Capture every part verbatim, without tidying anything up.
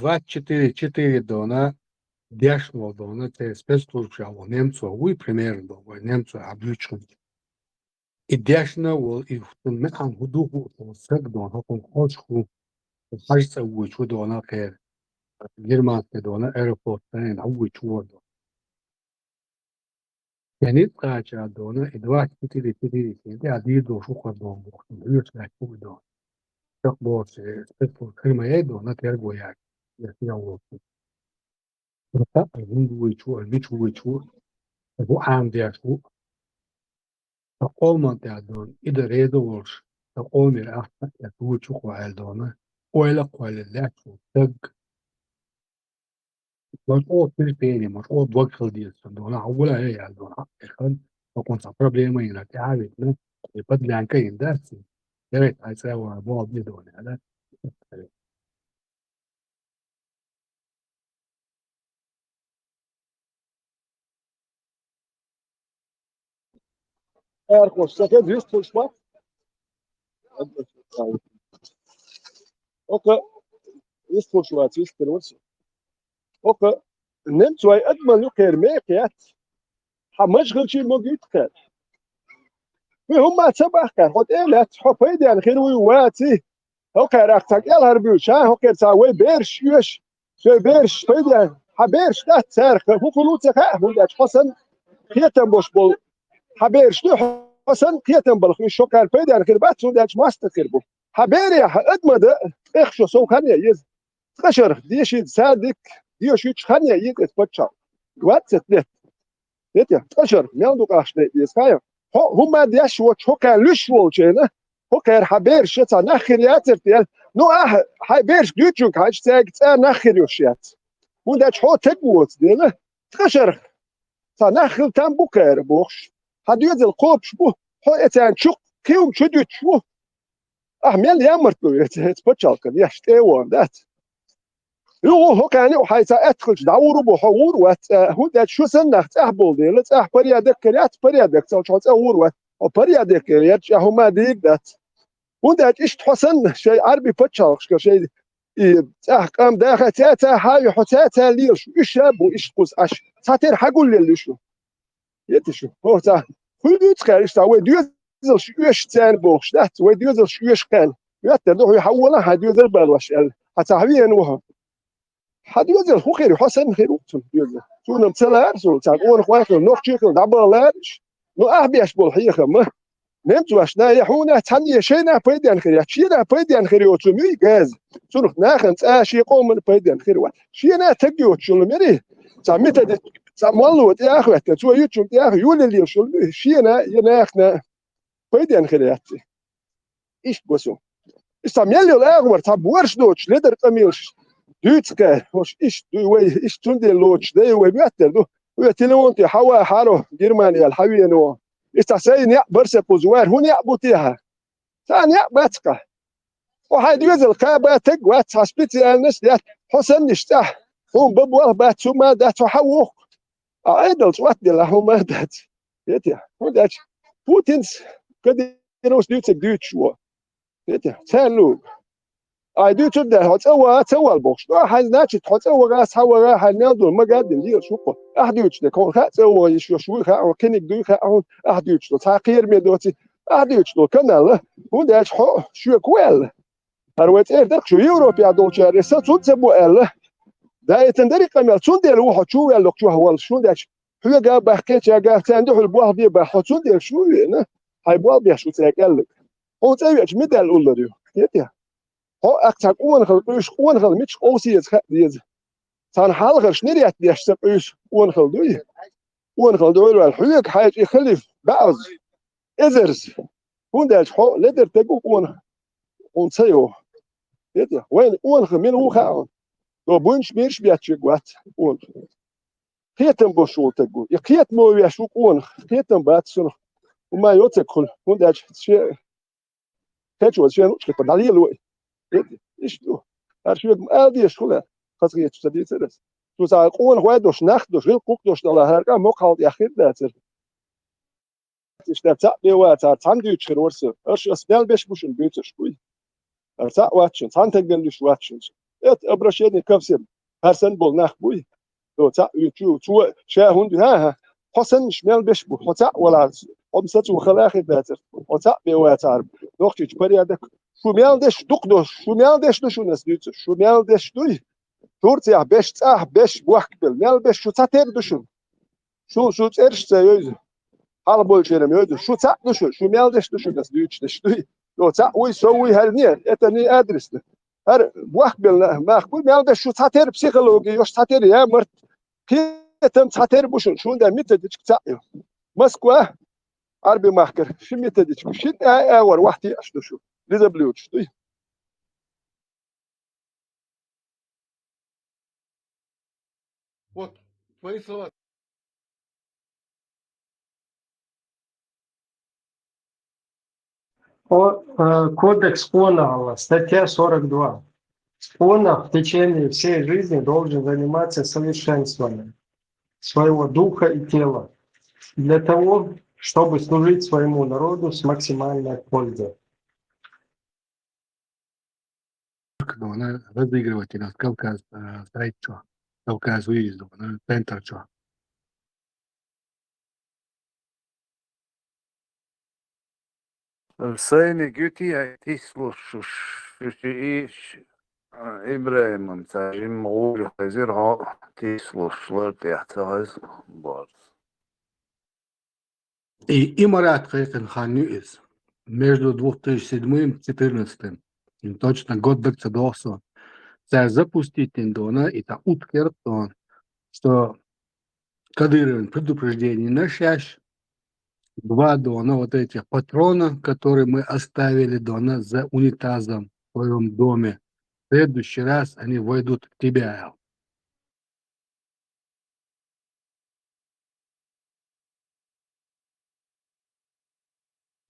двадцать четыре четыре дона, дешна волу дона, церан спецслужбаша волу немцо вуй, примерно, дона, вай немцо хьан буьйцуш хилча. И дешна волу, и хӀун маьӀна хӀун ду хӀу, хӀу саг дона, хӀокхунна хьожуш хӀу, хьажа цӀа вуьйцуш ву дона кхера. Германский дона, аэрофлот, тайна, хьан вуьйцуш ву дона. Я ницкъ кхача дона, и двадцать четыре четыре, и а дийр долуш ву хӀара дона бохуш, хьоьжуш лаьтташ ву и дона. Чекх бохуш, э, спецслужба хир ма яй дона, терго яц, я хӀун волчу. Аса а хӀунда вуьйцуш ву, а мича вуьйцуш ву, а хӀун Ӏамадеш ву. Сан къоман тӀехь дона, и дан реза волуш, сан къомера ахча а эцна вуьйцуш ву хьо аьлла дона, ойла а кхоьллина лаьтташ волу стаг. Ма чӀогӀа терпение, ма чӀогӀа дог хила деза цунна дона, хьан вула а яьлла дона, хьан а тӀехана, хӀокхунна цхьа проблема йина, тӀаьхьа а витина, и подлянка йина дац, дерриг хьайн цӀа а вахана, болх бе дона, аьлла. Архош, ца хеза, вистхуьлуш вац? Ока, вистхуьлуш вац, вистхир вац. Ока, немцой адаман юкъера мекх яц. Хьан мажа хилчий ма гуьйту кхаьр. Хьуьн хӀумма ца бахкара, хьо тӀе а лаьцна, хьо пайденна хир вуй, ваций? ХӀокхара ахь цхьа кӀелхьарбуьйлуш, а, хӀокхара цхьа вай бераш оьшу, шайн бераш пайденна, хьан бераш дац цаьрах, хӀун хуьлу ца хаьа, хӀунда аьлча хьо санна кхетам болуш болу. Хьан бераш ду, хьо санна кхетам балха, уьш хӀокхара пайденна хир бац, хӀунда аьлча мостагӀ хир бу. Хьан берех хьан адаман дан, тӀех шо сов хан ян еза. Ткъа шарахь дешийтта садик, дешийтта хан ян еза эца паччахь. Двадцать лет. Эти, ткъа шарахь, мел ду къахьаш дайта деза, хьан ян? Хьо хӀумма деш воцуш, хӀокхара луьйш волчу хенахь, хӀокхара хьан бераш цхьа нах хир яцара те аьлла. Ну, ахьа хьайн берашка дуьйцучунга хьаьжча, цаьрга цкъа нах хир йолуш яц. ХӀунда аьлча хьо таг воцу дела, ткъа шарахь цхьа нах хила там бу кхара бохуш. Хьан доьзал кхобуш бу, хьо эцарна чу кхин хӀума чу дуьтуш ву. Ахьа мел ямартло веца, эца пачхьалкхана еш тӀе а вахана дац. Юха хӀокхарна а хьайн цхьа аьтта хилча дӀагӀур ву бу, хьо гӀур вац цкъа, хӀунда аьлча шу санна нах цӀахь болу дела, цӀахь порядок хир яц, порядок ца хилча хьо цкъа гӀур вац. Хьо порядок хир яц, чӀогӀа хӀумма дийр дац. ХӀунда аьлча иштта хьо санна, шайн Ӏарби пачхьалкхашкара шайн и цӀахь къам даха цаьрца хьан а ю, хьо цаьрца лелаш, уьш а бу иштта кхуза Ӏаш, цхьатера хьан гулъелла уьш ву? Эти шу, хӀо цхьа, хуьлу дуьйцу кхаьриш цхьа, вай доьзалш оьшу царна бохуш дац, вай доьзалш оьшу кхаьрна. Моьттар ду хьуьй, хьан вола хьайн доьзал барлаш аьлла, хьан цхьа хьан веана ву хьо? Хьан доьзал хӀун хир ю, хьо санна хир ву цунна доьзал. Цунна-м ца лаара суна, цхьа къонах вай хила, нохчий хила, дӀабаха лаара иш. Ну, ахь беш болу хьехам ма. Немцошна я хьуна цхьанна я шайна пайденна хир яц, шена пайденна хир йоцу муьй газа. Цунах нахана цкъа шен къомана пайденна хир вац. Шена таг йоцуш йолу мери, цхьа методик, цхьа молло тӀе а хӀоьттина, цо юьтучунна тӀе а йолаллалаш йолу муьй, шена я нахана пайденна хир яц. Иштта го со. Иштта мел йолу агӀор цхьа борш доцуш ледар къамелаш дуьйцу кхаьр. Хьош иштта дуй вай, иштта цундела лоцуш дай вай моьттар ду. Вай телефон тӀе хьава хьаро, Германия аьлла хьан веана ву. Иштта сайн неӀ барса кхуза вара, хӀун неӀ бу техьа? Цхьа неӀ бац-кха. Хьо хьайн доьзал кхаба таг вац, хьан специальность яц, хьо санниш цӀахь, хьуна бан болх бац, хӀумма дац, хьо хьан воху? Ткъа Ӏедалца отделла хӀумма дац. Эти, хӀунда аьлча Путинс Кадыровс дуьйцург дуьйцуш ву. Эти, царна луг. Ай дуьйцург даьлла, хьо цӀа ваха ца вала бохуш. Ткъа хьайн, значит, хьо цӀа ваха, схьа ваха, хьайн мел долу магаддина лелаш ву-кхо. Ахь дуьйцуш дерг, хьуна хаьа цӀа ваха йиш йолуш вуй хаьа хьуна, кхиниг дуй хаьа хьуна, ахь дуьйцуш долу. Цхьа кхераме доций, ахь дуьйцуш долу канал, хӀунда аьлча хьо шоьга хӀун аьлла? ХӀара вай цӀера дара-кх шу Европехь долчара, и са цунна ца бу аьлла. Даийтина дара и къамел, цундела ву хьо чу ваьллакх чохь воллуш, хӀунда аьлча хьоьга а баха, кхечаьрга а, царна дуьхьал болх бе баха, хьо цундела шу а веана, хьайн болх беш ву цаьрга аьлларг. Хьуна цӀа веача, мидал уллар ю, кхетий? Хьо аккха цхьа къонахалла къуьйсуш, къонахалла мичахь къовса еза хаа деза. Цхьана хьалхарчу нерет деш ца къуьйсу къонахалла дуй? Къонахалла дуьйлаваьлла, хьоьга хьаьжча и халиф баьӀаза, эзарза. ХӀунда аьлча хьо ледар таг ву къонах, хьуна ца йогӀу. Кхетий? Вайна къонах мила ву хаьа хьуна. Цо буьнчу мираш беттиг вац къонах. Кхетам болуш волу таг ву. И кхетамо веш ву къонах. Кхетам бац цунах. ХӀума йоцург хуьлу. ХӀунда аьлча шен кхечо шен лучкъипа дӀалело и. Иштта ду. ХӀара шоьга ма ала дезаш хуьлу, хаза хеташ ца дийцар ас. Цо цхьа къонахой долуш, нах долуш, гӀиллакх-кхулкх долуш дала, хӀара къам хӀокху хьал тӀехь хир дацара. Иштта цхьаъ бен вацахьара, цхьаьна дуьйцуш хир вара со. Аша ас мел беш бу шуна буьйцурш буй? Аса цхьаъ вац шуна, цхьана тагана луьйш вац шуна со. Это обращение ко всем. ХӀара санна болу нах буй. Цо цхьаъ вуьйцу, цо ша хӀунда, хӀа-хӀа, хьо саннаш мел беш бу, хьо цхьаъ валахь, хьо-м сацо хала хир дацара, хьо цхьаъ бен вацахьара. Нохчийчу порядок. Шу мел деш дукха до, шу мел деш ду шуна ас дуьйцу, шу мел деш дуй? Турцехь беш цӀахь, беш бохкабелла, мел беш шу цхьатера ду шуна? Шу, шу цӀераш ца йовза. Хьалха болчеран йовза. Шу цхьаъ ду шу, шу мел деш ду шуна ас дуьйцуш деш дуй? Цо цхьаъ вуй, со вуй, хӀара не, это не адресно. ХӀара бохкабелла нах бу, мел беш шу цхьатера психологи йо, шу цхьатера ямарт, кхетам цхьатера бу шуна, шуна дан методичка цхьаъ ю. Москва, Ӏарби махкара, ши методичка, шина а-, агӀор вахтехь ду шу. Лизоблюдочный дуй? Вот, твои слова. О, э, кодекс къонахалла, статья сорок два. Къонах в течение всей жизни должен заниматься совершенствованием своего духа и тела для того, чтобы служить своему народу с максимальной пользой. Дона разыгрывать йина Кавказ, э, сайт чохь, Кавказ вуьйза дона центр чохь. Сайни гуьти хьайн тислуш, шу ши иш, а, ИбрахӀиман цхьа жимма гӀур хезира хьо тислуш, лар тӀехь ца хеза борз. И, и Марат кхайкхина хан ю иза. Между двух тысяч седьмым и четырнадцатым. Им точно год даг ца доху со. Цара запустить дина дона, и цхьа утка яра дона, что Кадыровн предупреждение на шаьш, два дона вот этих патрона, которые мы оставили дона за унитазом в твоем доме. В следующий раз они войдут в тебя.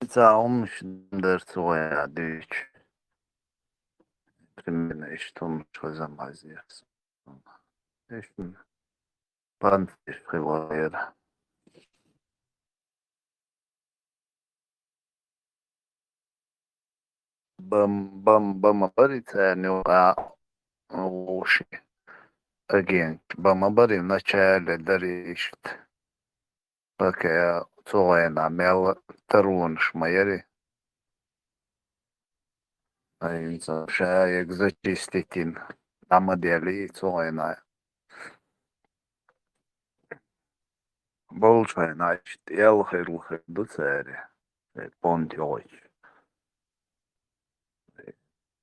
Ца хӀумнаш дара цу вайна дуьйцу. Примерно иштта хӀумнаш хаза ма хазъяц. Иштта панциш хила яра. Бам-, бам-, бама бари царна юкъа вовши агент. Бама бари начале дари иштта. Пока цу вайна мел таронаш ма яри. Ай, ша яг зачиститин. Нама дели цу вайна. Болчу хенахь иштта эл хир ду цаьрга, э, понт йогӀуьйтуш.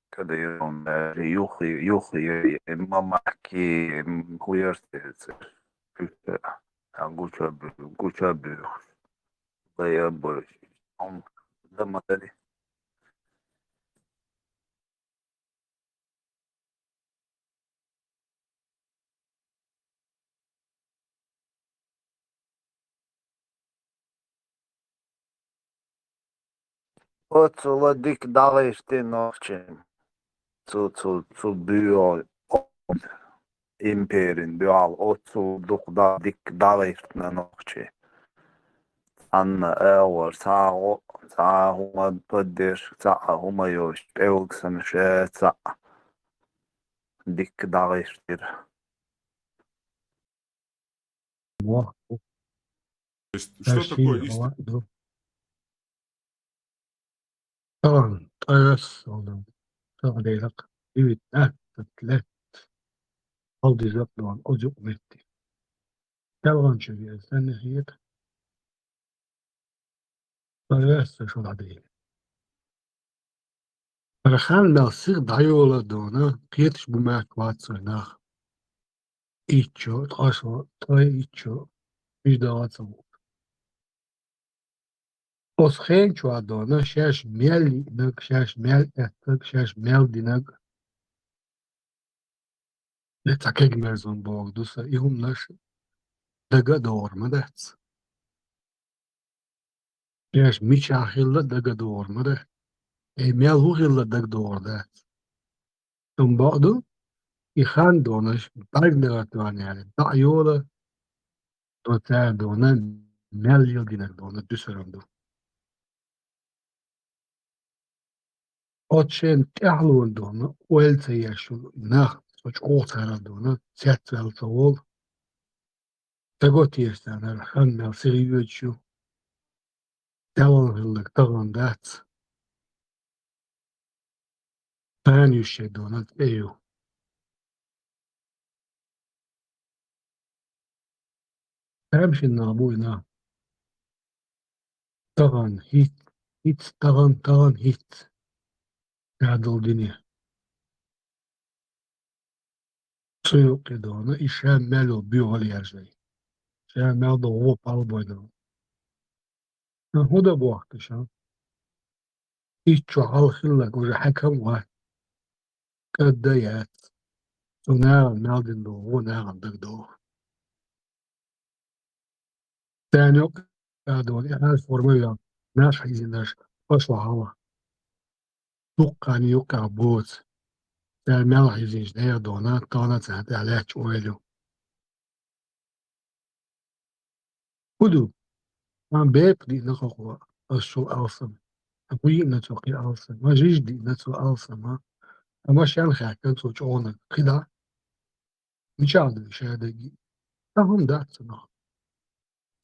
Кадыровн юххе, юххе, э, ма махки, м, хӀун яра церан цӀе? Уьш, а, гуча бу-, гуча буьйхуш. Дай а бойуш. Хьуна дан ма дарий. Оццула дика дӀагӀиртина нохчийн. Цу, цу, цу буьйху империн дуьхьал оццула дукха дӀа-, дика дӀагӀиртина нохчийн. Цхьанна агӀор цхьа а гӀо-, цхьа а хӀума поддержка, цхьа а хӀума йолуш, пӀелг санна ша цхьаъ дикка дӀагӀиртира. Мо. То есть, что такое истина? Тахана тӀаьс олу, тахана делахь, ивит атта лет. Хьал диза дон, оцу юкъа метте. ЯлгӀанчуьнга санна хета. Баргас ца шу дӀадийла. Бархан мел сиха дӀайола дона, кхеташ бу маьрка вац вай нах. Иччо, ткъа шо, ткъе иччо, уьш дагӀа ца ву. Оцу хен чохь дона, шаьш мел йиънарг, шаьш мел эцнарг, шаьш мел динарг, я цхьа кегамерзан боху ду сан, и хӀуманаш дага а догӀур ма дац. Шаьш мичахь хилла дага а догӀур ма дац. Эй, мел хӀун хилла дага догӀур дац. Амма бакъ ду, и хан донаш, бӀаьргнера тоьхна яьлла, дӀа а йола, цо цара дона, мел леладинарг дона дуьсур ма ду. Оцу шен тӀаьхьалонна дона, ойла ца еш йолу нах, со чӀогӀа цара дона, цецваьлла ца волу. Стага тешаш царна хан мел сиха йоьдуш ю. Делан хилларг тахана дац. Царна юьсуш дона цӀе ю. Тамашийна нах бу и нах. Тахана хӀинца, хӀинца, тахана, тахана хӀинца. Ша долу дуьне. Цу юккъе дона, и ша мел йолу боьхалла яржай. Ша мел долу гӀо пхьалбой дона. Сан хӀун дан бохку ша? Итт чохь хьалха хилларг уже хьаькам вац. КӀадда яц. Цу нахана мел дина долу гӀо нахана дагадогӀу. Царна юккъе а дона, и хьаьрса форма а йолу нах хьийзинарш, аш вахьала. Дуккха а юккъехь боцу. Цара мел хьийзинчу нехан дона, тахана царна тӀехь лаьтташ ойла ю. ХӀун ду? Сан бепиг диъна кхо, ас шул алсам. Сан хӀун йиъна цо кхин алсам? Сан жижиг диъна цо алсам, а? Сан машен хаьттина цо чӀогӀаниг, кхидӀа? Мичахь ду ша дагахь? Цхьа хӀума дац цунах.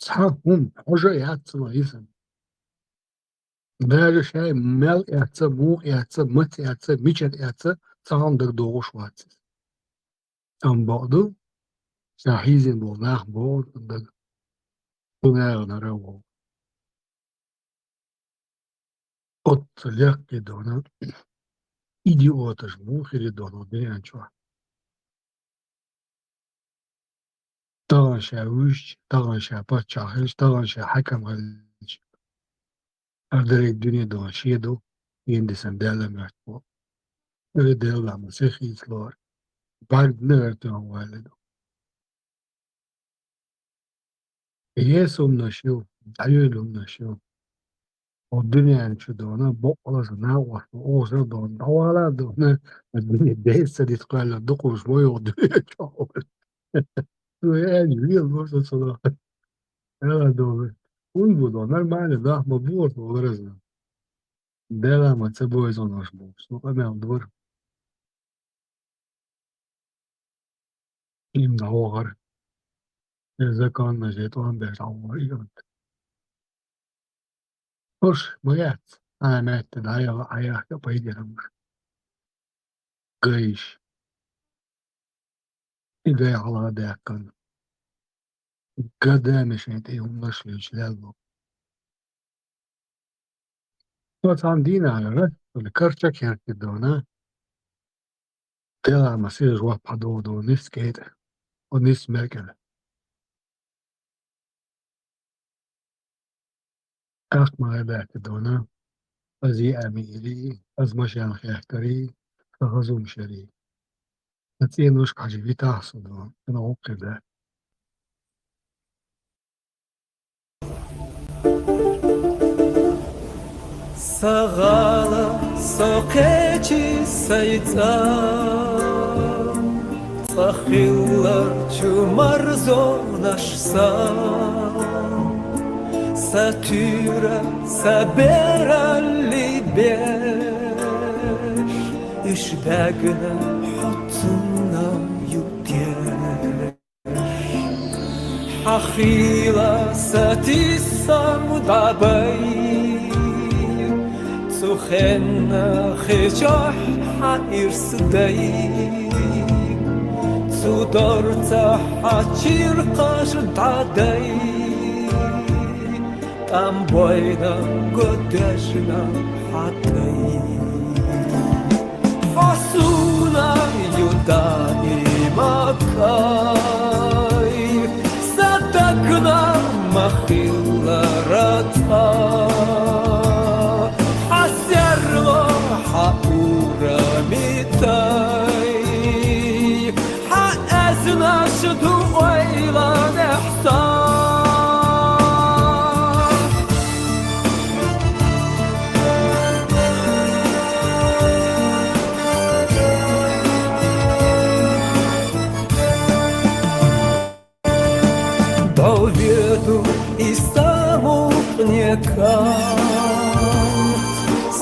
Цхьа хӀума, хьожа а яц цунах йисина. Даже шайн мел эцца, муха эцца, маца эцца, мичара эцца, цхьа хӀума дагадогӀуш вац иза. Амма бакъду, ша хьийзина болу нах богӀу дага. Цу нахана ара вогӀу. Оццу леккхий дона, идиоташ муха хир ю дона дуьнен чохь? Тахана ша вуьйшича, тахана ша паччахь хилча, тахана ша хьаькам хилча. Ара дерриг дуьне дона шен ду, шена дисина Далла моьтту боху. Ара Далла ма сихийца лора. БӀаьргана ара тоьхна ваьлла ду. Еса хӀуманаш ю, дӀайоьлу хӀуманаш ю. Оцу дуьнен чу дона, баккъалла сан накъостал, оха сан дона, дӀавала а дона, дуьне дайца ца дита кхоьллина дукха хӀуманаш ма ю оцу дуьнен чохь. Цо аьлча, вела ло со цунах. Ала дона. ХӀунда бу дона? Нормально, нах ма бора со ларазна. Дела ма ца бойзонаш бохуш, со къамел дора. Им дӀавахара. Э, законна же тӀом беш дӀавахара и гӀант. Уьш ма яц, а метта дӀаяла, Ӏаяхка пайденамаш. Гайш. И гай хьалха даьккхина. Гада мешан тӀе хӀуманаш луьйчу лелло. Со цхьана дийнахь, карча кертидона, Делахь ма сираж ваппа догӀу дона, нисса кӀайтӀа, о нисса меркӀала. ТӀаккха ма гӀайбаьхкидона, аз йиъа миъарий, аз машен хехкарий, сан хазумашарий. Сан цӀеношка хьажа витахь со дона, сан гӀуллакх хир дац. Сан гӀала, со кхечи сай цӀа, цӀа хиллачу марзонаш сан, сан туьйра, сан бералли беш, уьш баьгна хьо цунна ю теш. Хьан хийла сатийсам дӀабай, цу хенна хи чохь хьан ирс дай, цу дорцахь хьан чиркхаш дӀадай, тӀам бойна го доьжна хьан тӀай. Хьо суна ю даима кхайкха, сан дагна ма хиллара цӀа. Хьан серло, хьан урами тай, хьан аьзнаш ду ойланехь сан. ДӀоведу и самукъне кад,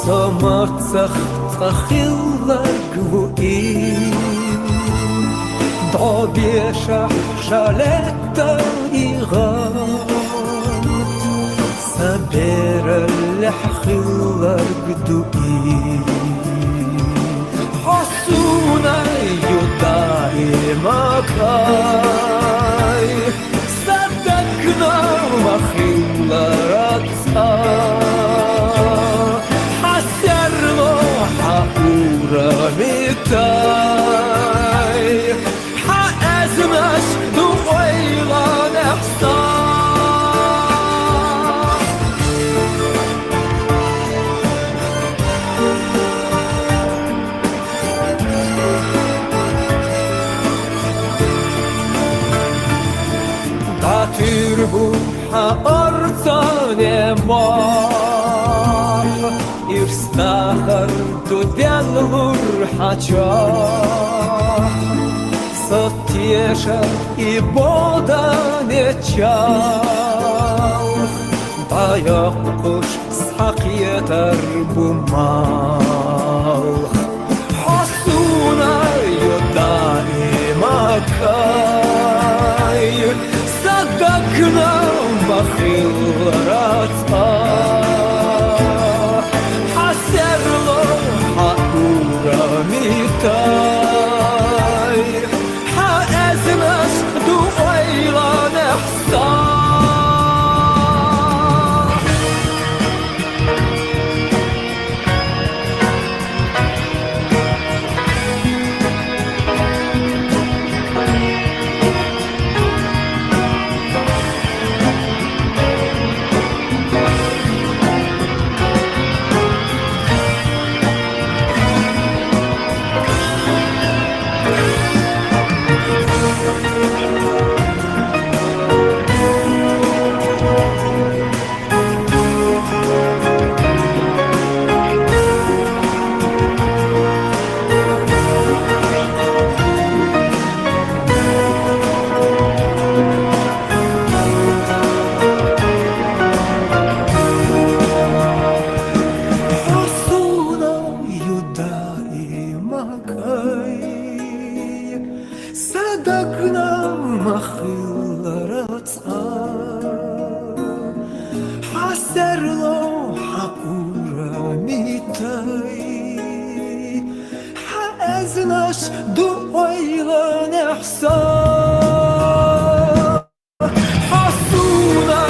Со мацах цӀа хилларг ву и, дӀо бешахь ша лаьттан и гӀад, сан бераллехь хилларг ду и. Хьо суна ю даима кхай, сан дагна ма хиллара цкъа, хьан серло, хьан урами тай, хьан аьзнаш ду ойланехь сан. ДӀатуьйр бу хьан орцане мохь, ирс дахар ду деллур хьан чохь. Со тешар и боху дан чалх, дӀайоккхуш схьакхетар бу малх. Хьо суна ю даима кхай, сан дагна ма хиллара цкъа, хьан серло, хьан урами тай, хьан аьзнаш ду ойланехь сан. Хьо суна ю даима кхай, сан дагна ма хиллара цкъа, хьан серло, хьан урами тай, хьан аьзнаш ду ойланехь сан. Хьо суна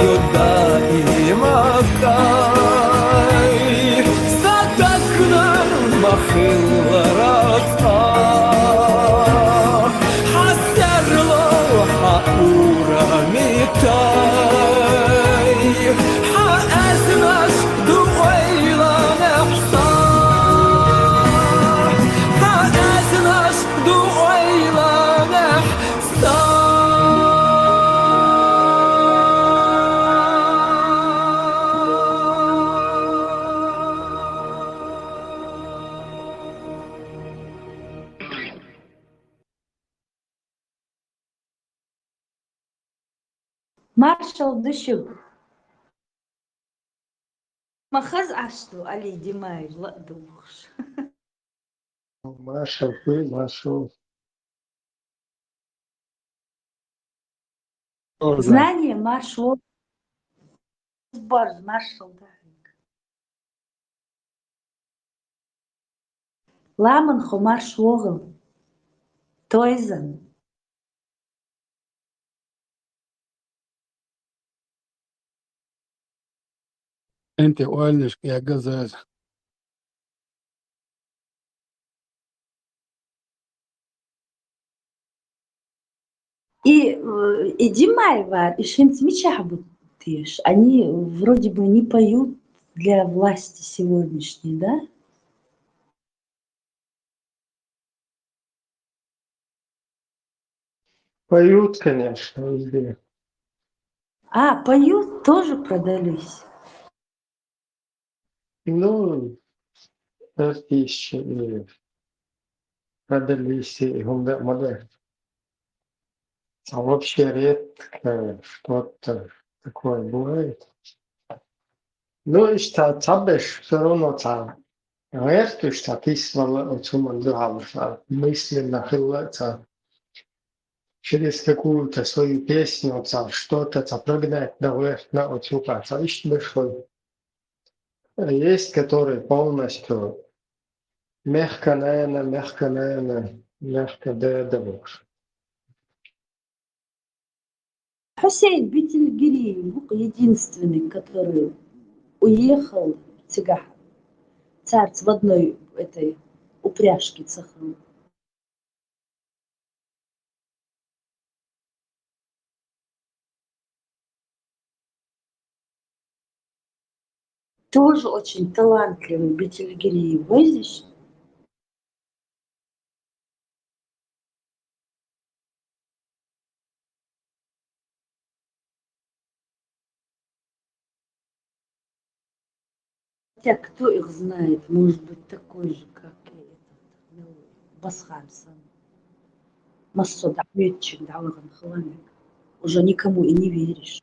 ю даима кхай, сан дагна ма хиллара цкъа, хьан серло, хьан урами тай, хьан аьзнаш ду ойланехь сан, хьан аьзнаш ду ойланехь сан. Маршалла ду шуьга. Ма хаза Ӏаш ду, Али Димаев, ла а духуш. Маршалла хуьлда, маршалла. Знание маршалла. Борз маршалла да. Ламан хо марш вогӀал. Тойзан. ХӀинца ойланашка эггаза. И, э, и Димаева, и шимц мичахь бу теш? Они вроде бы не поют для власти сегодняшней, да? Поют, конечно, везде. А, поют, тоже продались. Ну, артисты и продались, и хӀунда а ма ду. А вообще редко что-то такое бывает. Ну, иштта цхьаберш всё равно цхьа гӀерташ, цхьа тийсвала оцу хӀуманна дуьхьал, цхьа мысленно хилла, цхьа через какую-то свою песню, цхьа что-то, цхьа прогнать дан гӀерташ оцу юкъа, цхьа иштта берш бу. Есть, которые полностью мехка нана, мехка нана, мехка дада бохуш. Хьусейн Бетелгириев бу единственный, который уехал цигахь, царца в одной этой упряжке ца хилла. Тоже очень талантливый Бетелгириев, вай зиш? Хотя кто их знает, может быть, такой же, как и этот, ну, Басхан сам. Массо а дӀахьоьцучуьнга дӀавахана хала мега. Уже никому и не веришь.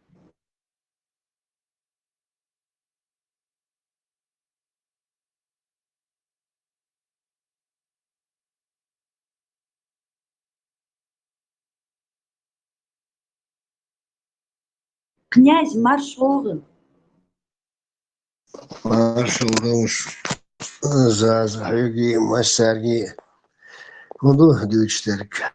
Князь маршалла. Маршалла долуш, Заза, хьоьгий, массаьргий. ХӀун ду дуьйцуш дерг?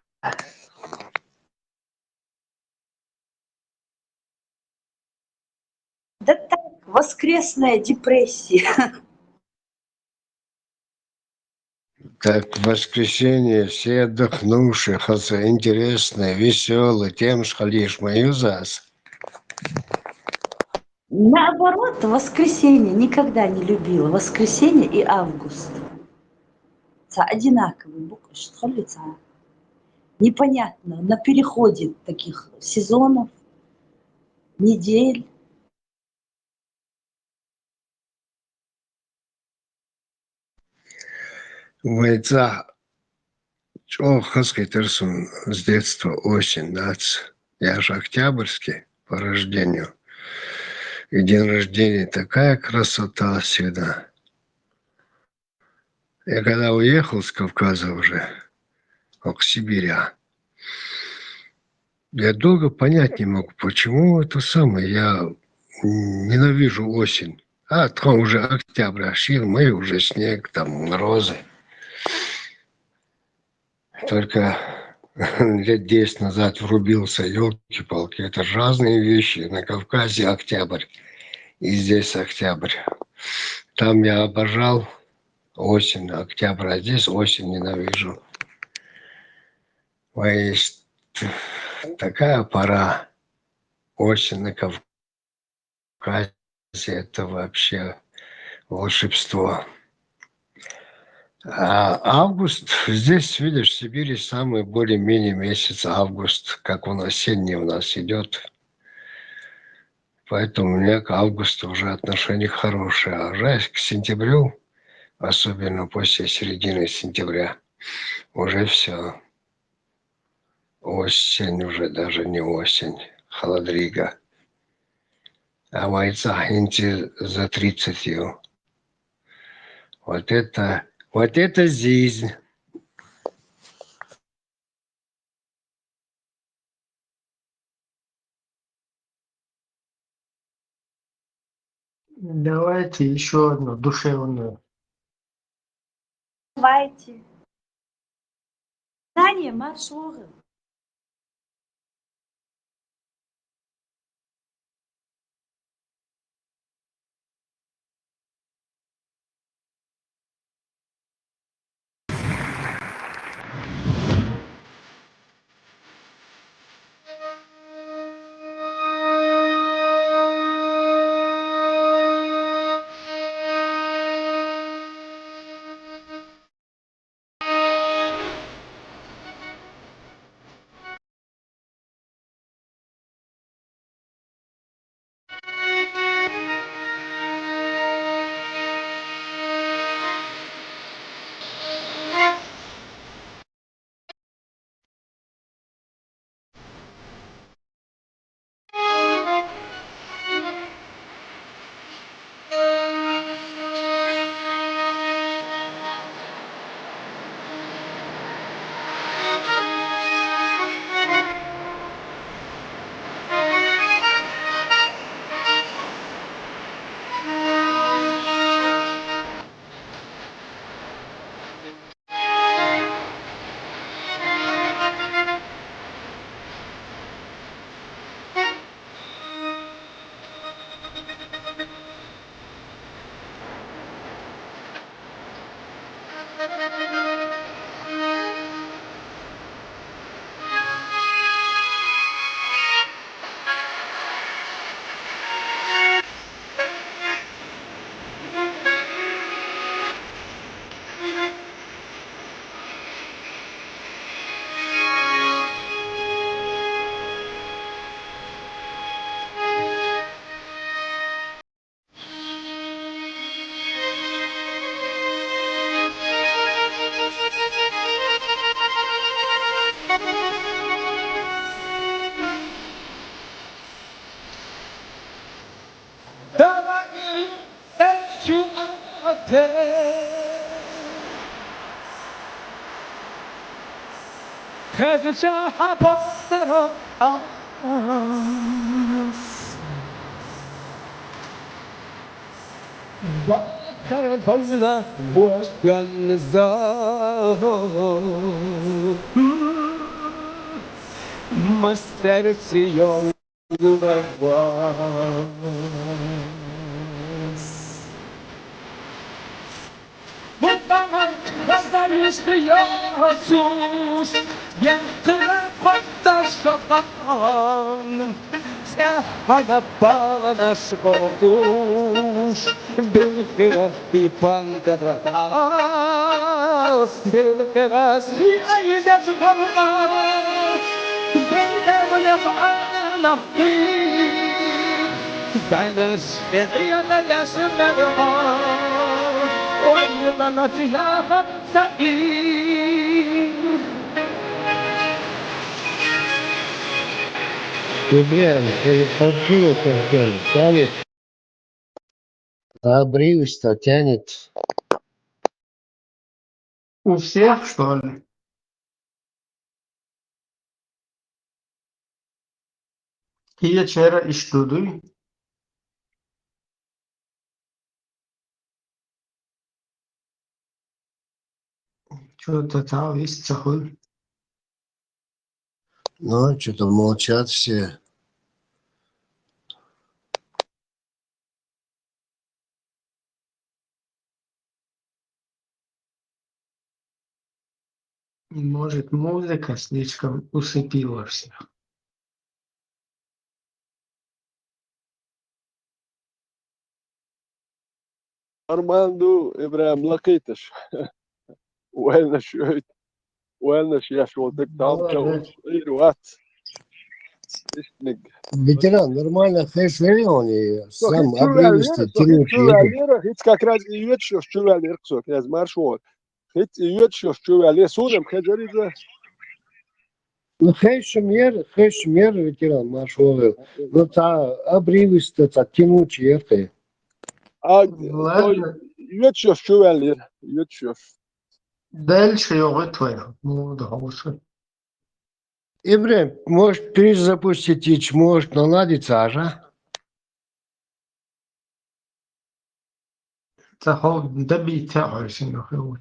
Да так, воскресная депрессия. Так, в воскресенье все отдохнувшие, хаза интересные, весёлые, тем ж халиш маюзас. Наоборот, воскресенье никогда не любила. Воскресенье и август. Ца одинаковый буквы, что ли, ца? Непонятно. На переходе таких сезонов, недель. Вай цхьа чӀогӀа хазахийтар суна с детства осень, дац. Я же октябрьский по рождению. И день рождения такая красота всегда. Я когда уехал с Кавказа уже, к Сибири, я долго понять не могу, почему это самое, я ненавижу осень. А там уже октябрь, а шир, мы уже снег, там морозы. Только лет десять назад врубился, ёлки-палки, это же разные вещи. На Кавказе октябрь и здесь октябрь. Там я обожал осень, октябрь, а здесь осень ненавижу. Ой, есть такая пора, осень на Кавказе, это вообще волшебство. А август, здесь, видишь, в Сибири самый более-менее месяц август, как он осенний у нас идёт. Поэтому у меня к августу уже отношение хорошее. А уже к сентябрю, особенно после середины сентября, уже всё. Осень уже, даже не осень, холодрига. А вай цхьа хӀинца за тридцать ю. Вот это, вот это жизнь. Давайте ещё одну душевную. Давайте. Знание маршалла. Bien, э, хорошо, хорошо. Тянет. Обрывисто тянет. У всех, что ли? Кие чера иштуй? Чё-то там есть такой. Ну, чё-то молчат все. Может, музыка слишком усыпила всех. Нормально, Ибрагьим, лакхийташ. Вайна шуйт. Вайна шуйт, аш волтак там чавуш. Ир вац. Иштниг. Ветеран, нормально, хеш вери он и сам обрывисто тянет. Хич как раз и вет шо чувал ирксо, я маршо. Хич и вет шо чувал, я сунем хеджари за. Ну, хеш мер, хеш мер, ветеран, маршо. Ну, та обрывисто, та тянуче ерте. А, ладно. Ю чё, чё валир, ю чё. Дальше я готовлю. Ну, да, хорошо. Ибрагьим, может, перезапустить, может, наладится, ага. Та хо добить, та хо син хо.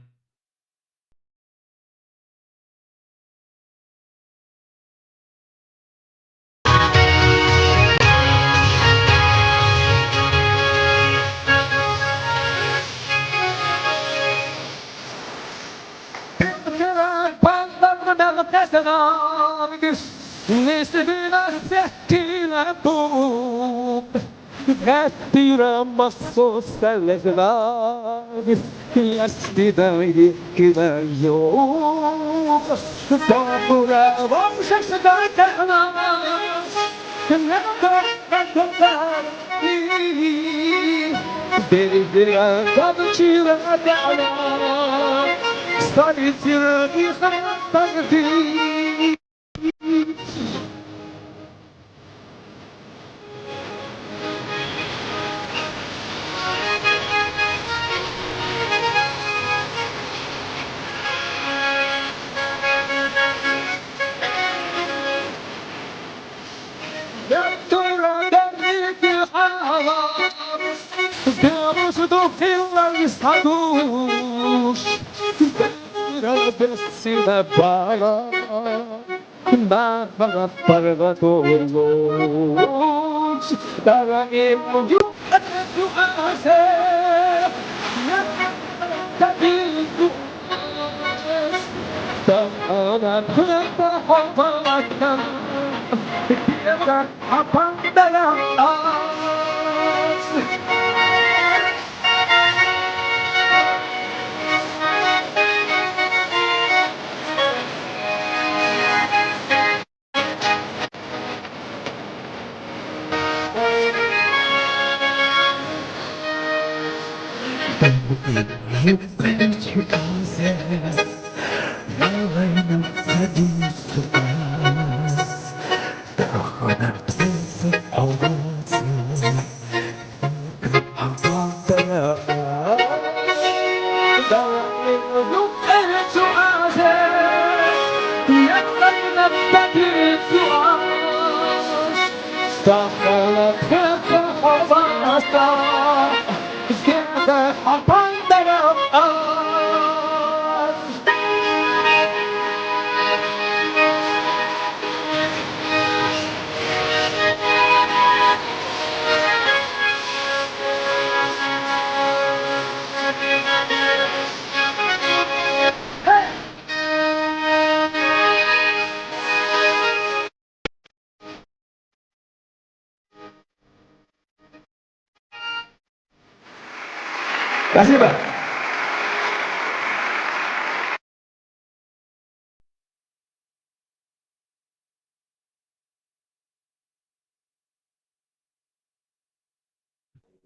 Спасибо.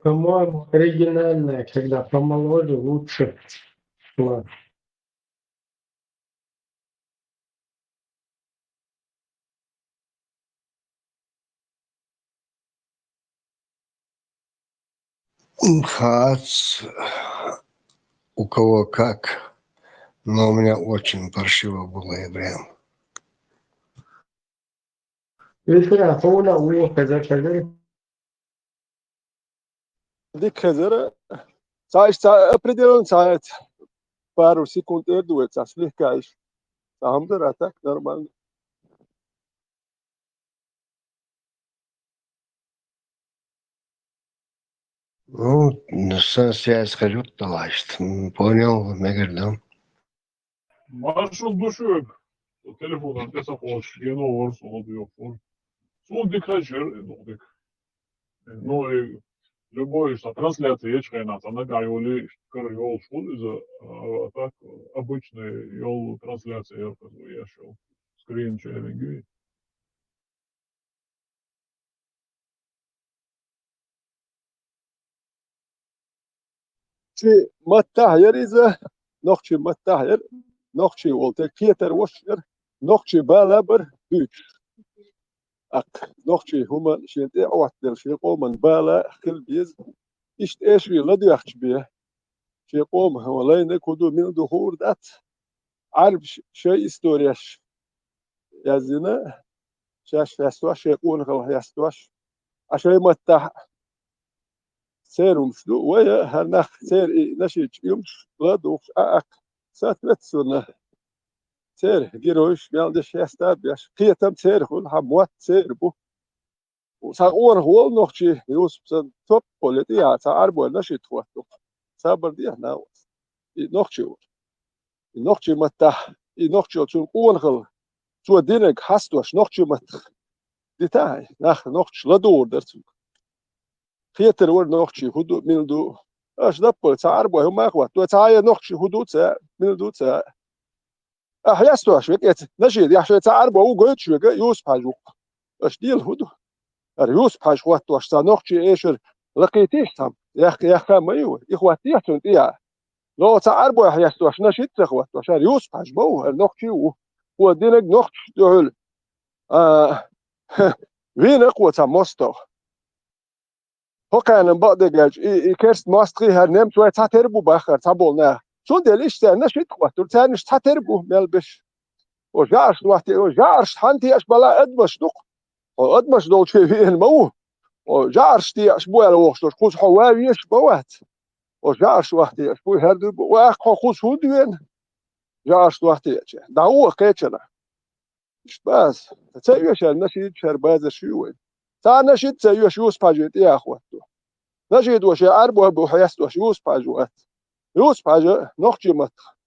По-моему, оригинальная, когда помоложе, лучше шла. Хац, у кого как, но у меня очень паршиво было и время. Виктор, а по улице закажи. Дика хезара, цхьа иштта цхьа определённо цхьа пару секунд эр ду вай, цхьа слегка иштта. Цхьа хӀума дара, а так нормально. Ну, сан связь хожу, товарищ. М, понял, мегар да. Маршал душуьг. Телефонан тӀе ца кхочуш, гено вар со ладу йохур. Суна дика хезчара, и дукха дика. Ну, и любой, что трансляция ечу хенахь, цхьа нагахь йолий, кара йолуш хуьлу иза, а, а так, обычный йолу трансляция яра хаза еш йолу. Скрин шеринг ю. Ши маттахь яра иза, нохчийн маттахь яра, нохчий волу тӀе кхетар ваш яра, нохчий бала бара дуьйцуш. ТӀаккха нохчий хӀума шен тӀе а Ӏоттаделла, шен къоман бала хила беза. Иштта эшаре ладоьгӀча бен, шен къоман хӀума лайнарг хӀун ду, мила ду хуур дац. Ӏарбаш шайн историяш яздина, шаьш хестош, шайн къонахалла хестош, а шайн маттахь а церан хӀумаш ду, вай а хӀара нах церан и нашийчу хӀумаш ладугӀуш а аккха, соответственно, церан геройш мел деш хеста а беш, кхетам церан хуьлу, хьан мотт церан бу. Цхьа къонах волу нохчий, Юсуп санна, топ а кхолле тӀе яхьа, цхьа Ӏарбой нашид хӀотту. Сабар дехьа нах. И нохчий вара. И нохчий маттахь, и нохчо цунна къонахалла, цо динарг хьастош нохчий маттахь. Дита хьайн, нах нохчаш ладугӀур дара цуьнга. Кхетар вара нохчий хӀун ду, мила ду. Аша даппара цхьа Ӏарбой хӀума а хӀотту, цхьа а нохчий хӀун ду ца, мила ду ца. Ахьа хестош вега эца, нашид, яхь шайн цхьа Ӏарбо ву гойтуш вега, Юсуп-Хьажа ву-кх. Аша дийла хӀун ду? Ара Юсуп-Хьажа хӀоттош цхьа нохчий эшар лакхийтийша цхьамма? Яхка, яхка ма ю, и хӀоттийхьа цунна тӀе яхьа. Но цхьа Ӏарбой хьестош, нашид ца хӀоттош, ара Юсуп-Хьажа ма ву, ара нохчий ву. Кхо динарг нохчаш дуьхьал. А, вийна кхо цхьа мостагӀа. ХӀокхарна бакъдерг аьлча, и, и керста мостагӀий хӀара немцой цхьатера бу бахара цхьаболу нах. Цундела иштта царна шийтта хӀоттура, царнаш цхьатера бу мел беш. О, жаӀарш вахте, о, жаӀарш хьан теаш бала адамаш ду-кх? Хьо адамаш долчу веана ма ву. О, жаӀарш теаш бу аьлла вохуш долуш, кхуза хьо ван везаш ма вац. О, жаӀарш вахтеаш бу, хӀара дуй бу, ваккха хьо кхуза хӀунда веана? ЖаӀарш вахтеача, дӀагӀо кхечанахь. Иштта база. Ца оьшуш, нашид шара базар шуьй вайн. Цхьа нашид ца оьшу Юсуп-Хьажин тӀе яха хӀотто. Нашид ву шен Ӏарбой бу хьестош Юсуп-Хьажа вац. Юсуп-Хьажа нохчий маттах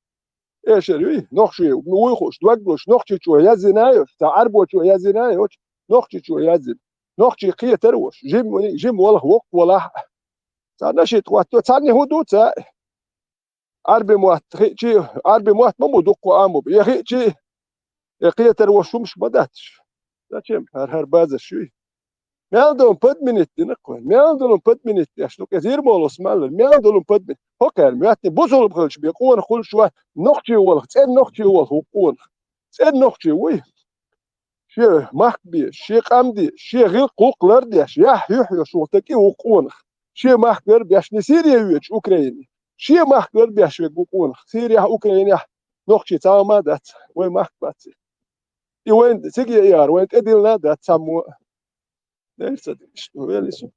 эшар юй, нохчий вуй хууш, дог луш, нохчичо яздина а йоцу, цхьа Ӏарбочо яздина а йоцу, нохчичо яздина. Нохчий кхетар а ваш, жим, жим валах воккха валахь а. Цхьа нашид хӀотто, цхьанне хӀун ду ца? Ӏарби мотт хиъчи, Ӏарби мотт ма бу дуккха а ма бу. Я хиъчи, я кхетар ваш хӀумаш ма дац. Зачем? ХӀара-хӀара базар шуьй. Мел долун подменить дина кхойн. Мел долун подменить деш ду. Кхезира молус маллар. Мел долун подменить. ХӀокхаьрна моьттина бусулба хилча бен къонах хуьлуш вац. Нохчий волах, цӀена нохчий волах ву къонах. ЦӀена нохчий вуй. Шен махка бе, шен къам де, шен гӀиллакх-гӀуллакх лардеш, яхь юьхь йолуш ву тӀе кӀи ву къонах. Шен махкара беш, не Сирия вечу Украине. Шен махкара беш вегу къонах. Сирияхь, Украинехь нохчий цхьа а ма дац, вай махка бац. И вайн цига яр, вайн тӀедиллина дац цхьаммо. Дерца иштта вели со.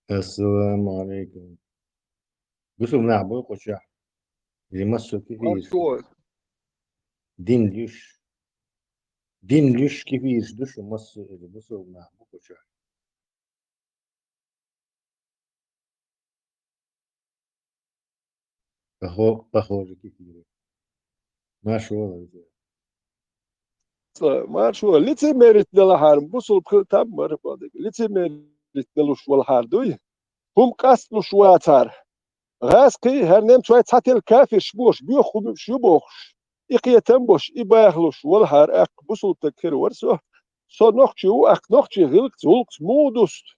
Ассаламу алейкум. Бусулба нах бу кху чохь? Или массо а кефираш? Дин луьш. Дин луьш кефираш ду шу массо а, или бусулба нах бу кху чохь? Похо-, похоже, кефиры. Маршо валла. Ца, маршо, лицемерить делахьара, бусулба хила там мара бадыг. Лицемерить делуш валахьара дуй. ХӀума къасталуш вацара. ГӀазкхий, хӀара немцой цхьа тел кафирш бохуш, боьха хӀумаш ю бохуш. И кхетам бош, и бахалуш валахьара, аккха бусулба стаг хир вара со. Со нохчи ву, аккха нохчи гӀиллакхца, гӀуллакхца муха дуста?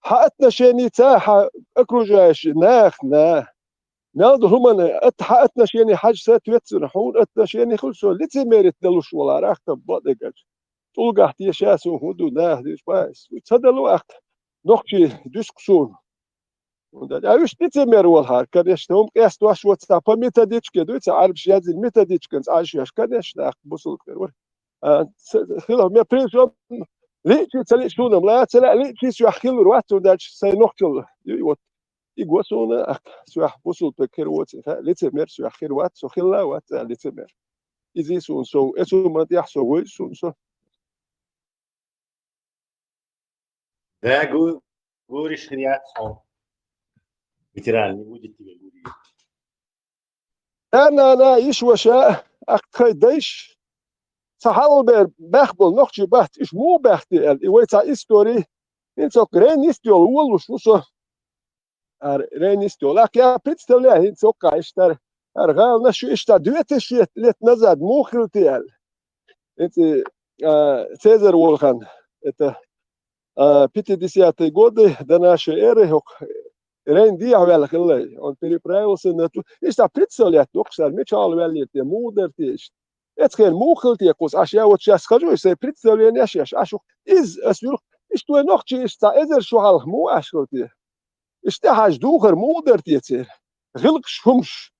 Хьан отношеница хьан окружающий нахана? Мел ду хӀумана ат-, хьан отношени хьажа соответственно, хьуна отношени хуьлу со лицемерить далуш валара, ахтам бакъдерг аьлча. ТӀулгахь теша суна хӀун ду, наха дийш баьс. Ца дало ахта, нохчий дуьску суна. ХӀунда аьлча уьш лицемер валахьара, конечно, хӀума къестош вац цхьа по методичке дуй, цхьа Ӏарбаш яздина методичканца Ӏаш еш, конечно, ахта бусулба хир вара. А, ца-, хила, ме причём лиъчи ца лиъчи суна-м лаьа, ца лаьа лиъчи соьх хилур вац, хӀунда аьлча сайн нохчалла. Ю, и вот, и го суна, ах, соьх бусулба стаг хир воций хаьа, лицемер соьх хир вац, со хилла а вац, а, лицемер. Изий суна со, эцу ма тӀехь со, вуй суна со. Да, гу-, гуриш хир яц хьо. Ветеран, не будет тебе гури. Да, на, на, иш ваша, ах, тхай дайш. Ца хьалбер баьхбол нохчи бац, иш муха баьхти аьлла. И вай ца истори, хӀинца оккха рейн йист йолу волуш ву со. Ара рейн йист йолу. Ах, я представляю, хӀинца оккха иштара. Ара гӀаланаш ю иштта две тысячи лет, лет назад муха хилти аьлла. ХӀинца, а, Цезарь волу хан, это, а, пятидесятые годы до нашей эры, хӀокху рейн дехьа ваьлла хилла, он переправился на ту. Иштта представлять доккхуш цара, мичахьа ваьллера те, муха дара те иштта. Эцхена муха хилла те кхуза, аш я вот сейчас схожу, и сайн представление аш, аш, аш, иза ас юрх, иштта вай нохчи, иштта цхьа эзар шу хьалха муха аш хилла те? Иштта тӀехьажа духар муха дара те церан? ГӀиллакхаш хӀумаш.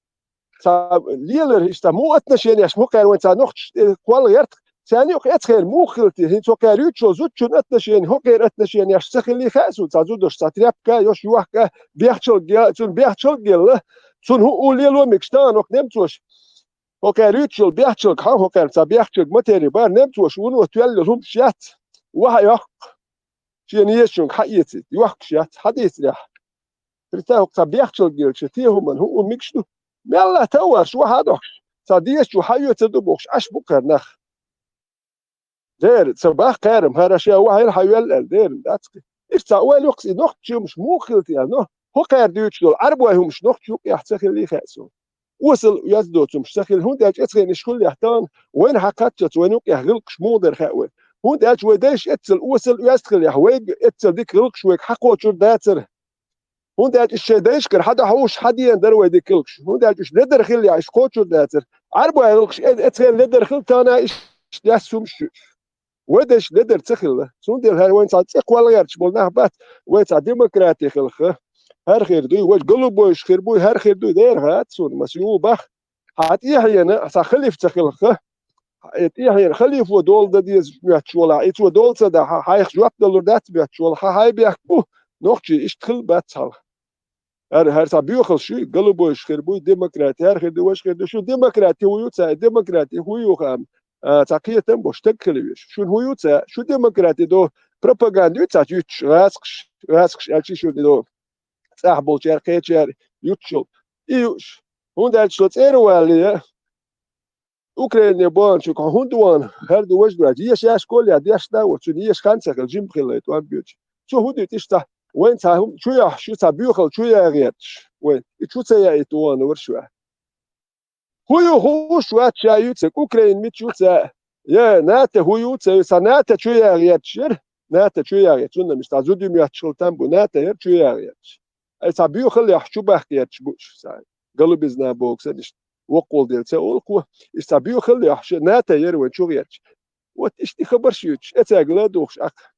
Ца лелар иштта муха отношенеш, муха кхаьр вайн ца нохчаш тӀе кхолла гӀерта, царна юкъа эцхена муха хилла те? ХӀинца хӀокхаьр юьйцучу зудчун отношени, хӀокхеран отношенеш ца хилли хаьа суна, ца зудаш, ца тряпка, йош йохка, бехчалг я, цунна бехчалг елла, цунна хӀу у лело микаш тахана хӀокху немцош. ХӀокхаьр юьйцучул бехчалг хьан, хӀокхаьр ца бехчалг ма тери бара, немцош вуно тоьлла хӀумаш яц, ваха йоккху. Шен езачунга хьаэцийта, йохкуш яц, хьадийцарехь. Представь, хӀокху ца бехчалг елча, те хӀуманна хӀун у микаш ду? Мелла товарш ваха а дохкуш, ца дезачу хьаоьцур ду бохуш, аш бу кхара нах. Дера, ца бах кхарам, хӀара ша вахьайла хьан вел аьлла, дера, дац кхин. Иштта ца ойла йоккхуш, и нохчий хӀумаш муха хилла те, но хӀокхаьрда дуьйцуш долу Ӏарбой хӀумаш нохчий юкъехь ца хилли хаьа суна. Осал оьзда доцу хӀумаш ца хилла, хӀунда аьлча эцхенаш хуьллехь тахана, вайна хьан кхаччалц вайна юкъехь гӀиллакхаш муха дара хаьа вай. ХӀунда аьлча вай дайша эццал осал оьзда хилехь, вайга эццал дика гӀиллакхаш вайга хьакхочур дацара. ХӀунда аьлча уьш шайн дайшкара хьан дан хьуш, хьан дена дара вай дика гӀиллакхаш. ХӀунда аьлча уьш ледар хиллехь, уьш кхочур дацара. Ӏарбой гӀиллакхаш э-, эцхена ледар хилла тахана, иштта даьсса хӀумаш ю. Вай дайша ледар ца хилла. Цундела хӀара вайн цхьа цӀе кхолла гӀерташ болу нах бац, вай цхьа демократи хилха. ХӀара хир дуй, вай голубойш хир буй, хӀара хир дуй, дера хаьа суна, маса ю бах. Хьан тӀехьена цхьа халиф ца хилха. Э, тӀехьена халифо дола дан дезаш моьттуш волахь, и цо дола ца дахь, хьайх жоп далур дац моьттуш волахь, хьан хьай бехк бу, нохчий иштта хилла бац хьалха. ХӀара, хӀара цхьа боьхалш ю, голубойш хир буй, демократи, хӀара хир ду, важа хир ду. Шу демократи хӀун ю ца, демократи хӀун ю хаам, а, цхьа кхетам бо, стаг хила веш. Шуна хӀун ю ца, шу демократи до, пропаганда ю ца юьтуш, гӀазкхаш, гӀазкхаш аьлчи шуна до, цӀахь болчара, кхечара юьтуш йолу. И юуш, хӀунда аьлча со цӀера валле, Украине баханчуьнга хьо хӀунда вахана, хӀара ду важа ду аьлча, еша яшка олу я, дешна а ву, цуьнан еша хан ца хилла, жимма хилла и тӀом боьдуш. Цо хӀун дуьту иштта, вайн цхьа хӀума чу яхьаш ю, цхьа боьхалла чу яа гӀерташ вайн. И чу ца яийта вахана вара шу. ХӀун ю хууш вац ша юьйцург, Украина мича ю ца, Я, НАТО хӀу ю ца, ца НАТО чу яха гӀерташ яра. НАТО чу яха гӀерташ. Цунна мишта зудим йотташ хила там бу. НАТО яра чу яха гӀерташ. Ай, ца буьйхал яхаш чу бахка гӀерташ бу уж, ца. Голубизна боху санна иштта. Воккхул дела ца олу кхо. Иштта ца буьйхал яхаш, НАТО яра вайн чу гӀерташ. Вот иштта и хабарш юьтуш, эцаьрга ладугӀуш акха.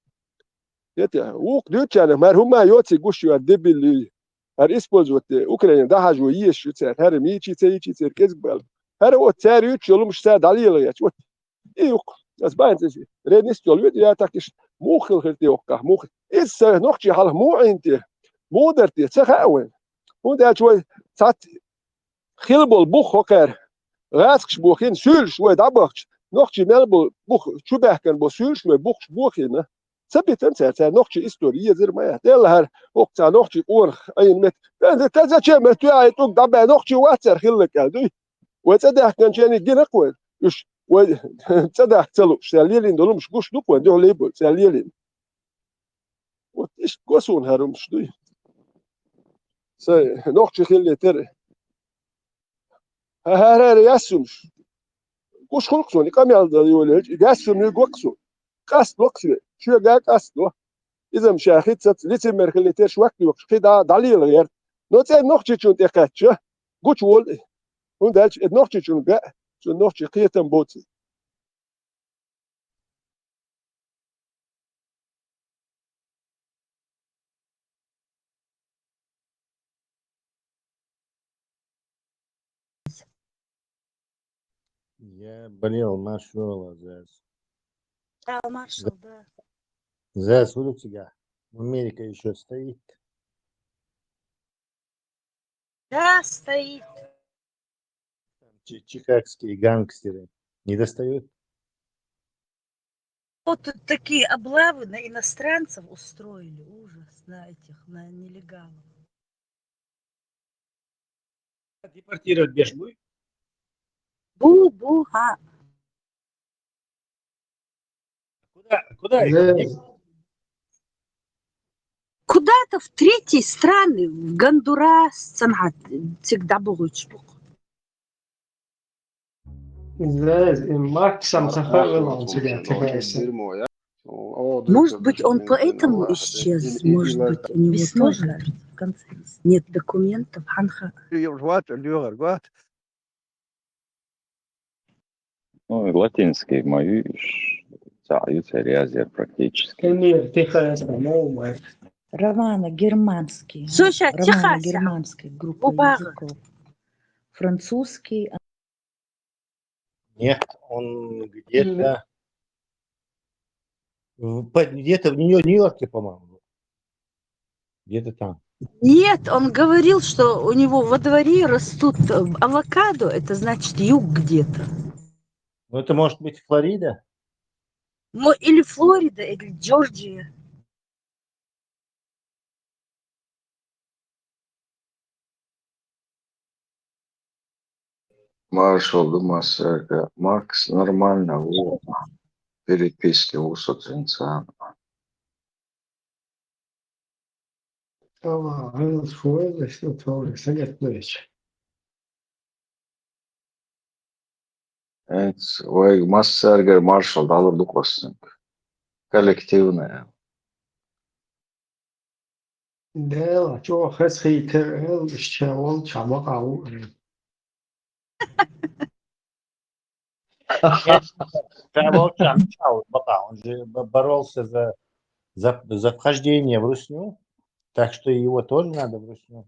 Хета, вукху дуьйцучарна, хӀара хӀума йоций гуш ю, хӀара дебил ю. ХӀара использовать де, Украина дӀахьажо езаш ю цара, хӀара йийчий ца йийчий церан кӀезиг бала. ХӀара вот цара юьтуш йолу хӀумаш цара дӀалелахь ецча, вот и юккъе. Ас баьхна ца си, ренис йолу вид я так иштта, муха хила хир те воккхахь, муха. Иза сан нохчий хьалха муха Ӏийна те, муха дара те, ца хаьа вайн. ХӀунда аьлча вай цхьацца хила болу бух хӀокхара гӀазкхаша бохийна, суьйлаш вай дӀабахча, нохчий мел болу бух чу баьхкина болу суьйлаш вай бухаш бохийна. Ца битина цара, цара нохчий истори езар ма яц. Делахьара, хӀокху цхьа нохчий къонах Ӏийна мет. Та, та зачем мет туьхьа тӀуг дӀабаьхна нохчий вац цара хилларг аьлла дуй? Вай цӀа даьхкинчарний гина кхойна. Уьш, вай цӀа дахка ца лууш, цара лелийна долу хӀумаш гуш ду кхойна, дуьхьал лебо, цара лелийна. Вот иштта го суна хӀара хӀумаш дуй. Сайн нохчий хилла тера. ХӀара яьссумаш. Гуш хуьлу-кх суна, и къамел дан йолаелча, и даьссум юьгу-кх суна. Къастало-кх соьга, шуьга а къастало. Иза-м ша хи цац, лицемер хилла тера шуьга ваккха йоккхуш, кхин дӀа, дӀалело яра. Но цӀена нохчичунна тӀекхаьчча, гучуволу и. ХӀунда аьлча и нохчичунна гаьа, цунна нохчий кхетам боций. Я болел, маршалла, заз. Да, маршал, да. Заз, улица, Америка ещё стоит. Да, стоит. Чи-, чикагские гангстеры не достают? Вот тут такие облавы на иностранцев устроили, ужас, на этих, на нелегалов. Депортировать беш буй? Бу, бу, ха. Куда, куда их? Да. Куда-то в третьи страны, в Гондурас, цхьанхьа цига дӀабохуьйтуш бу-кх. Да, и Маркс сам сахавел, он тебя, тебя. Может быть, он поэтому исчез, может быть, у него тоже нет документов, хьанха. Ну, и латинский ма ю уьш, цхьаъ ю церан язъяр практически. Эмир, тихо, это, ну, мать. Романо-германский. Слушай, романо-германской группы языков. Французский. Нет, он где-то в, под-, где-то в Нью-, Нью-Йорке, по-моему. Где-то там. Нет, он говорил, что у него во дворе растут, э, авокадо, это значит юг где-то. Ну, это может быть Флорида? Ну, или Флорида, или Джорджия. Маршал ду массаьрга. Маркс нормально ву. Переписки ву со цуьнца. Ала, хьанал фу вай, что тоже сагатдойчу. Эц, вайга массаьргара маршал дӀалур ду кхоссанга. Коллективная. Дела, чӀогӀа хазахийтар, эл, иштта волчохь бакъахь ву. Ша волчохь мичахь ву бакъахь? Он же бо-, боролся за, за, за вхождение в русню, так что его тоже надо в русню.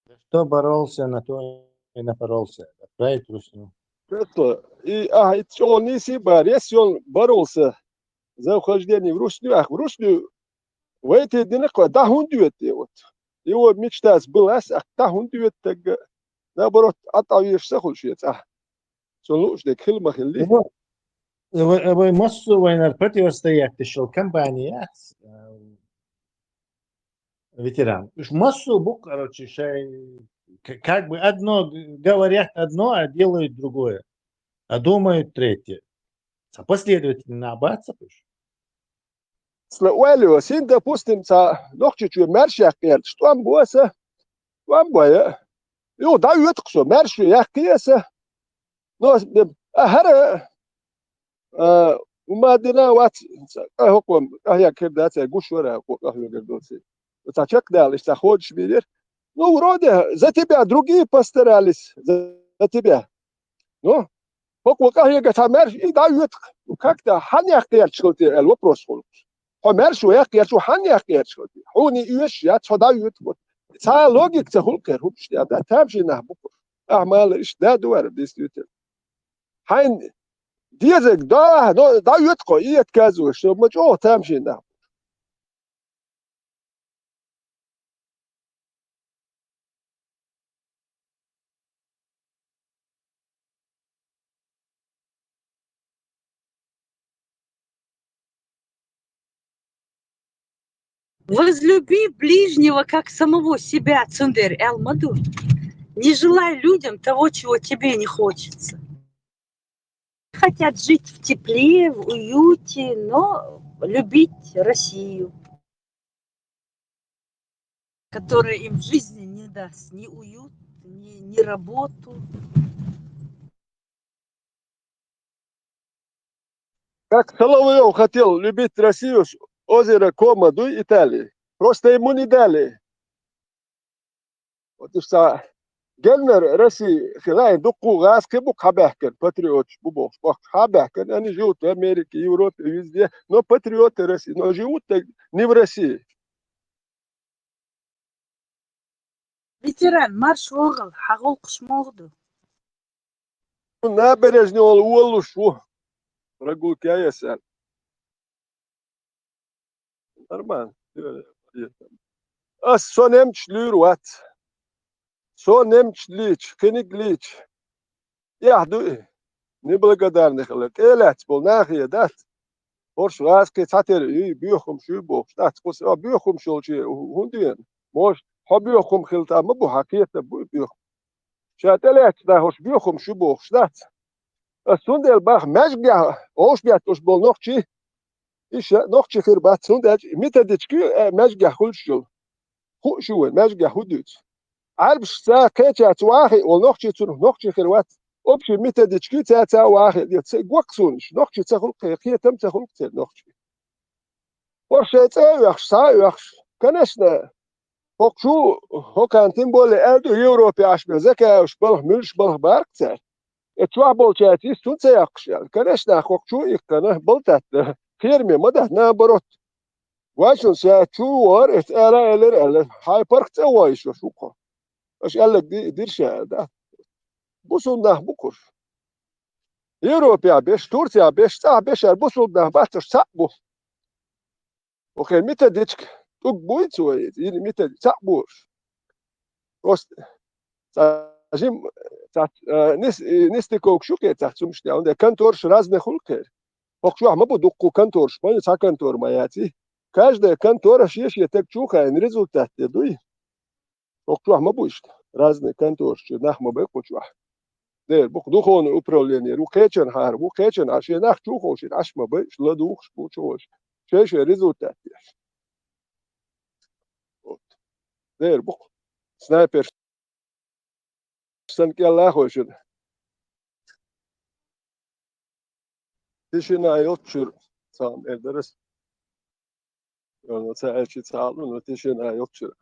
За что боролся, на то и напоролся. Отправить в русню. Тесла, и, а, и чӀогӀа нийса бара, я сел боролся за вхождение в русню, ах, в русню вай те дина кхо, дӀа хӀунда доьду те вот? Его мечтаца была, ах, дӀа хӀунда доьду тагга? Наоборот, Ӏа тӀе везаш ца хуьлу шен цӀахь. Цунна лууш дерг хила ма хилли. Ну, вай, вай массо а вайнара противостоять йолу компани яц, а, ветеран. Уьш массо а бу, короче, шай, к-, как бы одно г-, говорят одно, а делают другое. А думают третье. Ца последовательно набацапуш. Сла ойла, син, допустим, ца Нохчийчоь маьрша кхеташ, тӀом бо аса, тӀом бо я. Юха дӀаоьту-кх со, маьрша яккхий аса. Но, а, хӀара, а, хӀума дина вац, цкъа хӀокхо, къахьега хир дац, ай гуш вара хӀокхо къахьоьгур доций. Цхьа чекхдала, иштта цхьа ходаш бийрира. Ну, вроде, за тебя другие постарались, за, за тебя. Ну, хӀокхо къахьега цхьа маьрша, и дӀаоьту-кх. Ну, как-то, хьан яккха гӀерташ хилла те аьлла вопрос хуьлу. Хьо маьрша ву яккха гӀерташ ву, хьан яккха гӀерташ хилла те? Хьуна и оьшуш яц, хьо дӀаоьту-кх. Цхьа логика ца хуьлу-кх хӀара хӀуманаш тӀехь, да, тамашийна нах бу-кх уж. Ахьа мала иштта да ду вара, действительно. Хьайна дезарг да, но дӀаоьту-кх хьо, и отказываешься, ма чӀогӀа тамашийна нах бу. Возлюби ближнего, как самого себя, цундела аьлла ма ду. Не желай людям того, чего тебе не хочется. Хотят жить в тепле, в уюте, но любить Россию, которая им в жизни не даст ни уют, ни, ни работу. Как Соловьёв хотел любить Россию с озера Кома, дуй, Италии. Просто ему не дали. Вот и всё. Геннара Россия хилла, дуккха гӀазкхий бу-кх хьабаьхкина, патриоташ бу бохуш, бохкуш хьабаьхкина, они живут в Америке, Европе, везде, но патриоты России, но живут так не в России. Ветеран, марша вогӀал, хьан гӀуллакхаш муха ду? Набережный волуш ву. Прогулка яй аса. Нормально. Ас со немцаш луьйр вац. Со немцаш лийча, кхиниг лийча. Эхь ду и. Неблагодарный хилар. ТӀелаьцна болу нахе дац. ХӀорш гӀазкхий цхьатера юй, боьха хӀумаш юй бохуш дац. Кху са боьха хӀумаш йолчу хӀун дена? Может, хьо боьха хӀума хила там ма бу, хьан кхетам бу и боьха. Ша тӀелаьцна нах хӀорш боьха хӀумаш ю бохуш дац. Ас цундела баха маьжгехь вовшахбетталуш болу нохчий, иша нохчий хир бац, хӀунда аьлча методичка ю, э, маьжгехь хуьлуш йолу. Хууш ю вайн, маьжгехь хӀун дуьйцу. Ӏаьрбашца кхечаьрца вахий волу нохчий цунах нохчий хир вац. Общий методичка ю цаьрца вахий. Ца гохку суна иша, нохчий ца хуьлу-кх, кхетам ца хуьлу-кх церан нохчий. ХӀорш шайн цӀе а оьхуш, схьа а оьхуш. Конечно, хӀокху шу, хӀокхарна тем более аьлла ду, Европе Ӏаш бен Закаевс балха, муьлш балха бара-кх цара. И чохь болчаьрца иштта хӀунда ца яккхуш аьлла. Конечно, хӀокху шу иккхана, балтатта, кхераме ма дац, наоборот. Вай шуна ша чу вара, эцу ара а элира аьлла, хьайн паргӀат цӀа войуш ву-кх хьо. Аша аьлларг ди-, дира ша аьлла, да? Бусулба нах бу-кх уж. Европехь беш, Турцехь беш, цӀахь беш аьлла, бусулба нах бац уж, цхьаъ бу. Окей, методичка тӀулг буй цо иза, или методи-, цхьаъ бу уж. Просто цхьа жим, цхьа, э, нис-, э, нистиковкаш ю кхе цхьа цумаш тӀехь, хӀунда контораш разный хуьлу кхера. ХӀокху чохь ма бу дуккха контораш, ма ю цхьа контора ма яций. Каждая контора шен-шен таг чу а хаийна результат де дуй. ХӀокху чохь ма бу иштта. Разные контораш чу нах ма бай кху чохь. Дера бу-кх духовное управление, ву кхечанхьара, ву кхечанхьара, шен нах чу а ховшийна, Ӏаш ма бай, ладугӀуш бу чу а ховшийна. Шай-шай результат деш. Вот. Дера бу-кх. Снайпер санна кӀел а хойшина. Тишина йолччуьра, цхьа ма эр дара ас. Ца аьлчи ца алуна, тишина йолччуьра.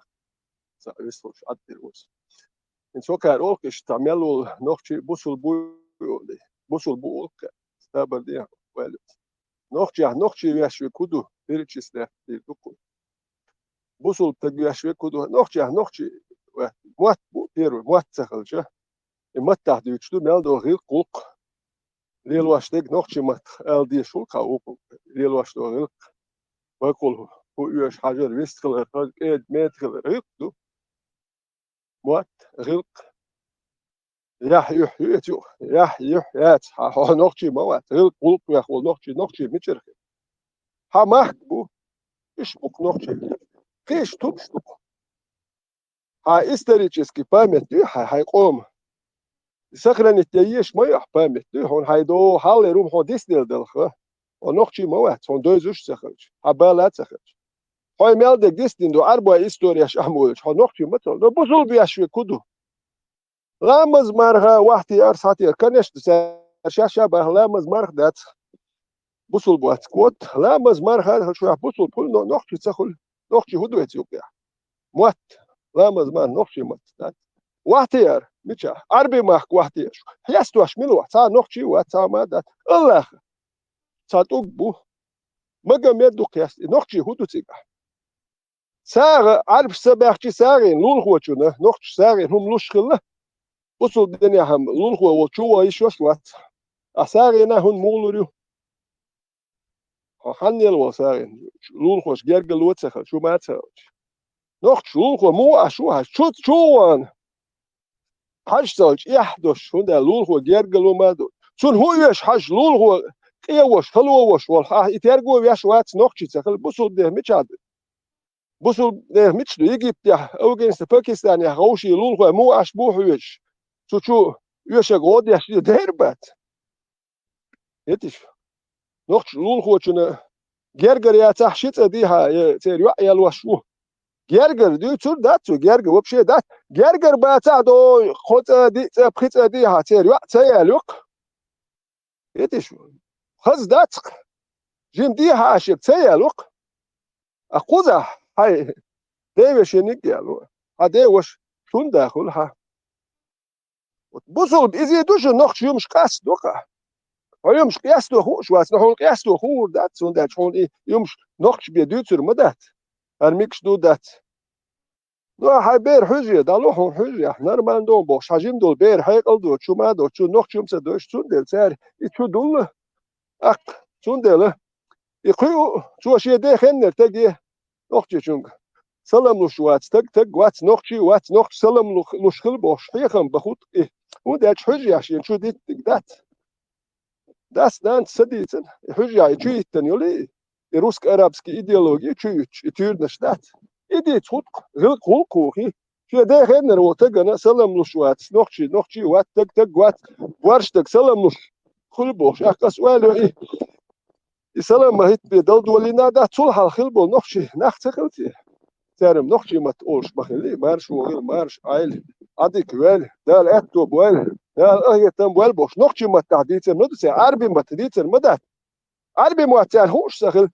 Ца вислуш Ӏаддира вуз. Ин цо кхаьра олу иштта, цхьа мел волу нохчий бусул бу олий. Бусул бу олу кхаьра. Стабар дехьа ваьлла. Нохчех нохчий веш век хӀун ду? Перечислять дийр ду кху. Бусул таг веш век хӀун ду? Нохчех нохчий ве-, мотт бу первый, мотт ца хилча. И маттахь дуьйцуш ду, мел долу гӀиллакх, гӀуллакх. Лелош дерг нохчийн маттах ала дезаш хуьлу кху вукху. Лелош долу гӀиллакх. Бакъул хӀу оьшу хьажар, вист хилар, кӀеда-меда хилар. ГӀиллакх ду. Мотт, гӀиллакх. Яхь, юьхь ю иза юкъа. Яхь, юьхь яц. Хьан хьо нохчий ма вац. ГӀиллакх, гӀуллакх вех волу нохчий, нохчий мичара хир? Хьан махка бу? Уьш бу-кх нохчий. Кхиш тубаш ду-кх. Хьан исторический память дуй хьан, хьайн къома? Сохранить ян езаш ма ю ахь память дуй, хьуна хьайн догӀу хьаллера хӀума хьо дицделла далха. Хьо нохчий ма вац, хьуна дойзуш а ца хилча, хьан бала а ца хилча. Хьо мел дерг дицдина ду, Ӏарбойн историяш ахь ма волчу, хьо нохчий ма ца ву. Но бусулба веш век хӀун ду? Ламаз марха вахьте ар схьатера. Конечно, цара шаьш-шаьш баха ламаз марха дац. Бусулба вац кот. Ламаз марха хила шу, бусулба хуьлу, но нохчи ца хуьлу. Нохчи хӀун ду вайца юкъехь? Мотт. Ламаз марха нохчи мотт дац. Вахьте ар, мичахь? Ӏарби махка вахьте аш. Хьестош мила вац? Цхьа нохчи вац, цхьа ма дац. Аллах. Цхьа тӀуг бу. Магомед ду кхеста. И нохчи хӀун ду цигахь? СагӀа, Ӏарбаш ца баьхчи сагӀина, лулахочунна, нохчаша сагӀина хӀума луш хилла, бусулба динехь-м лулахо волчу ван йиш йолуш вац. Ахь сагӀина хӀунда муха лур ю? Хьо хьаннел ван сагӀина? Лулахоша гергарло ца хилла, шу ма ца хилча. Нохчаша лулахо муха Ӏаш ву хьажа? Чу, чу ван! Хьажа ца хилча, эхь дош, хӀунда аьлча лулахо гергарло ма ду. Цунна хӀун оьшу хьажа, лулахо къен вош, хало вош волу хьан, и терго веш вац нохчи ца хилла, бусулба динехь мичахь ду? Бусулба динехь мичахь ду? Египтехь, Афганистан, Пакистанехь вовшийн лулахой муха Ӏаш бу хьоьжуш? Цу чу оьшург гӀо деш дера бац. Хетиш? Нохчаша лулахочунна гергар яцахь, ши цӀа дийхьа, я церан йоӀ ялош ву. Гергар дуьйцур дац цо, гергар вообще дац. Гергар бацахь, до кхо цӀа, диъ цӀа, пхи цӀа дийхьа, церан йоӀ ца ялайо-кх. Хетиш ву? Хаза дац-кх. Жима дийхьа Ӏаш ерг ца ялайо-кх. А кхузахь хьайн ден вешиниг а яло. Хьан ден ваша шун дахула хьан. Вот бусулба иза ду шу, нохчаша юмаш къастадо-кх. Хьо юмаш къасто хууш вац, но хьуна къасто хуур дац, цундела хьуна и юмаш нохчаша бен дуьйцур ма дац. ХӀара микаш ду дац. Ну, а хьайн бер хьуьжа, дӀало хьуна хьуьжа, ахь нормально ду бохуш, хьан жима долу бер хьекъал доцуш, шу ма доцуш, нохча юм ца доьшу, цундела цара и чу дулла. ТӀаккха, цундела, и кхуьу, цо шен ден хеннара таге, нохчичунга. Салам луш вац, таг, таг вац, нохчи вац, нохча салам луш хила бохуш, хьехам бан хӀутту и. ХӀунда аьлча хьуьжа шена чу диттиг дац. Дас-нанас ца дийцина, и хьуьжа и чу йиттина йолу и, и русско-арабский идеология чу юьттуш, и туьйранаш дац. И дийца хӀутту, гӀиллакх гӀуллакх ву хи. Шен ден хеннара волу тагана салам луш вац, нохчи, нохчи вац, таг, таг вац, борш таг салам луш хуьлу бохуш. Ахь кхас ойла и, и салам ма хӀитта бен дала долийна дац, цул хьалха хила болу нохчи нах ца хилла те? Цара-м нохчийн матта олуш ма хилла, марша вогӀийла, марша Ӏайла, Ӏадика ваьлла, Дала аьтто бойла, Дала къахетам бойла бохуш. Нохчийн маттахь дийцар ма ду цара, Ӏарбийн матта дийцар ма дац. Ӏарбийн мотт царна хууш ца хилла.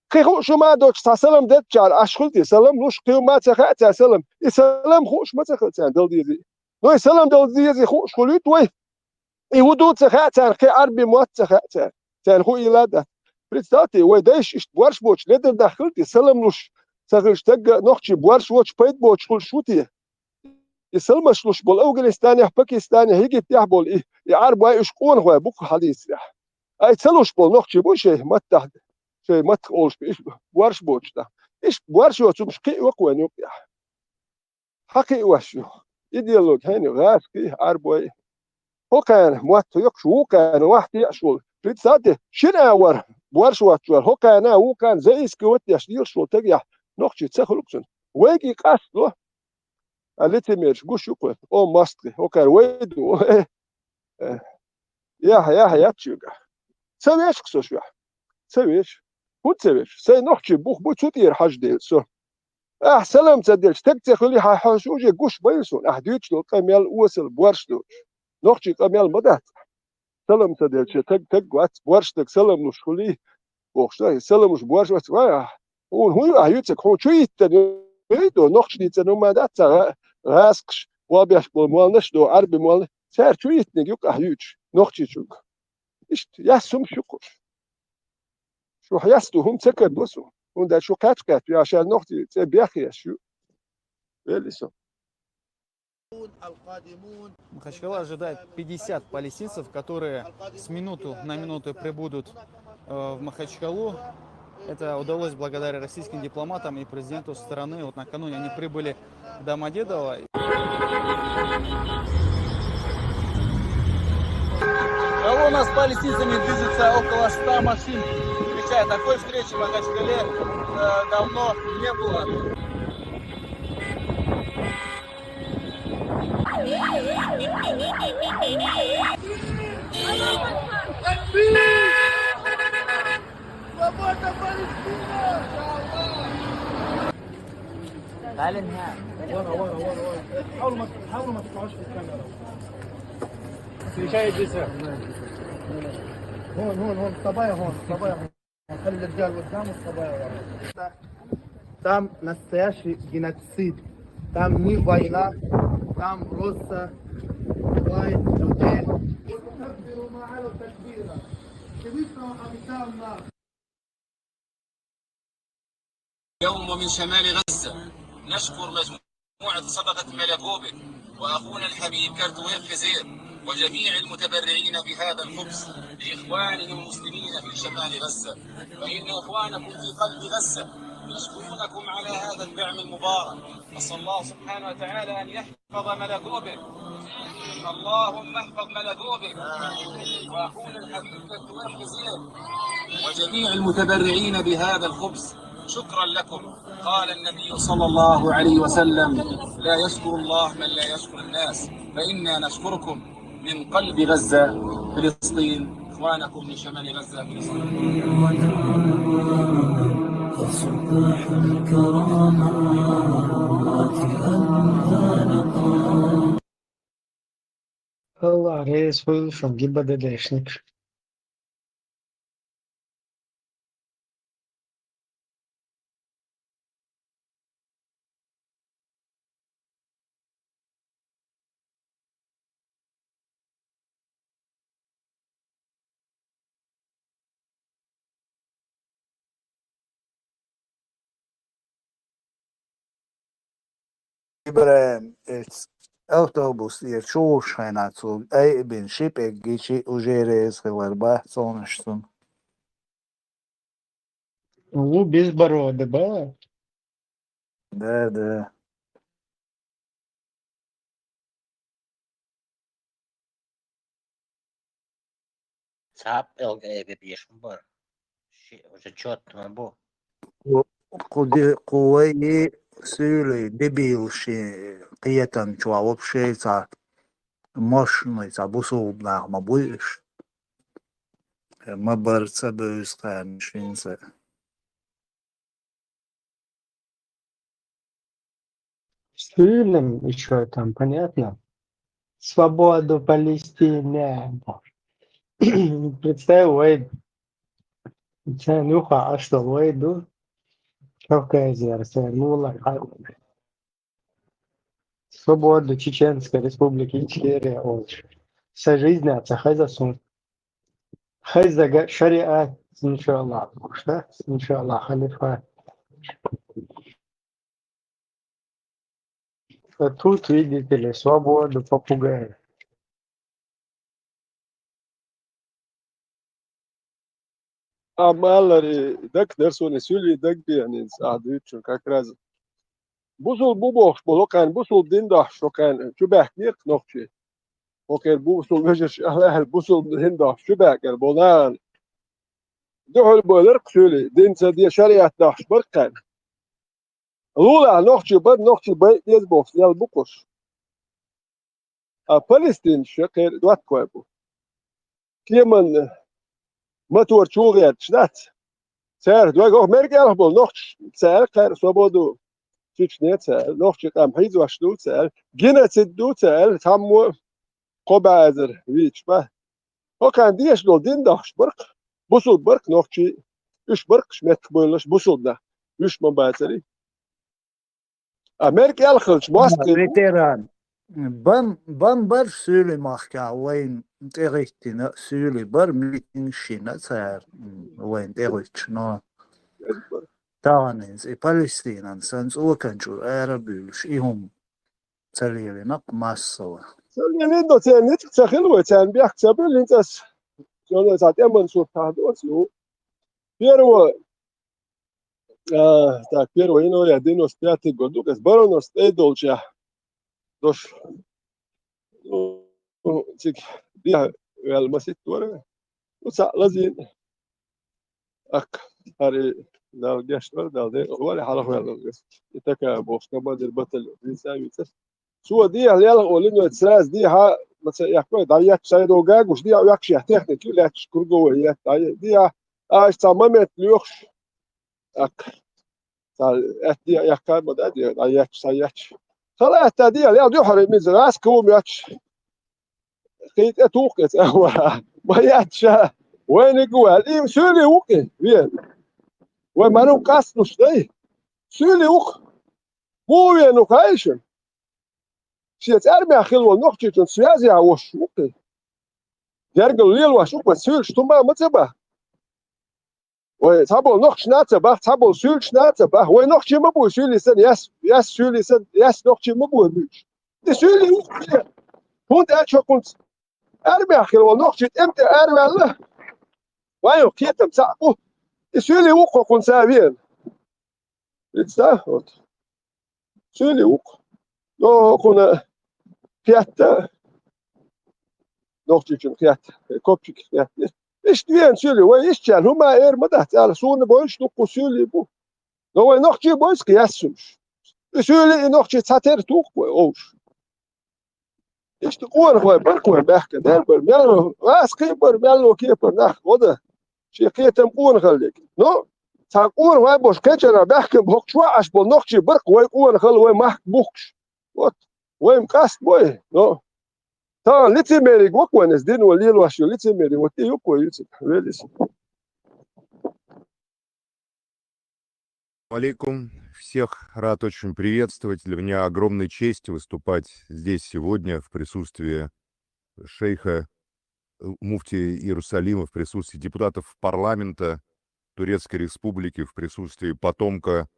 Кхин хууш хӀума а доцуш цхьа салам деллачара Ӏаш хуьлу те? Салам луш, кхин хӀума а ца хаьа цара салам. И салам хууш ма ца хилла царна дала дезий. Но и салам дала дезий хууш хуьлуьйту вай? И хӀун ду ца хаьа царна, кхин Ӏарбийн мотт ца хаьа царна. Царна хӀун ийла а дац. Представьте, вай дайша иштта борш боцуш ледара нах хилла те, салам луш ца хилча, тагга нохчий борш воцуш, пайда боцуш хуьлуш ву те? И саламаш луш болу Афганистанехь, Пакистанехь, Египтехь болу и, и Ӏарбой, уьш къонахой бу-кх хьадийцарехь. Ай, ца луш болу нохчий бу шайн маттахь, шайн маттах олуш, иштта борш боцуш тӀаккха. Иштта борш йоцу хӀумаш кхиъ вакха вайн юкъехь. Хьан кхиъ ваш ю? Идеологи хьенан ю, гӀазкхий, Ӏарбой. ХӀокхарна мотт йоккхуш, вукхарна вахь теъаш волу. Представьте, шина а вара, борш воцуш вара, хӀокхарна а, вукхарна заискивать деш лелаш волу тагехь нохчий ца хуьлу-кх цунна. Вайга и къастадо. А лицемераш гуш ю кхуьнан. О, мостагӀий, хӀокхара вай ду. Э, э. Яхь, яхь, яц шуьгахь. Ца веш-кх со шуьгахь. Ца веш. ХӀунда ца веш? Сайн нохчий бух бу, цу тӀера хьажа деза со. Ахь салам ца делча, таг ца хуьлий, хьан хьоьжуш уже гуш байра суна, ахь дуьйцуш долу къамел осал борш доцуш. Нохчийн къамел ма дац. Салам ца делча, таг, таг вац, борш дерг салам луш хуьлий, бохуш дай, салам луш борш вац, вай ахь. Хьуна хӀун ю ахь юьцург, хьуна чу йиттина ю, ду, нохчий дийцина хӀума дац, цхьа гӀа-, гӀазкхаш, вон беш болу молнаш ду, Ӏарби молна, цара чу йиттиниг ю-кх ахь юьйцуш, нохчичунга. Иштта, яс хӀумаш ю-кх уьш. Шу хьесту хӀума ца карадо суна, хӀунда аьлча шу кхаьчча-кхаьчча, я шаьш нохчий цӀе бехъеш ю. Вели со. Махачкала ожидает пятьдесят палестинцев, которые с минуту на минуту прибудут э, в Махачкалу. Это удалось благодаря российским дипломатам и президенту страны. Вот накануне они прибыли в Домодедово. Колонна с палестинцами движется, около ста машин. Встреча, такой встречи в Махачкале э, давно не было. ورا، ورا، ورا، ورا. حاولوا ما، حاولوا ما تطلعوش في الكاميرا. في شيء جسر. هون، هون، هون، الصبايا هون، الصبايا هون. خلي الرجال قدام والصبايا ورا. Там настоящий геноцид. Там не война, там просто убивают людей. اليوم ومن شمال غزة نشكر مجموعة صدقة ملكوبك وأخونا الحبيب كرتويف خزير وجميع المتبرعين بهذا الخبز لإخوانهم المسلمين في شمال غزة، فإن إخوانكم في قلب غزة يشكرونكم على هذا الدعم المبارك. أسأل الله سبحانه وتعالى أن يحفظ ملكوبك. اللهم احفظ ملكوبك وأخونا الحبيب كرتويف خزير وجميع المتبرعين بهذا الخبز. شكرا لكم. قال النبي صلى الله عليه وسلم: لا يشكر الله من لا يشكر الناس، فإنا نشكركم من قلب غزة، فلسطين، إخوانكم من شمال غزة، فلسطين. Аллах рази хуьлда шуна, ГИБДДшник. ИбрахӀим, эс автобус тӀера чу волуш хенахь цо айа а бина ши пӀелг гича, уже реза хилар бах цунах цунна. Ву безбородый, ба? Да, да. Цхьа пӀелг айбе беш ма бара. Ши уже чот ма бу. Кху, кху де-, кху вай суьйлий дебил шен кхетам чохь вообще цхьа машиной цхьа бусулба нах ма буй уьш. Ма бара ца бевза кхарна шин ца. Суьйлам, и чё там, понятно? Свободу Палестине. Представь, вай, царна юха Ӏаш долу вай ду, Кавказера, царна мула хьан. Свободу Чеченской Республики Ичкерия олуш. Сан жизнь ца хеза суна. Хезза шариат, иншаллах, бохуш, да? Иншаллах, халифат. А тут, видите ли, свободу попугая. Амма аллара и даг дара суна, и суьлий даг бен, ахь дуьйцучун как раз. Бусулба бу бохуш болу кхаьна, бусулба дин дохьуш шо кхаьна чу баьхкинера нохчий. Окхеран бусулба вежарш аьлла аьлла, бусулба дин дохьуш чу баьхкинера болу нахана. Дуьхьал бойлар кху суьлий, дин ца де шариат дохьуш бара кхаьна. Лулахь нохчий бара, нохчий бай беза бохуш, ял бу кхуш. А палестинаш кхеран доттагӀой бу. Кеманна мотор чу гӀерташ дац. Цара дог, оха мера кӀелхьа болу нохчаш, цара кхаьра свободу Чечне цара, нохчий къам хьийзош ду цара, геноцид ду цара, цхьаммо кхо базар вийча бан. Хьо кхаьна дезаш долу дин дохуш баркх, бусулба баркх нохчий, уьш баркхаш меттах буьйлалаш бусулба нах, уьш ма бацари. А мер кӀел хилча, мостагӀий бу. Ветеран. Бам-, бамбар суьйли махкахь вайна тӀегӀиттина, суьйли бар митинг шина цара, м, вайна тӀегӀуьттуш, но тахана хӀинца и Палестинан сан цӀокан чуьра ара а буьйлуш, и хӀума ца лелина массо а. Ца лелина до церан ницкъ ца хилла вай, царна бехк ца буьллу, хӀинца ас, цунна цхьа тӀеман сурт хьахдо ас, ну, первое, А, так, первого января девяносто пятый год ду, кӀеза баронос тӀе долчехь. Дош. Ну, цига дехьа ваьлла маситтора. Ну, цхьаъ лазийна. Аккха, хӀара и Далла гечдора, Далла декъала вара, хьалха ваьлла веза. И така бохуш командир батальон, вийца, вийца. Цо дехьа лелха олу, ну, сразу дехьа, ма ца эккхой, дӀаетта шайн догӀу гуш, дехьа оьхкуш техника ю, лаьтташ круговой етта, дӀа-, дехьа, аша цхьа момент лоьхуш, аккха. Цхьа аьтта де, яхкар ма дац, дӀаетташ, цхьа етташ. Хала аьтта де, я дуьхьара миза, раска ву моьтташ. Кхин тӀе тухкъе цӀа ва. Ма етташ. Вайниг ву, и суьйли ву-кх, вен. Вай мару къасталуш дай. Суьйли ву-кх. Бу вен ву хайшин. Шен цӀармехь хилла волу нохчичун связь яхь вош ву-кх. Гергал лелош ву-кх, вай суьйлаш тума ма ца баха. Вай цхьаболу нохчашна а ца баха, цхьаболу суьйлашна а ца баха. Вай нохчий ма бу суьйли санна, яс, яс суьйли санна, яс нохчий ма бу муьйш. И суьйли ву-кх. ХӀунда аьлча хӀокхунца армехь хилла волу нохчий тӀем тӀе араваьлла. Вайн кхетам цхьаъ бу. И суьйли ву-кх хӀокхунца вен. Представь, вот. Суьйли ву-кх. Но хӀокхуна кхетта, нохчичун кхетта, копчик кхетта. Иштта вен суьйли, вай иштта хӀума эр ма дац, аьлла, суна бойуш дуккха суьйли бу. Но вай нохчий бойцу-кх яссуьйш. И суьйли, и нохчий цхьатерра туху-кх вай овш. Иштта къонахой бара-кх вайн баьхкина, дер бара, мел вац кхин бара, мелло кепара нах гӀо дан. Шен кхетам къонахаллиг. Ну, цхьа къонахой болуш кхечара баьхкина бохкуш ваьӀаш болу нохчий бара-кх вай къонахалла, вай махка бухкуш. Вот, вай-м къаст бой, но тахана лицемериг ву-кх вайн иза, дино лелош ю лицемериг, вот и ю-кх вай юьцу, велис. Алейкум. Всех рад очень приветствовать. Для меня огромная честь выступать здесь сегодня в присутствии шейха, э, муфтия Иерусалима, в присутствии депутатов парламента Турецкой Республики, в присутствии потомка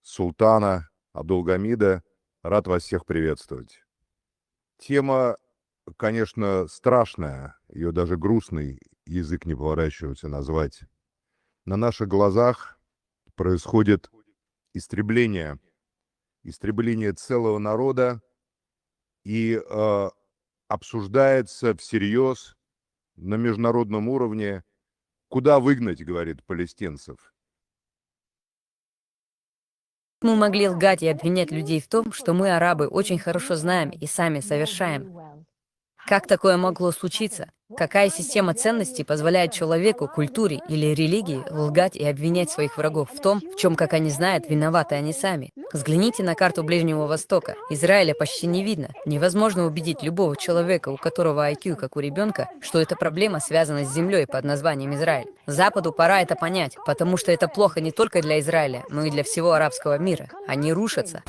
султана Абдулгамида. Рад вас всех приветствовать. Тема, конечно, страшная, её даже грустный язык не поворачивается назвать. На наших глазах происходит истребление, истребление целого народа, и, э, обсуждается всерьёз на международном уровне, куда выгнать, говорит, палестинцев. Мы могли лгать и обвинять людей в том, что мы, арабы, очень хорошо знаем и сами совершаем. Как такое могло случиться? Какая система ценностей позволяет человеку, культуре или религии лгать и обвинять своих врагов в том, в чём, как они знают, виноваты они сами? Взгляните на карту Ближнего Востока. Израиля почти не видно. Невозможно убедить любого человека, у которого I Q как у ребёнка, что эта проблема связана с землёй под названием Израиль. Западу пора это понять, потому что это плохо не только для Израиля, но и для всего арабского мира. Они рушатся.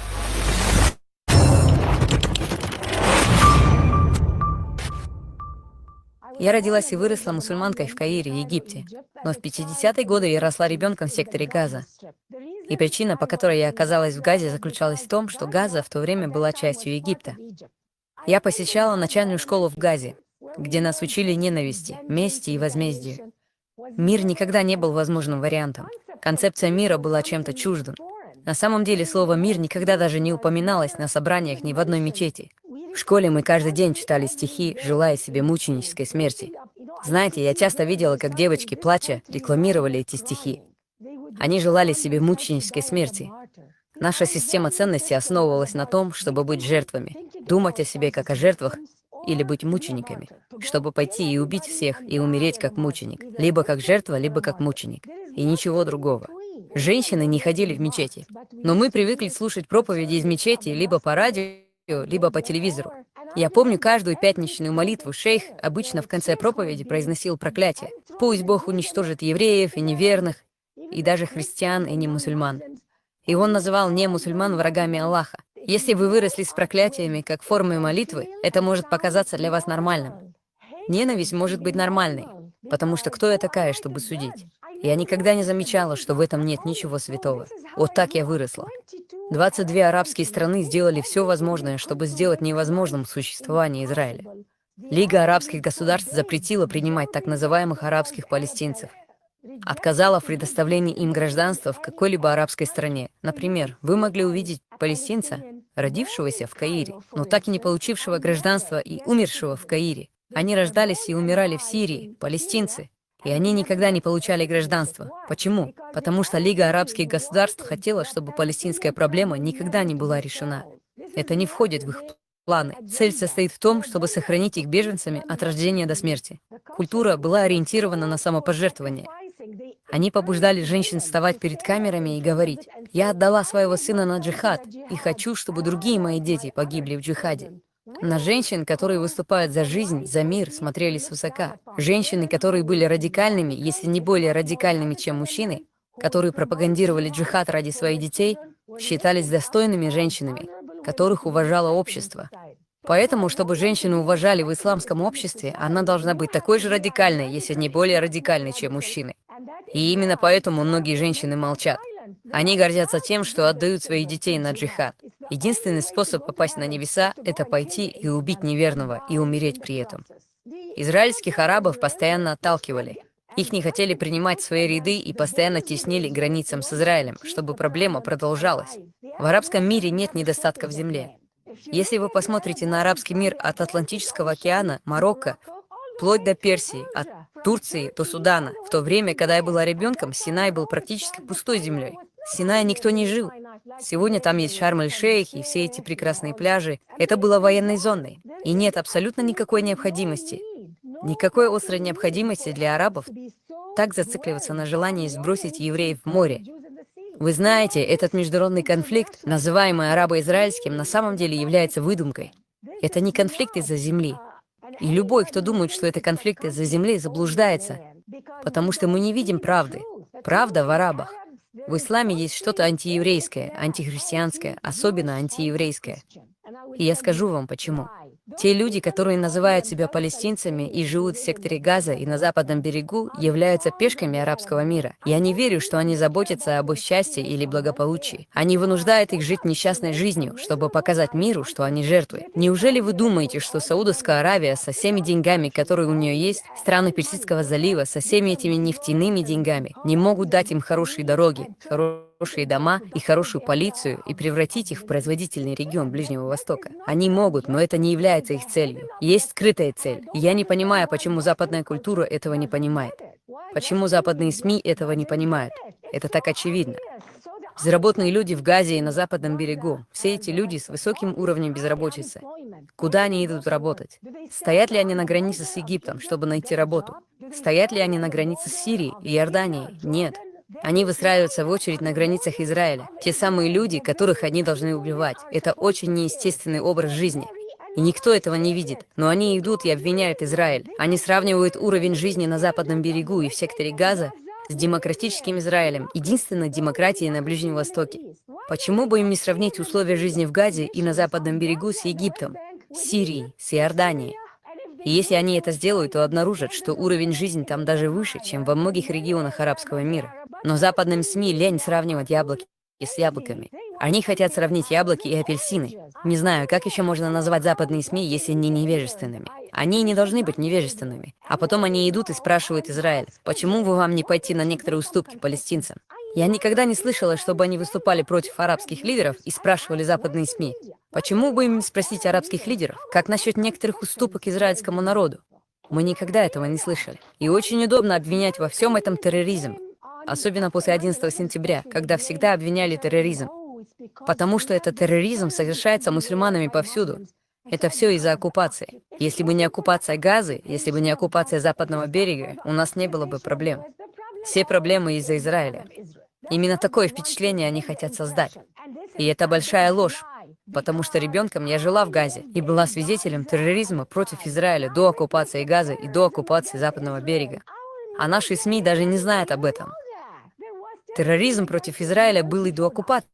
Я родилась и выросла мусульманкой в Каире, Египте. Но в пятидесятые годы я росла ребёнком в секторе Газа. И причина, по которой я оказалась в Газе, заключалась в том, что Газа в то время была частью Египта. Я посещала начальную школу в Газе, где нас учили ненависти, мести и возмездию. Мир никогда не был возможным вариантом. Концепция мира была чем-то чуждым. На самом деле слово «мир» никогда даже не упоминалось на собраниях ни в одной мечети. В школе мы каждый день читали стихи, желая себе мученической смерти. Знаете, я часто видела, как девочки, плача, декламировали эти стихи. Они желали себе мученической смерти. Наша система ценностей основывалась на том, чтобы быть жертвами, думать о себе как о жертвах или быть мучениками, чтобы пойти и убить всех и умереть как мученик, либо как жертва, либо как мученик, и ничего другого. Женщины не ходили в мечети, но мы привыкли слушать проповеди из мечети либо по радио, либо по телевизору. Я помню каждую пятничную молитву, шейх обычно в конце проповеди произносил проклятие: «Пусть Бог уничтожит евреев и неверных, и даже христиан и не мусульман». И он называл не мусульман врагами Аллаха. Если вы выросли с проклятиями как формой молитвы, это может показаться для вас нормальным. Ненависть может быть нормальной, потому что кто я такая, чтобы судить? Я никогда не замечала, что в этом нет ничего святого. Вот так я выросла. Двадцать две арабские страны сделали всё возможное, чтобы сделать невозможным существование Израиля. Лига арабских государств запретила принимать так называемых арабских палестинцев, отказала в предоставлении им гражданства в какой-либо арабской стране. Например, вы могли увидеть палестинца, родившегося в Каире, но так и не получившего гражданства и умершего в Каире. Они рождались и умирали в Сирии, палестинцы. И они никогда не получали гражданство. Почему? Потому что Лига арабских государств хотела, чтобы палестинская проблема никогда не была решена. Это не входит в их планы. Цель состоит в том, чтобы сохранить их беженцами от рождения до смерти. Культура была ориентирована на самопожертвование. Они побуждали женщин вставать перед камерами и говорить: «Я отдала своего сына на джихад и хочу, чтобы другие мои дети погибли в джихаде». На женщин, которые выступают за жизнь, за мир, смотрели свысока. Женщины, которые были радикальными, если не более радикальными, чем мужчины, которые пропагандировали джихад ради своих детей, считались достойными женщинами, которых уважало общество. Поэтому, чтобы женщину уважали в исламском обществе, она должна быть такой же радикальной, если не более радикальной, чем мужчины. И именно поэтому многие женщины молчат. Они гордятся тем, что отдают своих детей на джихад. Единственный способ попасть на небеса — это пойти и убить неверного, и умереть при этом. Израильских арабов постоянно отталкивали. Их не хотели принимать в свои ряды и постоянно теснили к границам с Израилем, чтобы проблема продолжалась. В арабском мире нет недостатка в земле. Если вы посмотрите на арабский мир от Атлантического океана, Марокко, вплоть до Персии, от Турции до Судана, в то время, когда я была ребенком, Синай был практически пустой землей. В Синае никто не жил. Сегодня там есть Шарм-эль-Шейх и все эти прекрасные пляжи. Это было военной зоной. И нет абсолютно никакой необходимости, никакой острой необходимости для арабов так зацикливаться на желании сбросить евреев в море. Вы знаете, этот международный конфликт, называемый арабо-израильским, на самом деле является выдумкой. Это не конфликт из-за земли. И любой, кто думает, что это конфликт из-за земли, заблуждается, потому что мы не видим правды. Правда в арабах. В исламе есть что-то антиеврейское, антихристианское, особенно антиеврейское. И я скажу вам почему. Те люди, которые называют себя палестинцами и живут в секторе Газа и на Западном берегу, являются пешками арабского мира. Я не верю, что они заботятся об их счастье или благополучии. Они вынуждают их жить несчастной жизнью, чтобы показать миру, что они жертвы. Неужели вы думаете, что Саудовская Аравия со всеми деньгами, которые у нее есть, страны Персидского залива со всеми этими нефтяными деньгами, не могут дать им хорошие дороги, хорошие дома и хорошую полицию и превратить их в производительный регион Ближнего Востока? Они могут, но это не является их целью. Есть скрытая цель. И я не понимаю, почему западная культура этого не понимает. Почему западные СМИ этого не понимают? Это так очевидно. Безработные люди в Газе и на Западном берегу, все эти люди с высоким уровнем безработицы. Куда они идут работать? Стоят ли они на границе с Египтом, чтобы найти работу? Стоят ли они на границе с Сирией и Иорданией? Нет. Они выстраиваются в очередь на границах Израиля. Те самые люди, которых они должны убивать. Это очень неестественный образ жизни. И никто этого не видит. Но они идут и обвиняют Израиль. Они сравнивают уровень жизни на Западном берегу и в секторе Газа с демократическим Израилем, единственной демократией на Ближнем Востоке. Почему бы им не сравнить условия жизни в Газе и на Западном берегу с Египтом, с Сирией, с Иорданией? И если они это сделают, то обнаружат, что уровень жизни там даже выше, чем во многих регионах арабского мира. Но западным СМИ лень сравнивать яблоки с яблоками. Они хотят сравнить яблоки и апельсины. Не знаю, как еще можно назвать западные СМИ, если не невежественными. Они не должны быть невежественными. А потом они идут и спрашивают Израиль: «Почему бы вам не пойти на некоторые уступки палестинцам?» Я никогда не слышала, чтобы они выступали против арабских лидеров и спрашивали западные СМИ: «Почему бы им не спросить арабских лидеров, как насчет некоторых уступок израильскому народу?» Мы никогда этого не слышали. И очень удобно обвинять во всем этом терроризм. Особенно после одиннадцатого сентября, когда всегда обвиняли терроризм. Потому что этот терроризм совершается мусульманами повсюду. Это все из-за оккупации. Если бы не оккупация Газы, если бы не оккупация Западного берега, у нас не было бы проблем. Все проблемы из-за Израиля. Именно такое впечатление они хотят создать. И это большая ложь, потому что ребенком я жила в Газе и была свидетелем терроризма против Израиля до оккупации Газы и до оккупации Западного берега. А наши СМИ даже не знают об этом. Терроризм против Израиля был и до оккупации.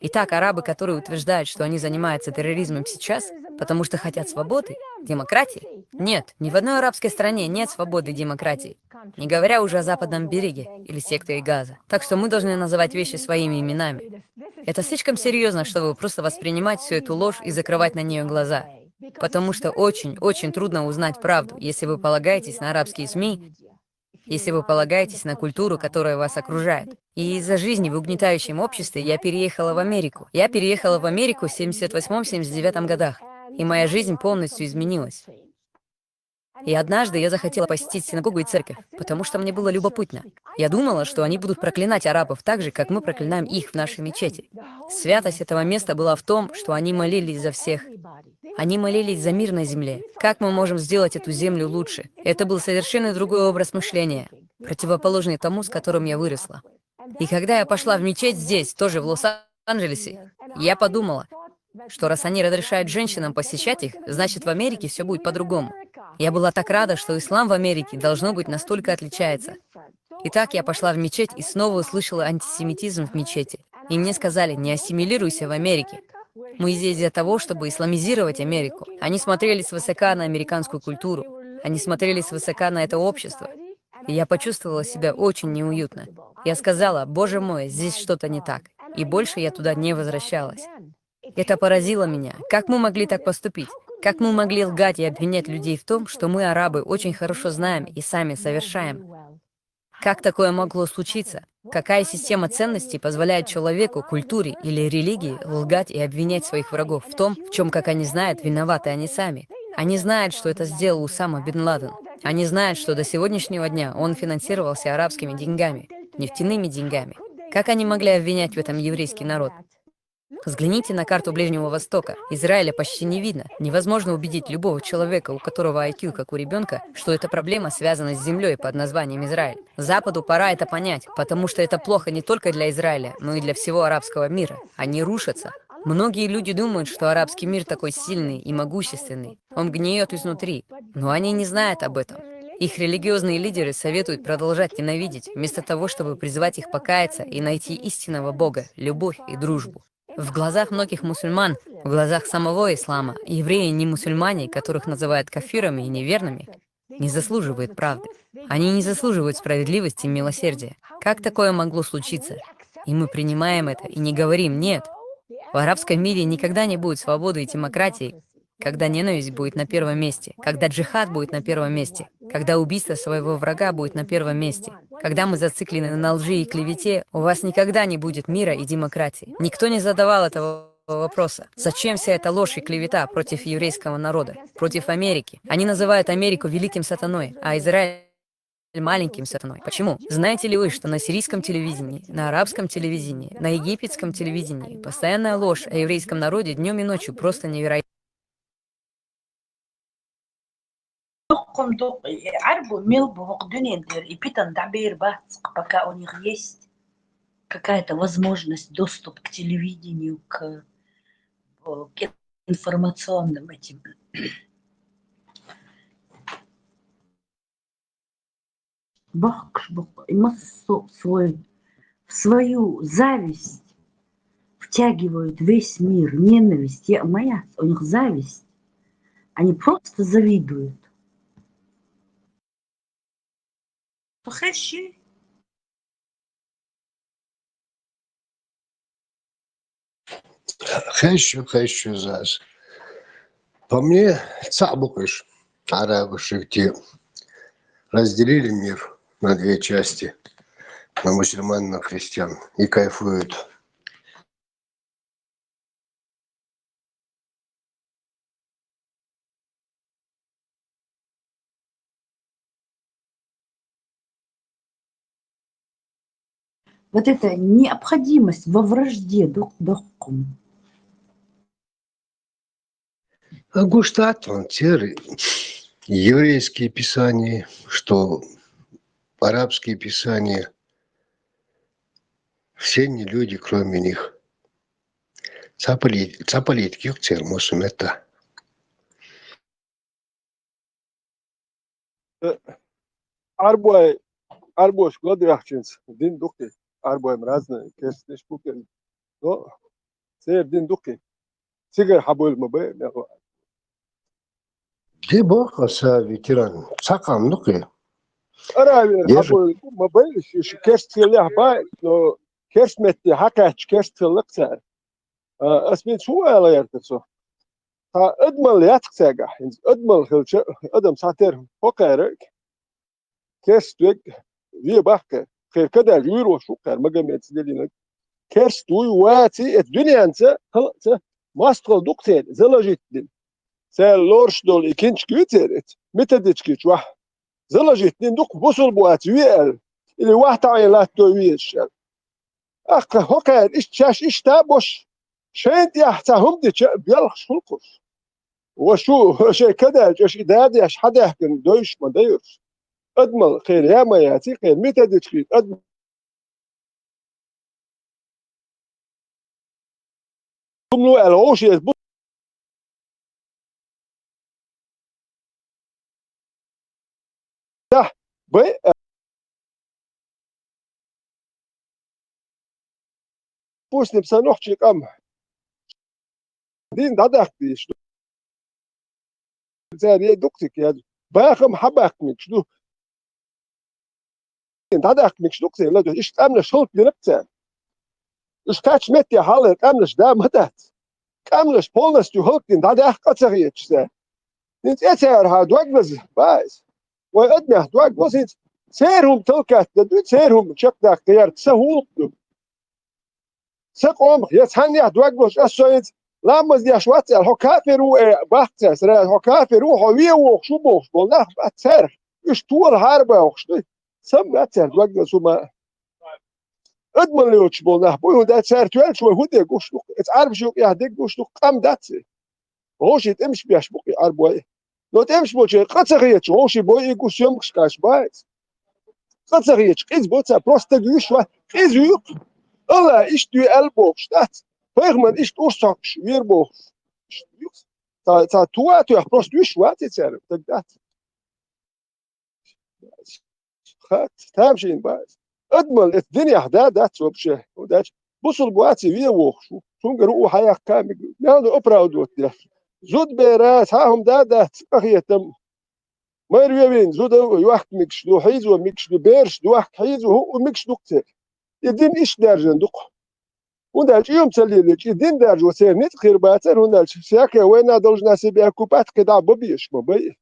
Итак, арабы, которые утверждают, что они занимаются терроризмом сейчас, потому что хотят свободы, демократии? Нет, ни в одной арабской стране нет свободы и демократии, не говоря уже о Западном береге или секторе Газа. Так что мы должны называть вещи своими именами. Это слишком серьезно, чтобы просто воспринимать всю эту ложь и закрывать на нее глаза. Потому что очень, очень трудно узнать правду, если вы полагаетесь на арабские СМИ, если вы полагаетесь на культуру, которая вас окружает. И из-за жизни в угнетающем обществе я переехала в Америку. Я переехала в Америку в семьдесят восьмом-семьдесят девятом годах, и моя жизнь полностью изменилась. И однажды я захотела посетить синагогу и церковь, потому что мне было любопытно. Я думала, что они будут проклинать арабов так же, как мы проклинаем их в нашей мечети. Святость этого места была в том, что они молились за всех. Они молились за мир на земле. Как мы можем сделать эту землю лучше? Это был совершенно другой образ мышления. противоположный тому, с которым я выросла. И когда я пошла в мечеть здесь, тоже в Лос-Анджелесе, я подумала, что раз они разрешают женщинам посещать их, значит, в Америке все будет по-другому. Я была так рада, что ислам в Америке, должно быть, настолько отличается. Итак, я пошла в мечеть и снова услышала антисемитизм в мечети. И мне сказали: «Не ассимилируйся в Америке. Мы здесь для того, чтобы исламизировать Америку». Они смотрели свысока на американскую культуру. Они смотрели свысока на это общество. И я почувствовала себя очень неуютно. Я сказала: «Боже мой, здесь что-то не так». И больше я туда не возвращалась. Это поразило меня. Как мы могли так поступить? Как мы могли лгать и обвинять людей в том, что мы, арабы, очень хорошо знаем и сами совершаем? Как такое могло случиться? Какая система ценностей позволяет человеку, культуре или религии лгать и обвинять своих врагов в том, в чем, как они знают, виноваты они сами? Они знают, что это сделал Усама бен Ладен. Они знают, что до сегодняшнего дня он финансировался арабскими деньгами, нефтяными деньгами. Как они могли обвинять в этом еврейский народ? Взгляните на карту Ближнего Востока. Израиля почти не видно. Невозможно убедить любого человека, у которого I Q как у ребенка, что эта проблема связана с землей под названием Израиль. Западу пора это понять, потому что это плохо не только для Израиля, но и для всего арабского мира. Они рушатся. Многие люди думают, что арабский мир такой сильный и могущественный. Он гниет изнутри. Но они не знают об этом. Их религиозные лидеры советуют продолжать ненавидеть, вместо того, чтобы призвать их покаяться и найти истинного Бога, любовь и дружбу. В глазах многих мусульман, в глазах самого ислама, евреи не мусульмане, которых называют кафирами и неверными, не заслуживают правды. Они не заслуживают справедливости и милосердия. Как такое могло случиться? И мы принимаем это и не говорим: «Нет». В арабском мире никогда не будет свободы и демократии, когда ненависть будет на первом месте, когда джихад будет на первом месте, когда убийство своего врага будет на первом месте, когда мы зациклены на лжи и клевете, у вас никогда не будет мира и демократии. Никто не задавал этого вопроса. Зачем вся эта ложь и клевета против еврейского народа, против Америки? Они называют Америку великим сатаной, а Израиль маленьким сатаной. Почему? Знаете ли вы, что на сирийском телевидении, на арабском телевидении, на египетском телевидении постоянная ложь о еврейском народе днем и ночью просто невероятна? Дуккхум дукх, Ӏарбой мел ба хӀокху дуьнен тӀера и питана дӀабер бац, пока у них есть какая-то возможность, доступ к телевидению, к, э, к информационным этим. Бохкуш бу-кх, и массо в свой, в свою зависть втягивают весь мир, ненависть, я, моя, у них зависть. Они просто завидуют. Хезчий? Хезчу, хезчу зас. По мне, цхьаъ бу-кх уьш, Ӏарабашка те разделили мир на две части, на мусульман, на христиан, и кайфуют. Вот эта необходимость во вражде друг к другу. А гуш дац хьуна церан еврейские писания, что арабские писания, все не люди, кроме них. Цхьа поли-, цхьа политика ю-кх церан массо меттехь. Э, Ӏарбой, Ӏарбош гладряхчинца дин ду-кх и, Ӏарбой-м разные керстанаш бу-кх и. Но церан дин ду-кх и. Цигара хьабуьйла ма бай, мел ваьа. Де боху аса ветеран, цхьа къам ду-кх и. Аравер Ежа- хьабуьйла ма бай, иш, иш керст хиллехь бай, но керст метте хьакхаьчча керст хилла-кх цара. А, ас мин чу ала гӀерта цо. Цхьа адамалла яц-кх цаьргахь, хӀинца адамалла хилча, адам схьатера хӀокхара, керст верг ве баккха, кхера кадал жуьйр волуш ву-кх кхара Магомед Цхьаделинаг. Керст вуй, ваций, эцу дуьненца, халаца, мостагӀалла ду-кх церан, заложить дина. Цара лоруш долу и кинчка ю церан эца, методичка ю чохь. Заложить дина ду-кх бусулба вац ве аьлла, или вахь таӀе латто везаш аьлла. Ахкха хӀокхара иштта шаьш иштта а беш, шайна тӀехь цхьа хӀума дича а белхаш хуьлу-кх уьш. Ва шу, шайн кадаьлча аша и дадеш хьадаьхкина дойуш ма дайуш. Адамал кхера яма яци, кхера методички адам. Хумлу аьлла вовши эс бу-, да, бай, пусть не псанохчи къам. Дин дадахтиш. Цаьрга дукха цига яз. Бахам хьабаккхамикаш ду. ДӀадаккхамикаш ду-кх церан ладугӀ. Иштта къаьмнаш хӀаллакдина-кх царна. Уьш кхаьчча метте хьалха къаьмнаш да ма дац. Къаьмнаш полностью хӀаллакдина дӀадаьккха ца хеташ царна. ХӀинца э цархьа дог лаза, баиз. Вай адамех дог лаза хӀинца. Церан хӀума талкатта ду, церан хӀума чекхдаккха гӀерта са хӀуллакх ду. Са къомах, я цхьаннех дог лозуш, ас со хӀинца ламаз деш вац аьлла, хьо кафир ву, э, баккха цаьрца, сразу хьо кафир ву, хьо вен вохуш ву бохуш болу нах бац цаьрга. Уьш тола хьарбахуш ду. Сам бац цаьрга дог лозуш хӀума. Адамалла йоцуш болу нах бу, хӀунда аьлча цара тоьлча вай хӀун де гуш ду-кх? Эца Ӏарбаш юкъехь де гуш ду-кх, къам дац и. Вовшийн тӀемаш беш бу-кх и Ӏарбой. Но тӀемаш болчеран къа ца хеташ, вовшийн бойий гуш съёмкаш кхаьчна бац. Къа ца хеташ, къиза бу цара, просто стаг вуьйш вац, къиза вуьйш. Алла иштта ве аьлла бохуш дац. Пайхамар иштта урс цхьокхуш вера бохуш. Иштта вуьйш. Ца, ца туа тоьхна просто вуьйш вац и цара, стаг дац. Хац, тамашийна бац. Адамалла эца динехь да дац вообще. ХӀунда аьлча бусулба вац и вен вохуш ву. Цуьнгара ву хьаяккха а мега. Мел ду оправдывать деш. Зудбера цхьа хӀума да дац, къахетам. Майра вевина зуда йохка мегаш ду, хьийзо мегаш ду, бераш дохка, хьийзо хӀуъу мегаш ду-кх церан. И дин иштта даьржина ду-кх. ХӀунда аьлча и хӀума ца лелийча, и дин даржо церан ницкъ хир бацара, хӀунда аьлча всякая война должна себя окупать, кхидӀа бан безаш ма бай.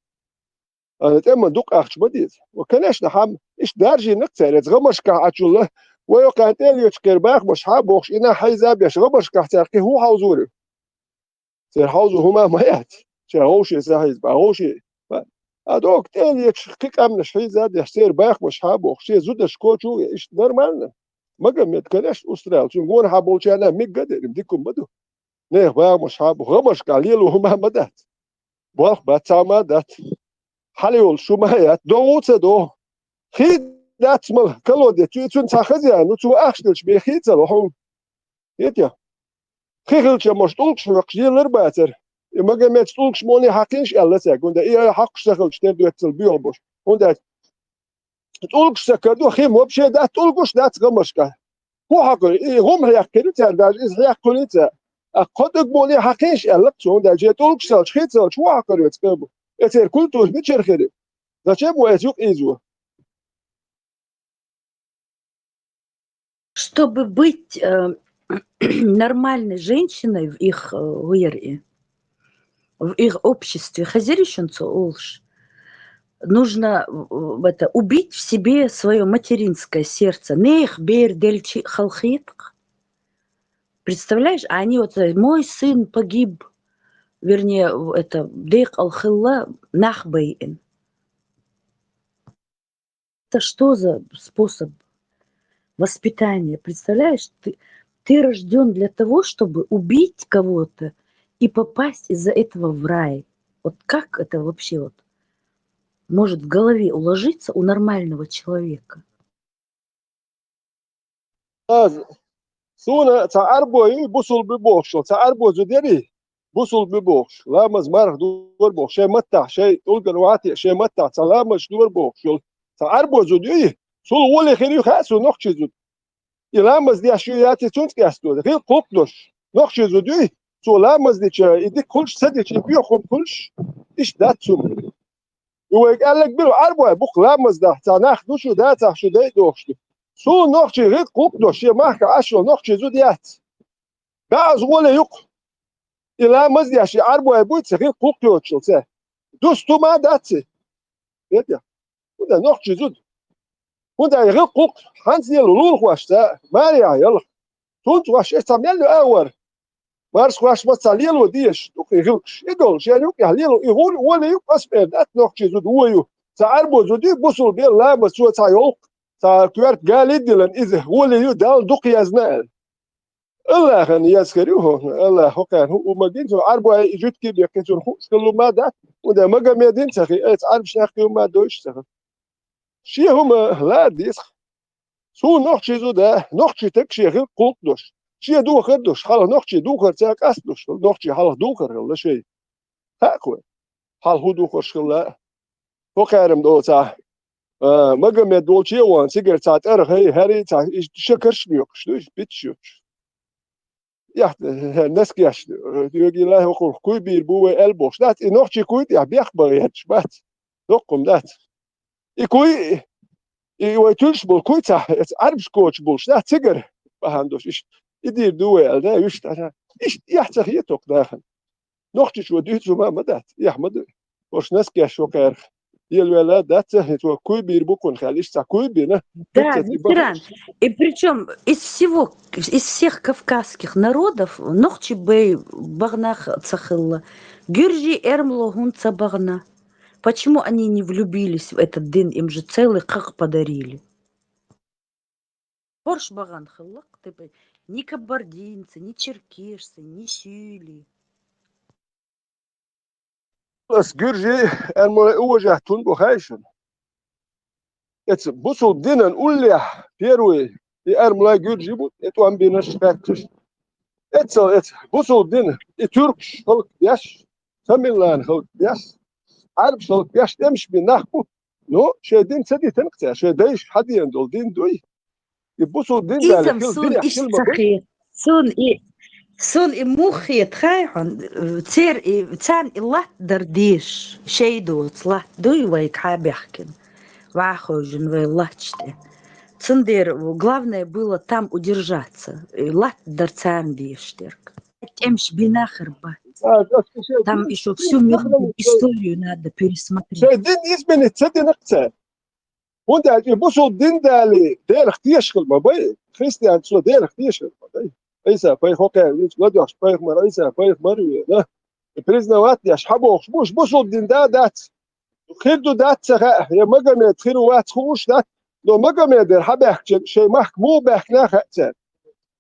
Ана тӀеман дукха ахча ма деза. Ва, конечно, хьан иштта даржийна-кх цара, эца гӀамашкахь Ӏачулла, вай окхана тӀе а леташ кхера бахамаш хьа а бохуш, и нах хьийза а беш, гӀамашкахь цара кхин хӀун хьовзур ю? Церан хьовзо хӀума ма яц. Шен вовше ца хьийза, бан вовше. А догу тӀе а леташ, кхин къаьмнаш хьийза а деш, церан бахамаш хьа а бохуш, шен зудашка кочу а ве, иштта нормально. Магомед, конечно, устраивал, цуьнан гонахьа болчарна мегга а дерг, дика хӀума ма ду. Нехан бахамаш хьа а боху, гӀамашкахь лело хӀума ма дац. Болх бац, цхьа хӀума а дац. Хьала йолуш хӀума а яц, догӀу а ца догӀу. Хи дац мала, колодец ю, и цуьнан цхьа хаза яьлла, ну, цо ахча делча бен хи ца ло хьуна. Хетий? Хи хилча, может, тӀулгаш хьоькхуш лелар а бацара. И Магомеда тӀулгаш муьлхха хьакхийша аьлла цаьрга, хӀунда и хьакхуш ца хилча, тера доьццал боьха болуш. ХӀунда аьлча тӀулгаш ца карадо, хи вообще дац, тӀулгаш дац гӀамашкахь. ХӀун хьакхуьру? И гӀум хьекхира цара, даже иза хьекхуьлий цара. А кхо тӀулг муьлхха хьакхийша аьлла-кх цо, хӀунда аьлча тӀулгаш ца хилча, хи ца хилча, хӀун хьакхуьру эца къам? Эцеран культура мичара хир ю? Зачем вай эца юкъа ийзо? Чтобы быть, э, нормальной женщиной в их, э, вере, в их обществе, хазиришин цо олуш, нужно, э, это, убить в себе своё материнское сердце. Нехан бер делча а халахетта-кх. Представляешь, а они вот, э, мой сын погиб, вернее, в-, это, декъала хилла, нах байина. Это что за способ воспитания? Представляешь, ты, ты рождён для того, чтобы убить кого-то и попасть из-за этого в рай. Вот как это вообще вот может в голове уложиться у нормального человека? Аз, суна цхьа Ӏарбой, бусулба бохуш йолу, цхьа Ӏарбой зуда яра, бусулба бохуш, ламаз марха дора бохуш, шайн маттахь, шайн тӀулган ватте, шайн маттахь цхьа ламазаш дора бохуш йолу, цхьа Ӏарбой зуда юй, цул гӀоле хир ю хаьа суна нохчий зуда. И ламаз деш ю яц и цуьнца къастор, гӀиллакх-гӀуллакх долуш, нохчий зуда юй, цо ламаз дича, и дика хуьлуш, ца дича, и боьха хӀума хуьлуш, иштта дац цунна. И вайга аьлларг бира Ӏарбой бу-кх, ламаз дахь, цхьа нах ду шу, дацахь шу дайа дохуш ду. Суна нохчий гӀиллакх-гӀуллакх долуш, шен махкахь Ӏаш йолу нохчий зуда яц. БӀозза гӀоле ю-кх. И ламаз деш, и Ӏарбой буй цхьа гӀиллакх-гӀуллакх йоцуш йолу цхьа. Дусту ма дац и. Хетий? ХӀунда нохчий зуда? ХӀунда и гӀиллакх-гӀуллакх хьанца лело лулахошца, марехь ялахь? Цунца ваьш эс цхьа мел ю агӀор? Марсхошца цхьа лело дезаш ду-кх и гӀиллакхаш. И долу шен юкъехь лело, и гӀур-, гӀоле ю-кх, ас бер дац нохчий зуда вон ю. Цхьа Ӏарбой зуда ю, бусулба бен ламаз цо цхьа йолу-кх, цхьа коьрта гали а диллина иза, гӀоле ю, Далла дукха езна аьлла. Аллахьан еза хир ю хӀокхуьнан, Аллахь хӀокхарна хӀуъу ма гина цунна, Ӏарбой и жуьгтий бен кхин цунна хууш хилла ма дац, хӀунда Магомедин ца хи, эца Ӏарбашна хи ма дойуш ца хи. Шен хӀума ла деза. Суна нохчий зуда, нохчий таг шен хилла кхулкъ долуш. Шен духар долуш, хьалха нохчий духар ца къаста долуш, нохчий хьалха духар хилла шайн. Хаьа кхо. Хьалха хӀун духарш хилла. ХӀокхарам доцахь, а, Магомед волчу а вон, цигара цхьа тӀара хӀей, хӀарий цхьа, и шакарш а мекхаш ду, и питаш йоцуш. Яхь, наскеш, йоги лай хӀокхух куй бийр бу вай аьлла бохуш дац, и нохчий куй тӀехь бех бан гӀерташ бац. Доккхум дац. И куй, и вай туьлуш болу куй ца, эца Ӏарбаш коча болуш дац, цигара бахьана долуш, иштта, и дийр ду вай аьлла, да, вуьшта, иштта, эхь ца хетокх дахана. Нохчичо дуьйцу ма, ма дац, эхь ма ду. Ош наскеш шо кхаьрха. Елвелла дац, хӀинца куй бийр бу кхунна хьаьл, иштта ца куй бина. Да, ветеран. И причём из всего, из всех кавказских народов нохчий бай багӀнах ца хилла. Гуьржий, эрмло хӀунда ца багӀна? Почему они не влюбились в этот дин? Им же целый кхакъ подарили. Хорш багӀан хилла-кх, типа, ни кабардинцы, ни черкешцы, ни сюйли. Ас гуьржий, эрмалой уважать хӀунда бу хаьий шуна? Эца бусулба динан уллехь первый и эрмалой, гуьржий бу, и тӀом бинарш, кхаьчнарш. Эццал эца бусулба дина и туьркаш халкъ беш, тамиллан халкъ беш, Ӏарбаш халкъ беш тӀемаш бина нах бу. Ну, шайн дин ца дитина-кх цара, шайн дайша хьадеана долу дин дуй. И бусулба дин дале, изам хила суна динехь иштта хила ма ца бу. Хета. Суна и, суна и муха хета хаьий хьуна, цер и, царна и латта дар дезаш, шайн доцу латта дуй вайга хьа баьхкина, ваха хевшина вай латташ тӀе. Цундела главное было там удержаться, и латта дар царна дезаш дерг. ТӀемаш бина хир бац. А, ас шу шайн Там дин ещё всю мировую историю надо пересмотреть. Шайн дин изменить ца дина-кх цара. ХӀунда аьлча и бусулба дин дале, Делах тешаш хила ма бай, христианца Делах тешаш хила ма бай. Ӏийса пайхамар, хӀокхаьрга винчу ладоьгӀчу пайхамар, Ӏийса пайхамар а вена, и признавать деш хьан бохуш бу, уьш бусулба дин да а дац. Хир ду дац ца хаьа, я Магомед хир ву вац хууш дац, но Магомедера хьан баьхкича шайн махка муха баьхкина хаьа цара.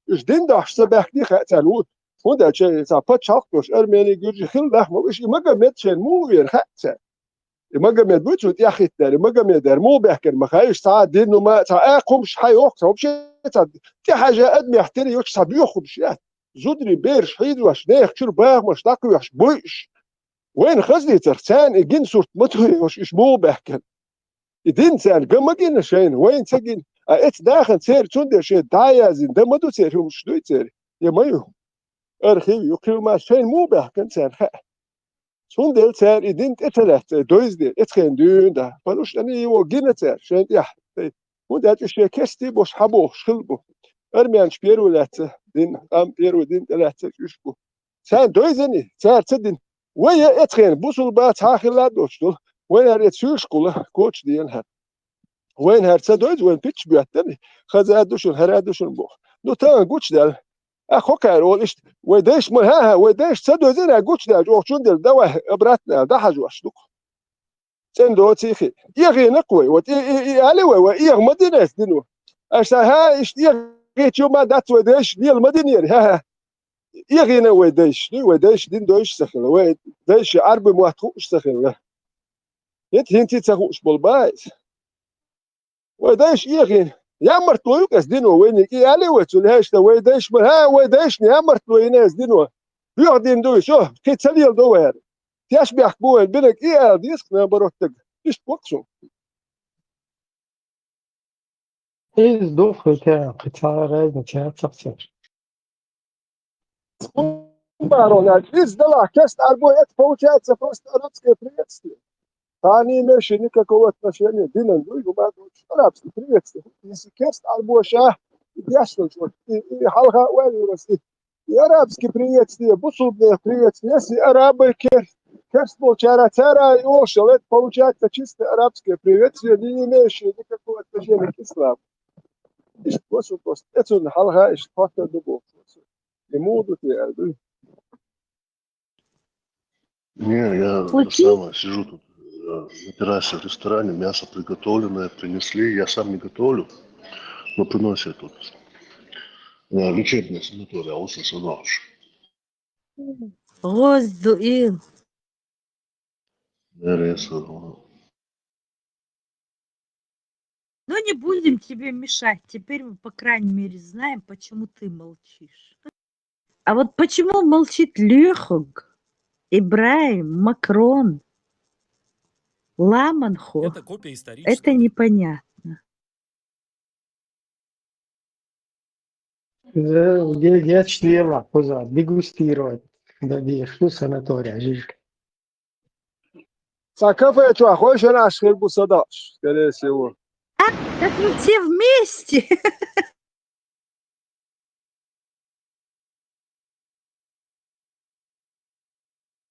Уьш дин дохьуш ца баьхкина хаьа царна. ХӀунда аьлча шайн цхьа пачхьалкх долуш, армени, гуьржи хила нах ма бу, уьш и Магомед шайна муха веана хаьа цара. И Магомед буй цунна тӀехӀиттинарг, и Магомедера муха баьхкина ма хаьа, уьш цхьа а дин, ну, ма, цхьа а кхумаш хьан йохку, цхьа вообще цхьа тӀехьажа адамех тера йоцуш цхьа боьхамаш яц. Зударий, бераш хьийзош, нехан чуьра бахамаш дӀакхоьхьуш, буй уьш. Вайна хазлийцарх царна и гина сурт ма тоьхуш, уьш муха баьхкина. И дин царна ган ма гина шайна, вайна ца гина. А эца дахана церан цундела шайн дӀа а яздина, дан ма ду церан хӀумаш дуй церан, я ма ю. Архив ю, кхин ма шайна муха баьхкина царна хаьа. Цундела цара и дин тӀе ца лаьцна, и дойза де, эцхен дуьйна да. Потому что они его гина цара, шайн тӀехь. ХӀунда аьлча уьш шайн керстий болуш хьан бохуш хила бу. Армянаш первый лаьцна дин, ам первый дин тӀелаьцнарш уьш бу. Царна дойзаний, цара ца дина. Вай я эцхен бусулба цхьа а хилла а доцуш долу. Вайна хӀара эца суьйшкъула коча дена хӀара. Вайна хӀара ца дойза, вайна питча боьттарий, хаза а ду шуна, хӀара а ду шуна боху. Ну, тахана гучудаьлла. А хӀокхара олу иштта, вай дайша ма, хӀа-хӀа, вай дайша ца дойзина гучудаьлча, оха чун дерг давай обратно аьлла, дӀахьажош ду-кх. ЦӀена доций хи. ЭгӀийна-кх вай, вот и, и, и али вай, вай эгӀа ма дина эцу дино. Аша, хӀа, иштта эгӀийча ма дац вай дайша, лела ма динера, хӀа-хӀа. ЭгӀийна вай дайша, ну, вай дайша дин дойша ца хилла, вай дайша Ӏарби мотт хууш ца хилла. ХӀинца, хӀинца ца хууш болу бан иза. Вай дайша эгӀийна. Ямартло ю-кх эцу дино вайниг, и али вай цунна, хӀа, иштта вай дайша ма, хӀа, вай дайшна ямартло йина эцу дино. Боьха дин ду и, всё, кхин ца леладо вай хӀара. Тешнабехк бу вайна бинарг, и ала деза-кх, наоборот, дага. Иштта боккха суна. Иза ду хӀуьтаьрна, кхин цхьа разница яцахь церан. Барон, иза далахь, керста Ӏарбой, это получается просто арабское приветствие. Та не имеющее никакого отношения, динан дуй, хӀума доцуш, арабское приветствие. Если керста Ӏарбоша, и дешнаш, вот, и, и хьалха ойла юрас, и И арабский приветствие, бусулбанех приветствие, если арабы кер-, керст болчара, цара и олуш, это получается чисто арабское приветствие, не имеющее никакого отношения к исламу. Иштта бусулба, эцунна хьалха иштта хӀоттар ду бохуш. И муха ду те аьлла дуй? Не, я Случись? Сам сижу тут, э, на террасе в ресторане, мясо приготовленное принесли, я сам не готовлю, но приносят тут. Э, лечебная санатория, Алсу Садович. ГӀозду и. Нервы сорвало. Ну, не будем тебе мешать. Теперь мы, по крайней мере, знаем, почему ты молчишь. А вот почему молчит Лёхуг, Ибраим, Макрон, Ламанхо, это непонятно. Гечдела, кхуза дегустировать. Да, деш, шу санатория, жижиг. Цхьа кафе чохь хойшанаш хир бу садош, скорее всего. А, так мы все вместе.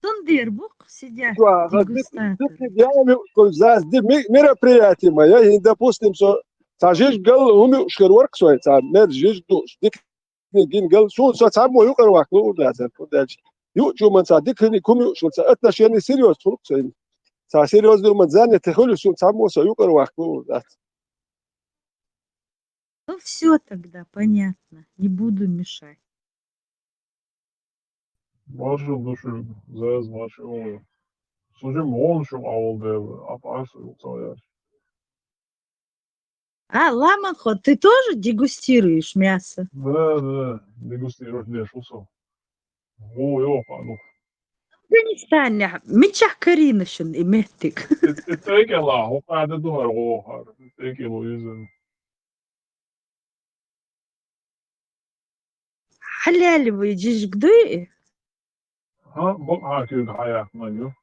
Цундела бу-кх сидя дегустатор. Зас ди ми-, мероприятие ма я, и, допустим, со цхьа жижиг гал хӀума юуш хир вара-кх со, цхьа мер жижиг дууш, дика гина гал, суна со цхьаммо юкъара ваккха луур дац, хӀунда аьлча юучу хӀуманца дика хӀума юуш, цхьа отношение серьёзно хуьлу-кх сайна. Цхьа серьёзно хӀуманца занятый хуьлу, суна цхьаммо со юкъара ваккха луур дац. Ну, всё тогда, понятно. Не буду мешать. Маршалла ду шуьга, Заза, маршалла. Со жима гӀовна шуьга Ӏовала дела, апа Ӏаш ца яш. А, Ламанхо, ты тоже дегустируешь мясо? Да, да, дегустировать деш ву со. Во, йо, а ну. Афганистанехь мичахь карийна шуна и меттиг? И, и тӀекӀела, хӀокху Ӏада ду хӀара гӀо хӀара. И тӀекӀело иза. Хьалаьлла вай жижиг дуй и? ХӀан, бакъахьа куьйга хьаяьккхинарг ю.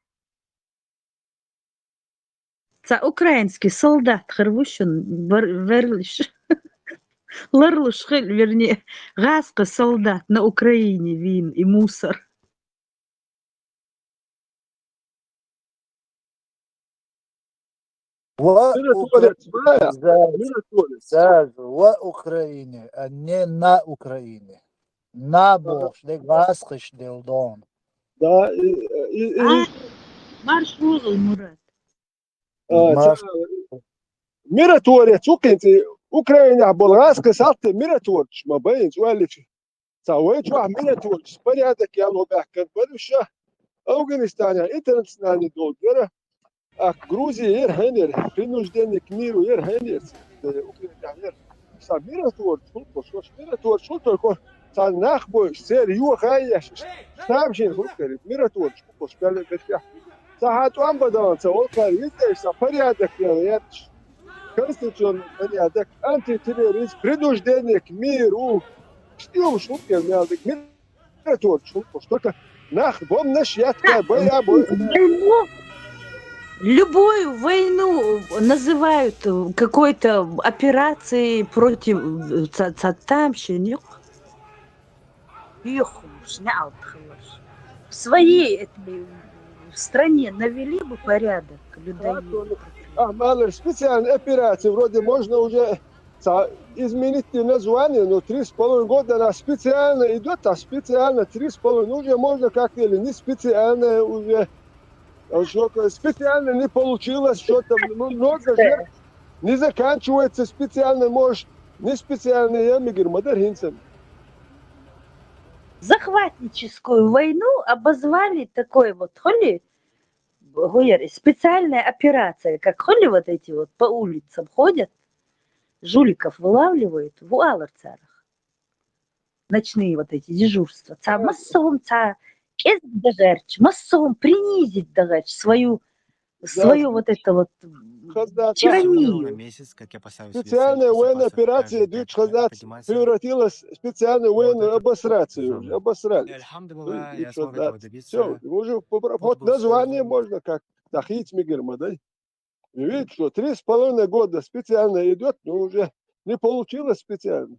Цхьа украинский солдат хир ву шуна, вер-, верлаш. Ларлуш хила, вернее, гӀазкхи солдат на Украине вийна и мусор. Ва Укра-, Заз, ва Украине, а не на Украине. На бохуш де гӀазкхаш делла дона. Да, и, и, и, А, марш вогӀал, Мурат. А, Марш. Ца-, миротворец ву-кх хӀинца, Украинехь болу гӀазкхи салти миротворцаш ма бай хӀинца, оьллича. Цхьа вай чохь миротворчу порядок яло баьхкина бара уьш, Афганистанехь интернациональный долг яра, а Грузия яра хьенера, принуждение к миру яра хьенера, Украинехь яра. Цхьа миротворчу хӀума бу, шуьш миротворчу хӀума только цхьа нах бойуш, церан йоха а еш, тамашийна хӀума хир, миротворчу хӀума бу, шуьш мел а гатехь. Цхьа хьан тӀом бан далан ца волу кхара виза, цхьа порядок яра яц. Конституционный порядок, антитерроризм, принуждение к миру. Стилуш хӀума мел дика, миротворчу хӀума, только нах бомбанаш яц, бай а бой. Войну, любую войну называют, э, какой-то операцией против, э, ца-, ца-, там ещё не. Юххуш, неӀалт хиларш. В своей этой стране навели бы порядок, людоеды. А, мало ли, специальная операция, вроде можно уже ца-, изменить и название, но три с половиной года она специально идёт, а специально три с половиной, ну, уже можно как-то или не специальная уже. А что-то специально не получилось, что-то, ну, много же. Не заканчивается специально, может, не специально, я мигир ма дара хӀинца. Захватническую войну обозвали такой вот, хуьлий, хӀу яра, специальная операция, как хуьлий, вот эти вот по улицам ходят, жуликов вылавливают, ву алар царах. Ночные вот эти дежурства. Цхьа массо а хӀума, цхьа кӀезиг дан гӀерташ, массо а хӀума принизить дан гӀерташ, свою, свою вот это вот, м, тиранию. Специальная военная операция, дуьйцуш хаза дац, превратилась в специальную военную обосрацию, обосрали. Дуьйцуш хаза дац. Всё, уже по-, под название можно как-то хийца мигир ма дай. Видите, что три с половиной года специально идёт, но уже не получилось специально.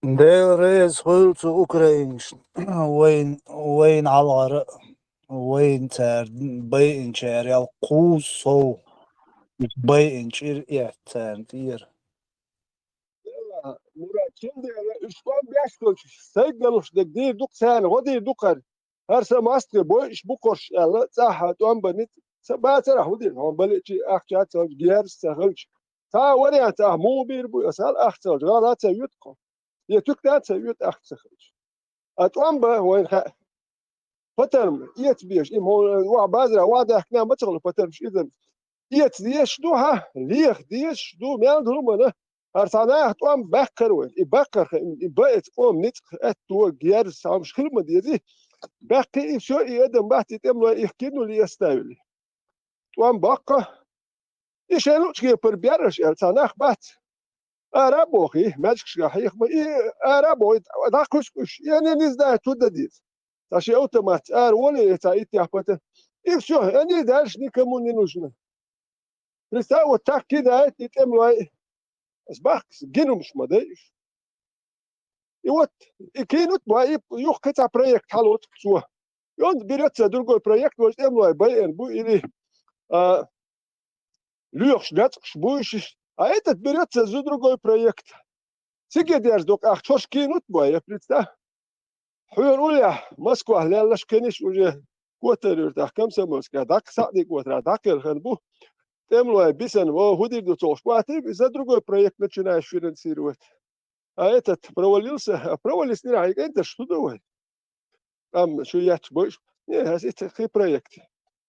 Дела реза хуьлда цу украинашна, вайн, вайна хьалхара, вайна цара байинчарел кхузза сов байина чӀир эцна царна тӀера. Мурад, чимдела, уьш тӀом беш долчу сайгалуш дерг дийр ду-кх царна, гӀо дийр ду-кх хӀара. ХӀара сан мостагӀий бойуш бу-кх уьш аьлла, цӀахь а тӀом бан ницкъ ца бацарахь, хӀун дийр, хьуна балечи ахча а ца хилча, герз а ца хилча. Цхьа а вариант ахь муха бийр бу, аса аьлла, ахча ца хилча, гӀала а ца юьту-кх хьо. Я туька а ца юьту ахча ца хилча. А тӀом бан вайна хаьа. Патарм эца безаш, и хьуна охьа базара, охьа даьхкина ма ца хуьлу патармаш иза. эца дезаш ду хьа, леха дезаш ду, мел ду хӀумана. ХӀара цхьа наха тӀом баккхар вай. И баккхар ха, и баэца къома ницкъ, аьтто, герз, цхьа хӀумаш хила ма дезий. Баьккхи и всё, и адам бац, и тӀемлой их кинули, и оставили. ТӀом баккха. И шайн лучкепар бераш аьлла, цхьа нах бац. Ара бохи, маьжгашка хьеха ма, и ара бохи, дӀакхуьску уж. И они не знают, что дадить. Цхьа ши автомат, ара воле, цхьа иттех пата. И всё, они дальше никому не нужны. Представь, вот так кидает и тем лай. Ас бахкас гинумш ма дайш. И вот, и кинут бой, и юхкаца проект халот цо. И он берётся другой проект, вот тем лай, бай эн бу или, а, лёхш, гацкш, буйшиш. А этот берётся за другой проект. Цига дерза докъах чош кинут бой, я представь. Хьуьр уллехь, Москвахь леллаш кхиниш уже котар юртахь Комсомольская, даккха саъ дика ватара, даккхелхан бу. ТӀемлой бисан, во, хӀу дийр ду цохуш, бахти, за другой проект начинаешь финансировать. А этот провалился, а провалился не рахь, и кӀенташ хӀу ду вай? Там шу яц бойш? Не, хӀаз итт хи проект.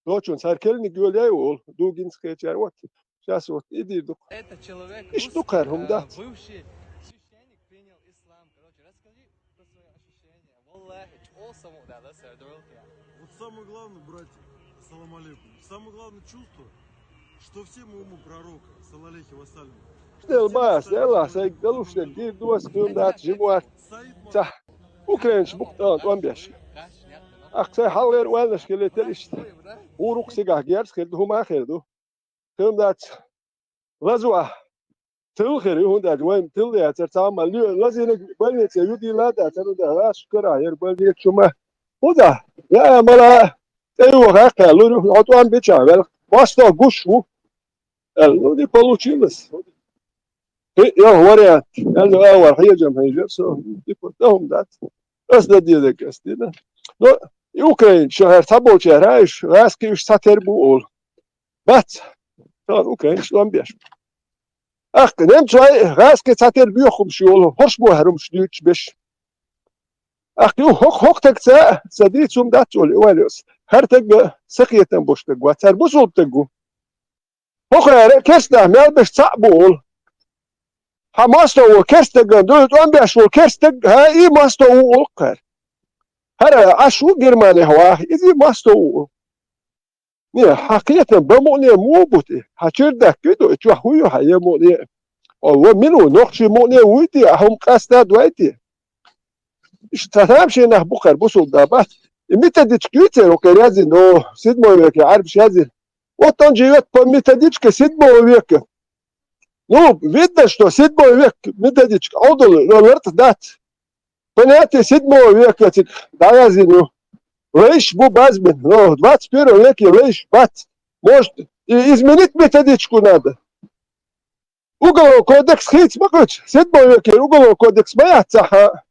Дочун цхьар келниг йолаяй вол, дугинц кхечар вот. Сейчас вот и дийр ду. Это человек Иш ду кхар хӀума дац. Бывший священник принял ислам. Короче, расскажи про свои ощущения. Валлахи, чӀогӀа самукъадаьлла сара дойла те. Вот самое главное, братья, ассаламу алейкум. Самое главное чувство, что все мы умы пророка, саллаллахи ва саллям. Дел бас, Аллах, сай галуш дер, дир дос, кхуьн дац, жимуар. Ца, украинч бух тан, тан беш. Ах, сай халгер валнаш келе телишт. Урук сигах герс хер ду, хӀума хер ду. Кхуьн дац. Лазва. Тил хир ю, хӀунда аьлча вайн тил яцара цхьа ма ле-, лазийнарг больнице юдийла а дацара, хӀунда аьлча гӀаш кара яр больница чу ма. ХӀунда? Я, мала, тӀе юха кхаьллур ю, хьо тӀом бича вел. Мосто гуш ву. Аьлла, ну, не получилось. И, я вариант. Аьлла, а, вар хьежам хьежар со. И по тому, да. Ас да дедек, ас дина. Но, и украинчу хӀара цхьаболчара, иш, гӀаьски уьш цхьатер бу олу. Бац. Тахана украинаш тӀом беш. Ахка немцой гӀаьски цхьатер боьхумаш йолу, хӀорш бохьарумаш дуьйцуш беш. Ахка ю хӀокху, хӀокху тагца ца дийца хӀума дац олу, и валиос. ХӀара таг сахетам бош таг вац, хӀара бусулба таг ву. ХӀокхара керстанах мел беш цхьаъ бу олу. Хьан мосто ву керстаган дуй, тӀом беш ву керстаг, хьан и мосто ву олу кхара. ХӀара Ӏаш ву Германехь ваха, иза и мосто ву олу. Не, хьан кхетам бан мукъане муха бу те? Хьан чердак куьйду, и чохь хӀун ю хьан е мукъане? О, ва мила ву, нохчий мукъане вуй те, а хӀума къаста дой те? Иштта цхьа тамашийна нах бу кхара бусулба да бац. И методичка юй церан кхера язйина, о, седьмой веке Ӏарбаш язйина. Вот он живёт по методичке седьмого века. Ну, видно, что седьмой век методичка Ӏовдал, но лартӀа дац. Понятие седьмого века цига дӀаязйина ю. Лайш бу базбина, но в двадцать первом веке лайш бац. Может, и изменить методичку надо? Уголовный кодекс хийца ма хуьйцу, седьмой векера уголовный кодекс ма яц цхьа.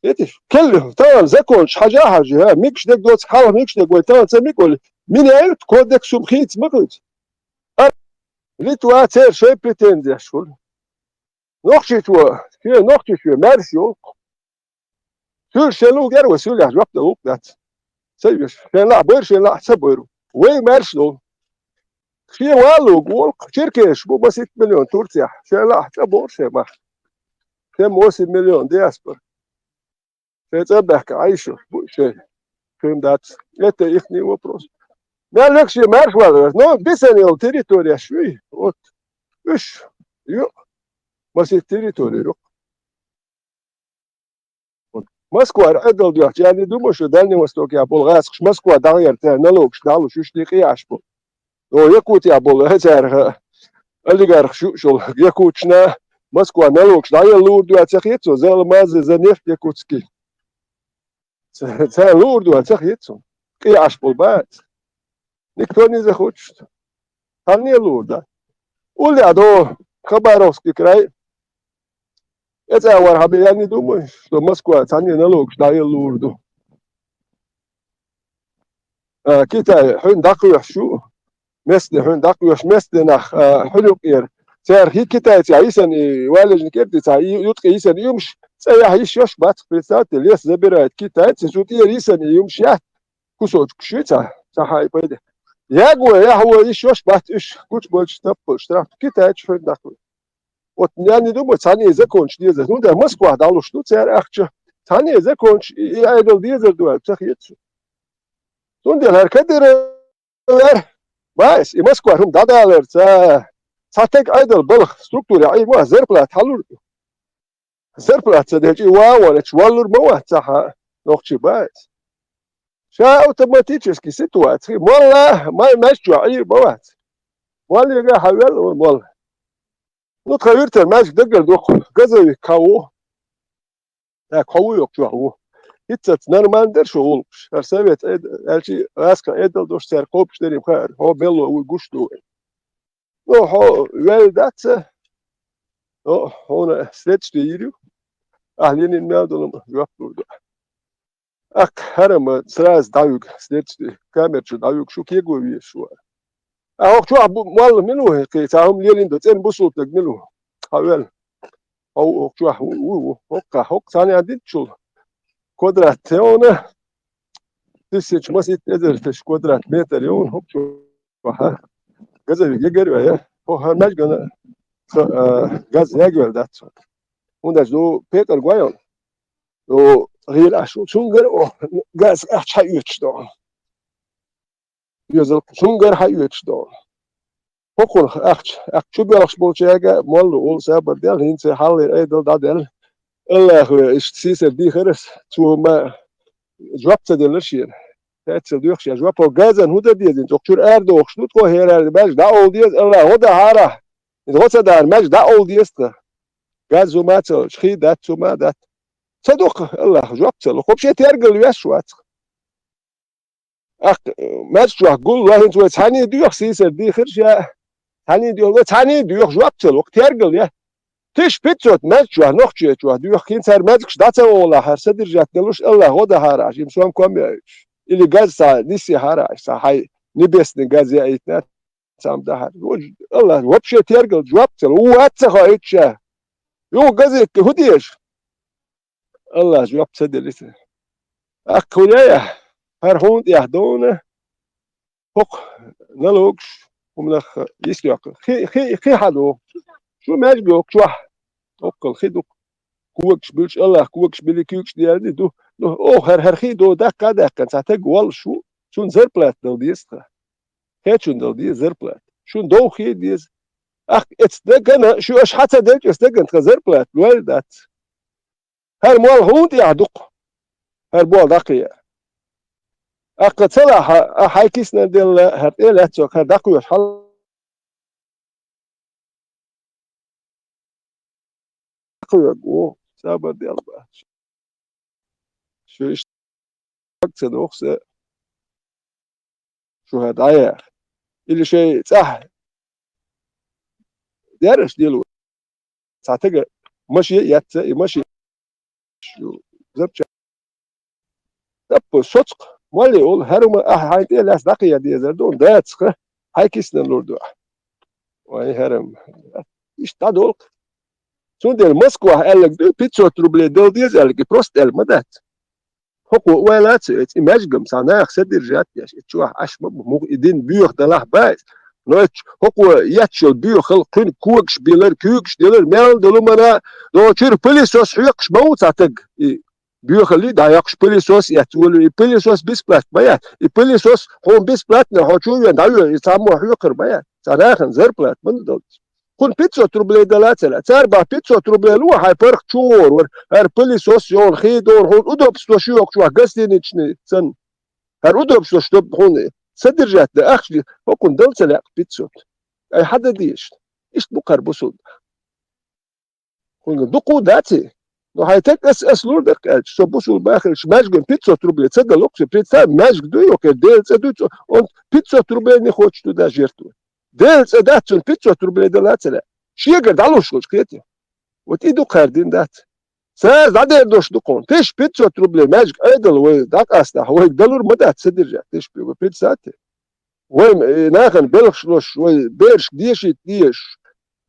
Видишь, келли, тахана законаш хьажа а хьажи, а, мегаш дерг доцу хьалха мегаш дерг вай тахана ца мегаш вали. Меняют кодекс, хӀума хийца ма хуьйцу. А, Литва церан шайн претензеш хуьлу. Нохчийчо, шен нохчийчо маьрша йолу. Суьйлаш шен лугар вай, суьйлехь жоп дан луг дац. Ца веш, шен лаахь бойр, шен лаахь ца бойр. Вай маьрша долу. Шен валлуг волу, черкеш бу маситта миллион Турцехь. Шен лаахь цӀа боху шен мах. Шен восемь миллион диаспора. Шен цӀа баьхка Ӏайша бу шен. Шен дац. Это ихний вопрос. Мел легаш шен маьрша валла. Но бисана йолу территорияш юй. Вот. Уьш. Ю. Маситта территория ю. Москвара Ӏедал доьхча, я не думаю, что Дальний Востокехь болу гӀазкхаш Москва дӀагӀерта, налогаш дӀалуш, уьш декъе Ӏаш бу. О, Якутехь болу, цаьрга олигархаш ю шул, якутчна Москва налогаш дӀаелла луур ду ца хета цо, за алмазы, за нефть якутский. Ца, ца луур ду ца хета цо. Къе Ӏаш болу бац. Никто не захочет. Цхьанне а луур дац. Уллехь до Хабаровский край. ЭцӀа вархьа бен, я не думаю, что Москва цхьанне налогаш дӀаелла луур ду. А, Китай хьуьнан дӀакхоьхьуш ю, местный хьуьнан дӀакхоьхьуш, местный нах, а, хьуьнан юкъера. Церан хи китайцехь йисана и валежник керти цхьа и юткъе йисана юмаш цӀа яхьа йиш йолуш бац, представьте, лес забирает китайцы, цу тӀера йисана и юмаш яц, кусочкаш ю цхьа, цхьа хьайн пайда. Яго, яхьо, йиш йолаш бац уьш, гучабойташ таппалаш, штраф Китайчу хӀуьннахуй. Вот нанни ду ма, цхьанне законаш дезар. Ну, да, Москвахь дӀалуш ду цара ахча. Цхьанне законаш и, и Ӏедал дезар ду аьлла, ца хета шуна. Цундела хӀара Кадыров вар, вайс, и Москвара хӀума дӀадаларца, цхьа таг Ӏедал балха структуре Ӏийна вац, зарплата хьалур ду. Зарплата ца делча, и ван валлачу валлур ма вац цхьа а, нохчий бац. Ша автоматически ситуаци, молла, ма-, маьжчохь Ӏийр ма вац. Моллига хьан вел, молла. Ну, тхан виртар маьжга дагар дукха, газовик хьан ву? Так, хьо ву йоккхачохь ву. ХӀинццалц нормально дара шу гӀуллакхаш. ХӀара совет Ӏед-, аьлчи, гӀаскхи Ӏедал долуш цара кхобуш дарий хаьара. Хьо мелло вуй гуш ду вай. Ну, хьо вел дац, ну, хьуна следствие йийр ю. Ахь Ленин мел долу жоп лур ду. Аккха хӀара-м сразу дӀавуьгу следствие, камера чу дӀавуьгу, шу кего везаш вара. А хӀокху чохь бу-, молла мила ву хӀокху, цхьа хӀума лелийна ду, цӀена бусулба стаг мила ву? Хьан вел? Хьо ву хӀокху чохь, ву, ву, ву. ХӀокху, хӀокху цхьана а дитчул квадрат тевна, тысяча масийтта эзар таш квадрат метр йовна хӀокху чохь. Газовик ягар вай, хӀо хӀара маьжгана, а, газ ягвелла дац. ХӀунда аьлча ду пекъар гой йолу. Ду гӀийла Ӏаш ву. Цуьнгара, о, газ ахча хьаоьцуш ду. Везалкх, цуьнгара хьаоьцуш ду. ХӀокхунах ахча, ахча чу боьлхуш болчаьрга молла олу сабар дел, хӀинца хьаллера Ӏедал дӀаделла. Аллахо иштта сийсара дийхар ас, цо хӀума жоп ца делира шена. Цецал доьхуш я жоп, хӀо газан хӀун дан деза, цо чуьра арадохуш ду, тхо хӀерара маьжга дӀаолу деза, Аллах, гӀо дан хьара. Иза гӀо ца дара, маьжга дӀаолу деза тхан. Газ хӀума а ца луш, хи дац, хӀума а дац. Ца дукха, Аллах, жоп ца лу. Хо шен тергал веш вац. Аккха, э, маьжга чохь гулло, хӀинца вай цхьаьний доьху, сийсара дийхира ша, цхьаьний доьху, вай цхьаьний доьху, жоп ца лу, тергал я. Тысяча пятьсот маьжга чохь, нохчий чохь доьху, хӀинца хӀара маьжгаш дӀа ца олахь, хӀара содержать далуш, Аллах гӀо дан хьара, аш, им сом ком яйуьйтуш. Или газ ца нисъе хьара, аш, ца хьайн небесный газ яийтина, цхьамма дахьар. Вож-, Аллах, вообще тергал жоп ца лу. У вац ца хоуьйтуш ша. Юха газетка хӀун деза? Аллах жоп ца делира. Аккха хӀун яй ахь? ХӀара хьуна тӀехь довна, хӀокху налогаш, хӀуманах йисйоккху. Хи, хи, хи хьан ду? Шу маьжга йоккху чохь. Оккхал хи ду. Когаш буьлуш, Аллах когаш били, куьйгаш дерни ду. Ну, оха хӀара, хӀара хи ду, даккха а даьккхина, цхьа таг воллуш ву. Цунна зарплата дала деза тхан. Кхечунна дала деза зарплата. Шуна довхий деза. Ах, эцна дагана, шу аша хьан ца делча, аса дагана тхан зарплата лойла дац. ХӀара молла хьуна тӀехь дукха. ХӀара болх дӀакхайа. Аккха ца лахь, а хьайн киснан делла, хӀара тӀе лаьццо, хӀара дӀакхоьхьуш хьал. Кхоьгу, сабар дел бац. Шу иштта ца доху сан, шу хӀара дӀаяха. Или шайн цӀахь дераш дило. Цхьа тага машен а эцна, и машен шу запча. Таппа соцкъа, молли олу, хӀара хӀума ахьа хьайн тӀе лаьцна дӀакхайа дезар ду, дацахь, хьайн киснан лур ду ахьа. Вай, хӀара хӀума. Иштта дӀадолу-кх. Цундела Москвахь аьлларг ду, пятьсот рублей дала деза аьлларг, и просто аьлла ма дац. ХӀокхо ойла а ца оьцу, и маьжгам цхьа наха содержать деш, и чохь Ӏаш ма бу, муха и дина боьха далахь бац. Но и ч-, хӀокхо етташ йолу боьхал, кхуьнан когаш билар, куьйгаш дилар, мел долу мана, но чуьра пылесос хьоькхуш ма ву цхьа таг. И боьхалли дӀайоккхуш пылесос эцна волу, и пылесос бесплатно ма яц. И пылесос хьуна бесплатно, хьо чу а вен дӀавоьду, и цхьаммо хьоькхур ма яц. Цхьа нахана зарплата ма ду долуш. Кхунна пятьсот рублей дала а ца лаьа. Цара бахь пятьсот рублей ло, хьайн паргӀат чу гӀор вара. ХӀара пылесос йолу хи дора, хьуна удобство шу йоккхуш вахь гостиничный санна. ХӀара удобство, чтоб хьуна содержать дан ахча де, хӀокхунна дала ца лаьа пятьсот. Ай, хьан дан дезаш? Иштта бу кхара бусулба. Хьуна дукха дац и? Ну, хьайн таг ас, ас лур дара аьлча, со бусулба бахарш маьжган пятьсот рублей ца дала, окху представь, маьжга ду йоккхур, Делан цӀа ду, цо, он пятьсот рублей не хочет туда жертвовать. Делан цӀа дац цунна пятьсот рублей дала а ца лаьа. Шегара дӀалуш волчу кхетий. Вот и ду кхара дин дац. Цара дӀадер долуш ду кхунна. Тысяча пятьсот рублей маьжга Ӏедал вай дӀакъастахь, вайга далур ма дац содержать, тысяча пятьсот. Вай, э, нахана белхаш луш, вай берашка дешийта дезаш.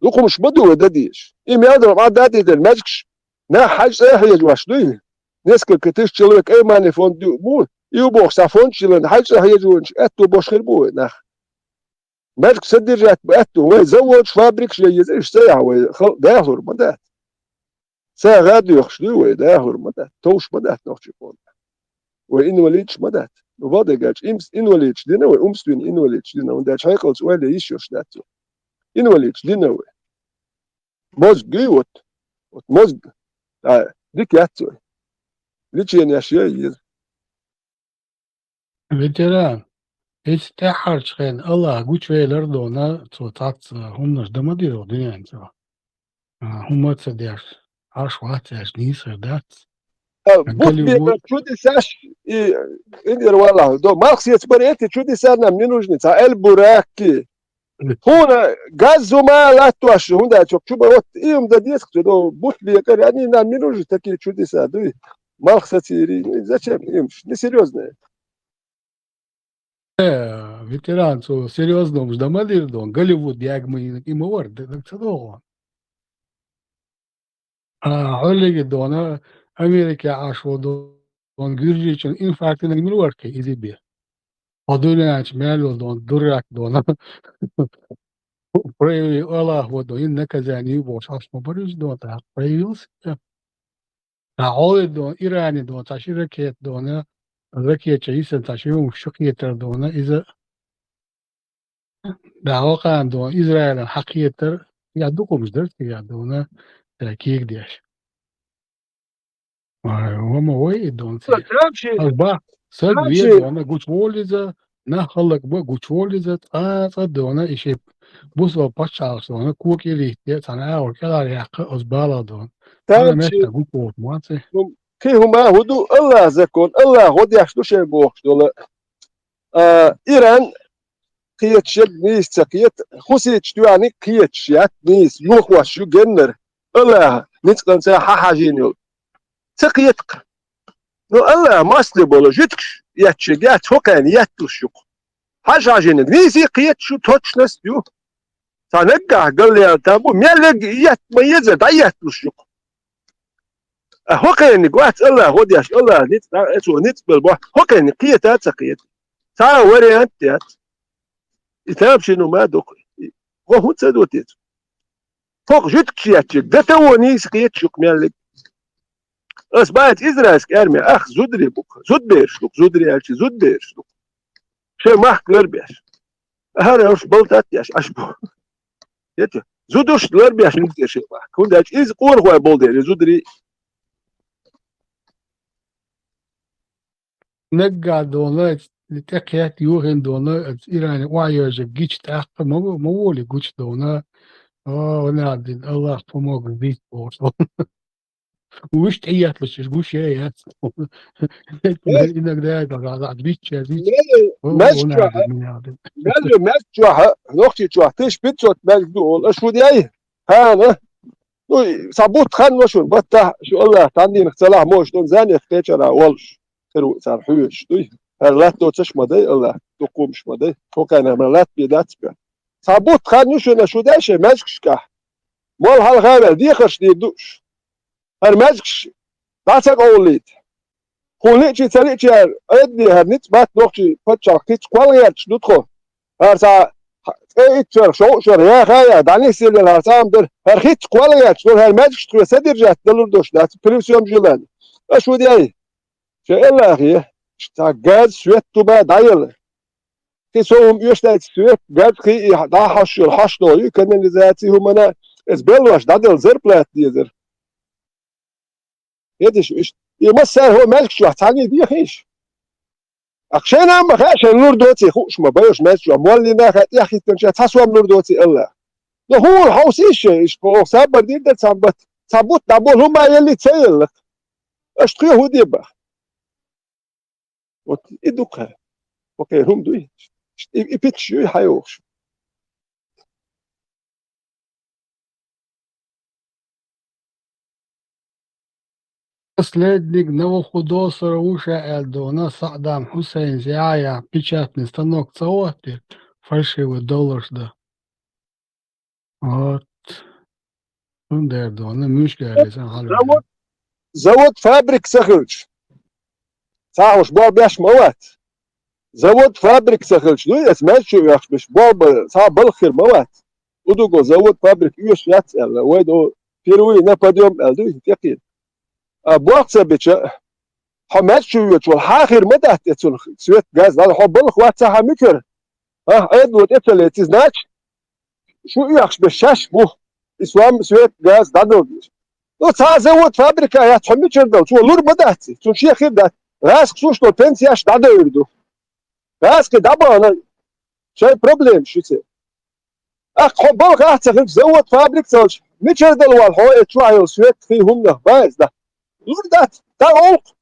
Дукха хӀумаш ма ду вай дан дезаш. И мел долу Ӏадда а тӀедиллина маьжгаш нах хьаьжцӀа а хьежош дуй? Несколько тысяч человек Аймани фонд ю-, бу, и бохуш цхьа фонд чилан хьаьжцӀа хьежонаш аьтто бош хир бу вай нах. Маьждиг содержать бац вай, заводаш, фабрикаш я еза, иштта ца яхь вай, халкъ дахалур ма дац. Ца гӀа доьхуш дуй вай, дахалур ма дац, товш ма дац нохчий къоман. Вай инвалидаш ма дац. Ну, бакъдерг аьлча, имс-, инвалидаш дина вай, умственный инвалидаш дина, хӀунда аьлча хьекъалца ойла йиш йолуш дац вай. Инвалидаш дина вай. Мозг гуй вот. Вот мозг, а, дика яц вай. Леченеш я еза. Ветеран, эцу тӀаьххьарчу хенахь АллахӀа гучувелар а дона, цо цхьацца хӀуманаш дан ма дира дуьнен чохь. А, хӀума а ца деш, Ӏаш вац аьлча, нийса хир дац. А, бутт бекъар чу дисаш, и, индер валахь, до, малх сецбар эти чу дисар нам не нужны, цхьа эль-буракки. Хьуна газ зума латтош, хӀунда аьлча чу бан, вот, и хӀума дан деза хьуна, до, бутт бекъар, они нам не нужны, такие чудеса, дуй. Малх сацийри, ну, зачем им? Несерьёзно это. Э, ветеран, цо серьёзно хӀумаш дан ма дира дона, Голливуд ягма йина, и ма вара, д-, д-, ца догӀу. А, хьоллиги дона, Америка Ӏаш ву дона, гуьржичун инфаркт йинарг мила вара кхин иза бен? Хьо дуьнен чу мел йолу дона, дурак дона. Проявил АллахӀа ву дона, йина наказание ю бохуш, хьаш ма бара иза дона, тӀаккха проявил себя. Ткъа хьоле дона, Иране дона, цхьа ши ракета дона, ракета чу йисина цхьа ши хӀума чу кхетар дона, иза дӀа вакхана дона, Израилан хьакхетар, я дукха хӀумаш дара цигахь дона, цара кегадеш. Ай, ва ма вай и дона цигахь. Ас бах, саг ве дона, гучуволу иза, нах хӀаллак бан гучуволу иза, цкъа а цкъа дона, и шен бусалба пачхьалкхаш дона, кокӀе лийтте, цхьана агӀор кӀелхьара яккха, оцу балахь дона. Цхьана меттехь гучуволуш ма ци. Кхин хӀума хӀун ду, АллахӀан закон, АллахӀа гӀо деш ду шайн бохуш долу. А, Иран кхеташ ерг нийса ца кхета, хуситаш тоьхниг кхеташ яц нийса, юхош ю геннара, АллахӀа ницкъанца хьан хьажийна йолу. Ца кхета-кх. Ну, АллахӀа масле болу жуьгташ етташ ерг яц, хӀокхарна етталуш ю-кх. Хьан хьажийнарг нийса кхеташ ю, точность ю. Цхьа наггахь галъяьлла там бу, мел ерг етта ма еза, дӀаетталуш ю-кх. А хӀокхарниг вац АллахӀа гӀо деш, АллахӀа ницкъ, а, цо ницкъ белла бохь, хӀокхарниг кхета а ца кхета. Цхьа а вариант яц. И тамашийна ма ду-кх. ГӀо хӀун ца до те цо? ХӀокху жуьгташ етташ ерг, д т о нийса кхеташ ю-кх мел ерг. Ас баьхьа израильски арми, ах, зударий бу-кх, зудбераш ду-кх, зударий аьлча, зудбераш ду-кх. Шайн махка ларбеш. ХӀара уьш балтат деш, аш бу. Хета, зудаш ларбеш нуьгтера шайн махка. ХӀунда аьлча иза къорахой болу дела, и зударий. Наггахь дона, тӀекхетта юхина дона, Иране охьайоьжна гича тӀаккха ма, ма волий гучу дона. О, ванах дина, АллахӀа помог бийца бохуш. Уьш тӀеетталуш, уьш гуш е яц. Иногда это, да, да, бичча, бичча. О, ванах дина, ванах дина. Мел ю, мел чохь, нохчий чохь, тысяча пятьсот мел ду, олу, аш хӀун яй? Хьана? Ну, цхьа бутт хан ва шуна, баттахь шу АллахӀа тхьаннах ца лахь, моша дон занех кхечара волуш, хир ву цара хьоьжуш дуй. ХӀара латта доцуш ма дай АллахӀа, дукха хӀумаш ма дай. Хьо кхайна ма латта бен дац бен. Цхьа бутт хан ю шуна, шу дай шайн маьждигашкахь. Молла хьалха а ваьлла, дехарш дийр ду уьш. ХӀара маьждигаш дӀа ца къовллийта. Хьуна лиъчий, ца лиъчий, аьлла, Ӏедале хӀара ницкъ бац, нохчий пачхьалкх хӀинца кхолла гӀерташ ду тхо. ХӀара цхьа цкъа итт шарах, шовзткъа шарах яха а яха, дӀанисъелла хӀара цхьа а ма дара, хӀара хӀинца кхолла гӀерташ долу, хӀара маьждигаш тхоьга содержать далур долуш дац, при всем желании. Аш хӀун яй? Шайн АллахӀе, цхьа газ, свет, тума дӀаяла. Кхин со хӀума оьшуш дац, свет, газ, кхин и дӀа хьош йолу хьош долу ю, канализаци, хӀумана, иза беллош дӀадала зарплата дезара. Хеташ, иштта. И массара хӀо маьждигаш чохь цхьаьний дехийша? Ахь шайна а ма хаьа, шайн лур доций хууш ма байош маьждигаш чохь. Моллина а хаьа, тӀехӀиттинчу цхьа сом лур доций АллахӀа. Но хӀуна хьовсийша, иштта, оха сабар дийр дара цхьа бат-, цхьа бутт дӀаболу, хӀума елли ца еллакх. Аша тхоьга хӀун де баха? Вот и ду-кх хӀара. Окей, хӀума дуй. И, и питаш юй хьайогӀуш. Наследник Навуходосора ву ша аьлла дона, Саддам Хьусейн зяхьа яхьа печатный станок ца хӀоттира, фальшивый долларш дан. Вот. Цундела дона, муьшка аьлла сан хьалавелла. Завод, завод, фабрика ца хилча, цхьа хӀуш бохь беш ма вац. Завод, фабрика ца хилча, дуй, эца маьждиг чу оьхуш берш, болх бан цхьа балха хир ма вац. Удуго завод, фабрика оьшуш яц аьлла, вай до первый на подъём аьлла, дуй, тӀекхийна. А болх ца бича, хьо маьждиг чу воьдуш волу, хьан хир ма дац эцунах свет, газ, хьо балха вац ца хьан муьтера? А, Ӏедало тӀе ца леци, значит, шу оьхуш берш шаьш бу, и сом, свет, газ дӀадала дезаш. Ну, цхьа а завод, фабрика яц хьо мичара дала, цо лур ма дац, цунна шен хир дац. ГӀаскхи суш долу пенсеш дӀадевр ду. ГӀаскхи дӀабахана, шайн проблемаш ю церан. ТӀаккха хьо балхахь а ца хилча, завод, фабрика ца хилча, мичара дала вала хьо, э, чохь йолу свет, хи, хӀуманах баьза дац? Лур дац, дӀа гӀуллакх.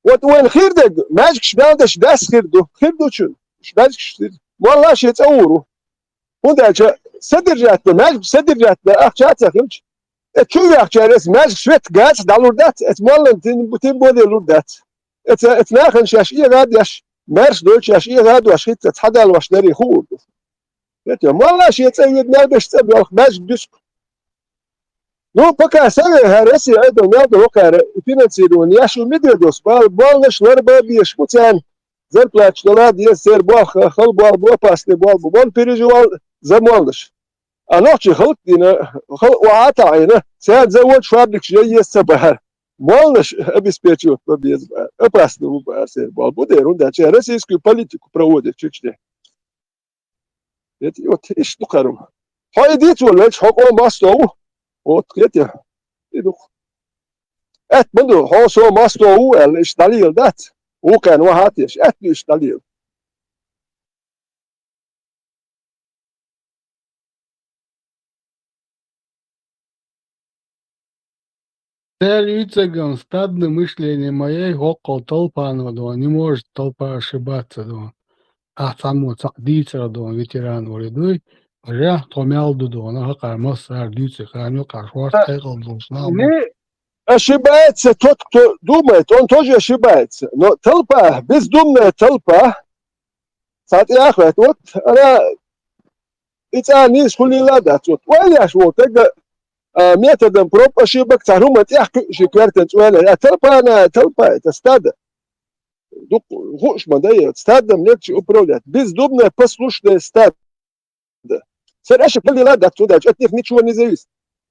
Вот вайна хир дерг, маьждигаш мел деш дас хир ду, хир ду чун, уьш маьждигаш хир. Молла шен цӀа вур ву. ХӀунда аьлча содержать бан, маьждиг содержать бан ахча а ца хилча, э, чу вехчара эца маьждиг свет, газ дӀалур дац, эца моллана тин, тин боле лур дац. Эца, эца нахана шаьш эгӀа а деш, маьрша дойтуш шаьш эгӀа а дош хӀинца цхьадалош дарий хуур ду. Эта молла шен цӀа вега мел беш цӀа боьлху маьждиг дуьсу. Ну, пока саве хӀара Россия Ӏедал мел ду хӀокхара финансирование, я шу мидре дос, бал-, болнаш лар бан безаш бу царна, зарплаташ дала деза, церан болх, хала болх бу, опасный болх бу, вон переживал за молнаш. А нохчий халкъ дина, халкъ охьа а таӀийна, царна заводаш, фабрикаш ян еза ца бахьара. Молнаш обеспечивать бан беза бахьара, опасный бу бахьара церан болх бу дера, хӀунда аьлча российскую политику проводит чуьчде. Эти, вот, иштта ду кхарум. Хьо и дийца волавелча, хьо къоман мостагӀа ву. Вот, кхетий? И ду-кх. Аьтта ма ду, хьо со мостагӀа ву аьлла, иштта дӀалела дац. Вукхарна вахьа а теш, аьтта ду иштта дӀалела. Церан йицеган стадный мышление ма яй, хӀокхул толпано дон, не может толпа ошибаться дон. Ахь цхьаммо цхьаъ дийцар дон, ветеран вари дуй, жа тхо мел ду дон, хӀокхара массара дуьйцу, кхана юкъахь шорта хьекъал долуш нах бу. Не ошибается тот, кто думает, он тоже ошибается. Но толпа, бездумная толпа, цхьа тӀе а хӀоьттина, вот, ана и цӀа нийса хуьлийла а дац, вот, ойла еш волу стага, а, методом проб ошибок цхьа хӀума тӀехь кхуьуш и коьртанца ойла, а толпана, толпа, это стадо. Дукха хууш ма дай, стадом легче управлять. Бездумное, послушное стадо. Церан ошибка хуьлийла а дац, цу даьлча от них ничего не зависит.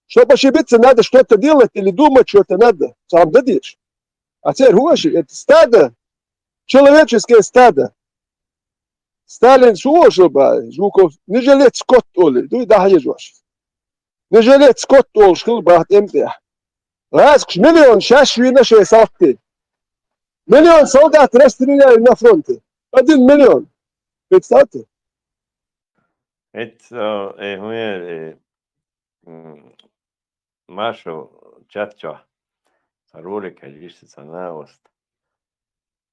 Чтоб ошибиться, надо что-то делать или думать что-то надо. Цхьа хӀума дан дезаш. А церан хӀун аша, это стадо, человеческое стадо. Сталин шу вошал бан, Жуков, не жалеть скот олий, дуй, дӀахьежош. Не жалеть скот олуш хила бахьа тӀем тӀехь. ГӀаскхаш миллион шаьш вийна шайн салтий. Миллион солдат расстреляли на фронте. Один миллион. Представьте. Эт, э, э, хӀун яра, э, м, Маршал чат чохь цхьа ролик хьаьжира сан, цхьа новость.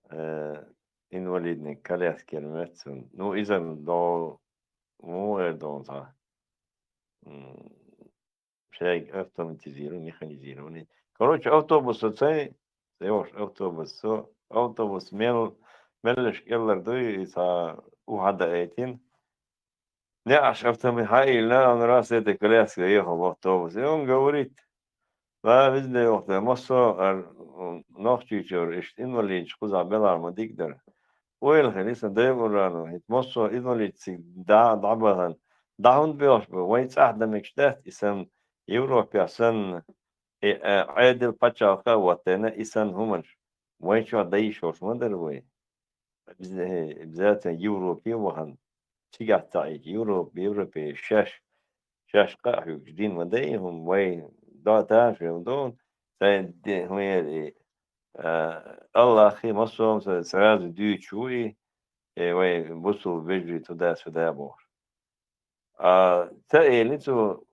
Э, инвалидный коляскера моьтту цунна. Ну, иза до, муха эр ду цхьа, м, шайга автоматизированный, механизированный. Короче, автобусо цай, цай йолуш автобусо, автобус мел, меллаш кӀеллар дуй, и цхьа у хьадаийтина. Неаш автомобиль хьаийна, он раз этой коляской ехал в автобусе. И он говорит: «Да, везде, вот, массо а, м, Нохчийчуьра иштта инвалидаш кхузахь белахь ма дика дара. Ойла хили сан дайвурана, хӀинца массо а инвалидциг да, дӀабахана. Да хӀунда боьлхуш бу? Вайн цӀахь дан мегаш дац, и санна Европехь санна, и, э, Ӏедал пачхьалкха а ваттайна, и санна хӀуманаш. Вайн чохь дан йиш йолуш ма дара вай». Обязательно Европе а вахана, цигахь ца Ӏийча, Европа, европе шаьш, шаьш къа а хьуьгуш дин ма дай хӀума, вай до тамашийна ду, сайн де-, хӀун яра и, а, Аллахе массо а сразу дуьйцуш ву и, э, вай бусул вежарий туда-сюда бохуш. А, ца элира цо,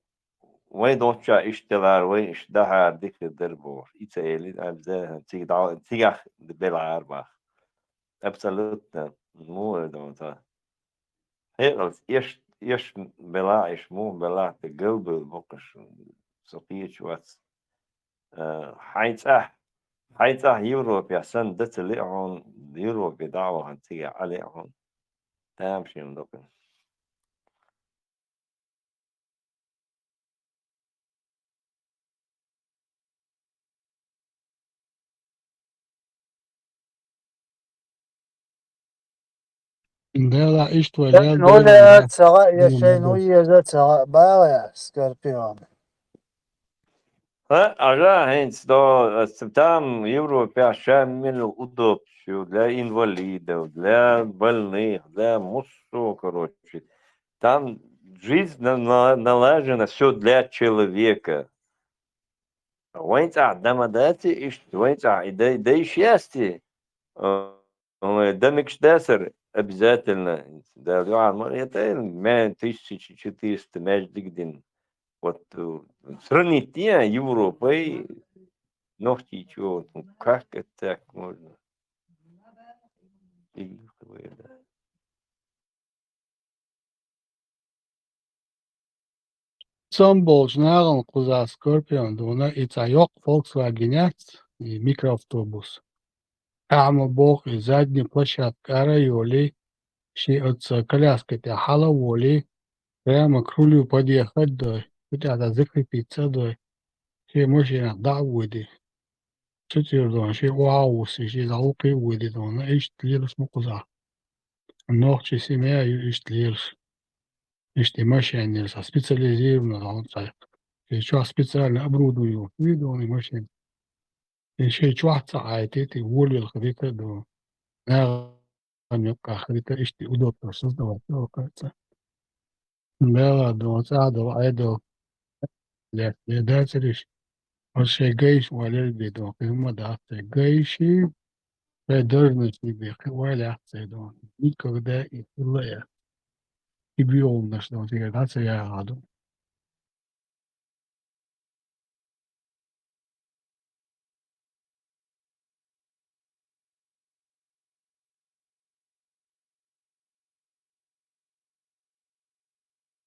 вай долччохь иштта делахьара, вай иштта дахьара дика хир дара бохуш. И ца элира, а, биза-, цига дӀа-, цигахь белахьара боху. Абсолютно, муха эр ду цо. Хьекъалца эш, эш белахь, эш муха белахь, тӀе галбевлла боккхуш, со кхеташ вац. А, хьайн цӀахь, хьайн цӀахь Европехь санна дан ца лиъ хьуна, Европе дӀа а вахана, цигахь Ӏа лиъ хьуна. Тамашийна ду-кх. Дела иштта вай лел шайна дела. Ца гӀа, я шайна еза ца гӀа, бала, Скорпион. Ха, ажа, хӀинца до, ас там Европе ша мел удобство для инвалидов, для больных, для муссо, короче. Там жизнь на-, на-, налажена, все для человека. Вайн цӀа дама даци, ишт, вайн цӀа и дай, дай счастье. Э, дамикш дасар обязательно. Да, ма, это мя тысяча четыреста междигдин. Вот, э, сравнить я Европой, ногти чего, ну, как это так можно? И, да. Цом болчу нахана кхузахь Скорпион дуна, и цхьа йоккха Volkswagen яц, и микроавтобус. Ахьа ма боху, и задний площадка ара а йолий, шен оцу коляска тӀехь хьала а волий, прямо к рулю подъехать а дой, цу тӀехь дӀа закрепиться а дой, шен машинах дӀа а воьдий. Цу тӀера дуна, шен охьа а вуссий, шен дӀа гӀуллакхе а воьдий дуна, иштта лелаш бу кхузахь. Нохчийн семья ю иштта лелаш. Иштта и машенера сан специализированный дӀа хӀун цхьа. И чохь специально оборудование йолуш ю дуна и машина. И шайн чохь ца Ӏайтийта, и волавелла хилийта а дуна. Нахана юккъехь хилийта, иштта и удобство создавать йо кхаьчна. Бала дуна, цӀа а долу, Ӏедал. Ле, ле дацариш. Оцу шайн гайша валера бен дуна, кхин хӀумма дац церан гайший. Шайн даржанаш бен кхин ойла яц церан дуна. Никогда и хилла а яц. И боьхалнаш дуна, цигара дӀа ца яхьа дуна.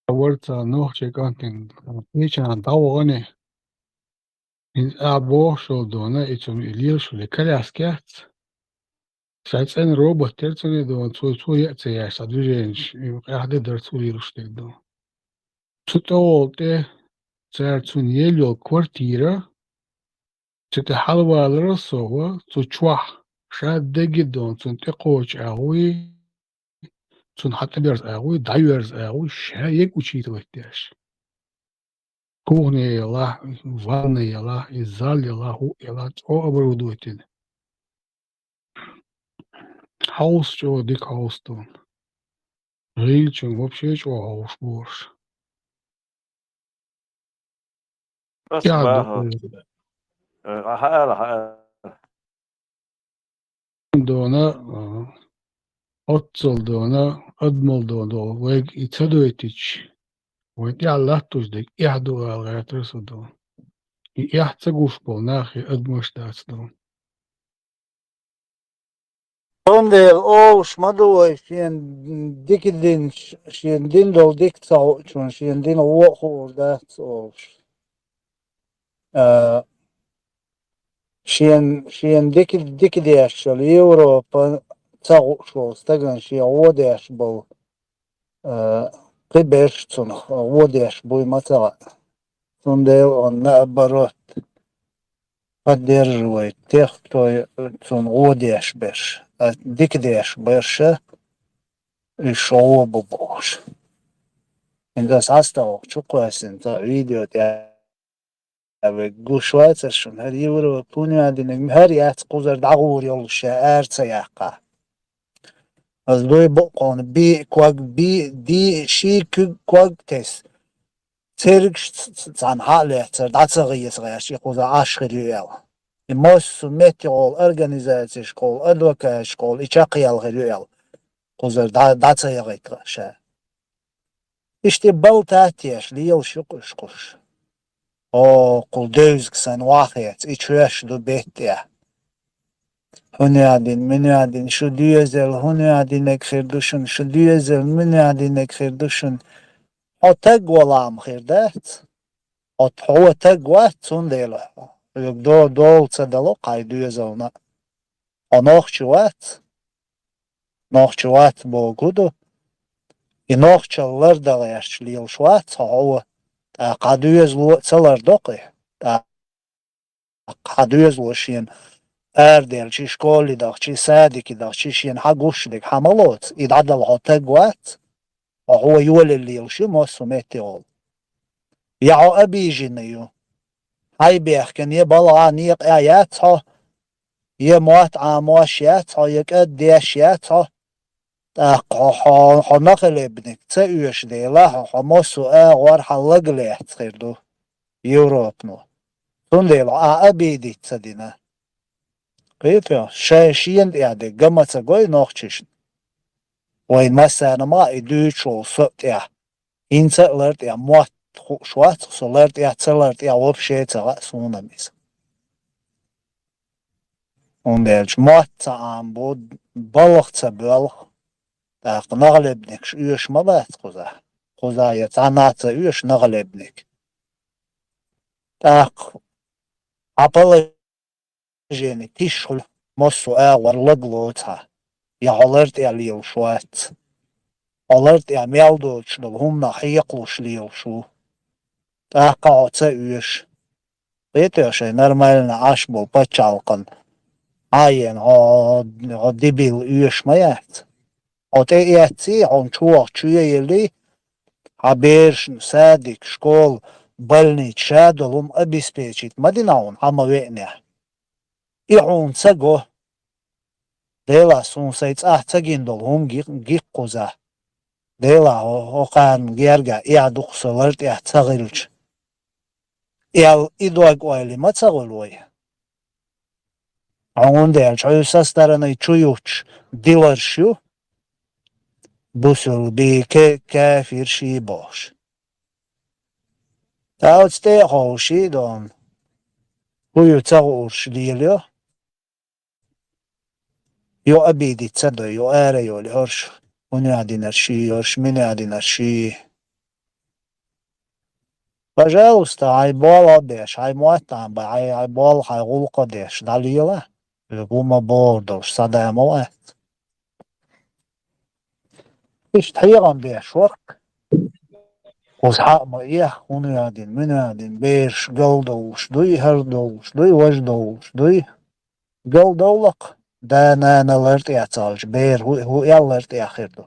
Вара цхьа нохчийн кӀантана кхечанхьа дӀавахана, хӀинца а бохуш долу дуна, и цунна и лелаш вале коляска яц. Ша цӀена робот тера цунна дуна, цо, цо яа ца яьш, цхьа движенеш, и къаьхьа де дара цо лелаш дерг дуна. Цу тӀе волу тӀе, цара цунна елла йолу квартира, цу тӀе хьалавалар а совгӀа, цу чохь, ша дегги дуна, цунна тӀекхочу агӀуй, цунна хьан тӀеберза агӀуй, дӀаверза агӀуй, ша ерг учитывать деш. Кухня елахь, ванна елахь, и зал елахь, хӀуъа елахь, чӀогӀа оборудовать йина. Хьовса чӀогӀа дика хьовса дуна. ГӀийлачун вообще чӀогӀа хьовса борш. Ас Я баха. Ду-, Э, хьаала, хьаала. Дона, а, оццул дона, адамал дона, вайга и ца дойтича, вай тӀехь латтуш дерг эхь ду ала гӀертара со дона. И эхь ца гуш болу нах и адамаш дац дона. Цундела олуш ма ду вай, шен дика дин, шен дин долу дика ца хуучун, шен дин вон а хуур дац олуш. А, шен, шен дика, дика деш йолу Европа ца хууш волу стагана шен вон деш болу, а, кхин берш цунах вон деш буй ма ца хаьа. Цундела он наоборот поддерживает тех, кто цунна вон деш берш, а дика деш берша, уьш вон бу бохуш. ХӀинца ас хьастагӀа чу кхоьссина цхьа видео тӀе вай гуш вацара шуна, хӀара Европа хӀун ю аьлла динарг, хӀара яц кхузара дӀагӀур йолуш ша ара ца яккха. Ас дуй букъонан би ког, би, ди, ши куьг ког тесна. Цергаш ц-, ц-, цхьаьна хьа а лецара, дӀа ца гӀеза гӀерташ, и кхуза Ӏаш хир ю аьлла. И массо а меттигӀолу организацешкахула, адвокаташкахула, и чекхъяьлла хир ю аьлла. Кхузара дӀа, дӀа ца яхийта ша. Иштта и балтат еш, лелаш ю кхуьш кхуш. О, кхул девзиг санна вахеца, и чоьш ду беттехь. ХӀун яа дина, муьн яа дина, шу доьзал, хӀун яа динарг хир ду шуна, шу доьзал, муьн яа динарг хир ду шуна. Хьо таг валахь ма хир дац. Хьо, хьо таг вац, цундела хьоьга до-, дола ца дало кхайн доьзална. Хьо нохчи вац. Нохчи вац бохург ду. И нохчалла лардан гӀерташ лелаш вац хьо, хьо. ТӀаккха хьан доьзало а ца лардо кхин. ТӀаккха хьан доьзало шена арадаьлча, школе дахча, садике дахча, шена хьагуш дерг хьа ма лоцу, и дӀадала хьо таг вац, хьо хьо йолалла лелаш ю массо а метте гӀолла. Я хьо обиженный ю, хьай бехкан, я балгӀа некъа яц хьо, я мотт Ӏамош яц хьо, я кӀад деш яц хьо, тӀаккха хьо, хьо, хьо нахалебниг ца оьшу дела, хьо, хьо массо а агӀор хьан лаг лаьцна хир ду Европано. Цундела а обидеть ца дина. Кхетий, шайн шена тӀехь дерг га ма ца гой нохчашна. Вайн массарна ма и дуьйцуш волу со а тӀехь. ХӀинца а лар тӀехь мотт хууш вац, со лар тӀехь, ца лар тӀехь вообще ца хаьа суна иза. ХӀунда аьлча мотт ца Ӏамабо, балха ца боьлху, тӀаккха нахалебнигаш оьшу ма бац кхузахь. Кхузахь я цхьаннах а ца оьшу нахалебниг. ТӀаккха хьан положени тиша хуьлу, массо а агӀор лаг лоцу хьан, я хьо лар тӀехь лелаш вац. Хьо лар тӀехь мел доцуш долу хӀуманах хьекхалуш лелаш ву. ТӀаккха хьо ца оьшу. Кхетий, шайн нормально Ӏаш болу пачхьалкхана Ӏа а еана, хьо, хьо дебил оьшу ма яц. Хьо тӀеэцций, хьуна чу вахча чу еллий, хьан берашна садик, школа, больница, ша долу хӀума обеспечить ма дина хьуна, хьан ма веанехь. И хьуна ца го. Делахь суна сайн цӀахь ца гина долу хӀума ги-, гиккхуза. Делахь хӀо-, хӀокхарна гергахь эхь дукха со лар тӀехь ца хилча. Эл и дог ойла ма ца гӀуьллу вай. ХӀунда аьлча хьуьнан со стороны чу юттуш диларш ю, бусулба ке-, кафирш ю бохуш. Оцу тӀе а ховший дона, хӀу ю ца гӀуурш лелайо. Ю обидеть ца дой, ю ара йолу хӀорш, хӀун ю динарш ю, хӀорш мин ю динарш ю. Пожалуйста, хьайн болх а беш, хьайн мотт а бан, хьайн, хьайн болх, хьайн гӀуллакх а деш, дӀалела. Иза гума бохург долуш, садаьма вац. Иштта хьехам беш вара. Кхуза хьаъ ма эхь, хӀун ю дина, мин ю дина, бераш галдовлуш дуй, хӀара довлуш дуй, важа довлуш дуй. Галдовла-кх, да-нана лар тӀехь ца хилча, бер хӀу, хӀу аьлла лар тӀехь хир ду.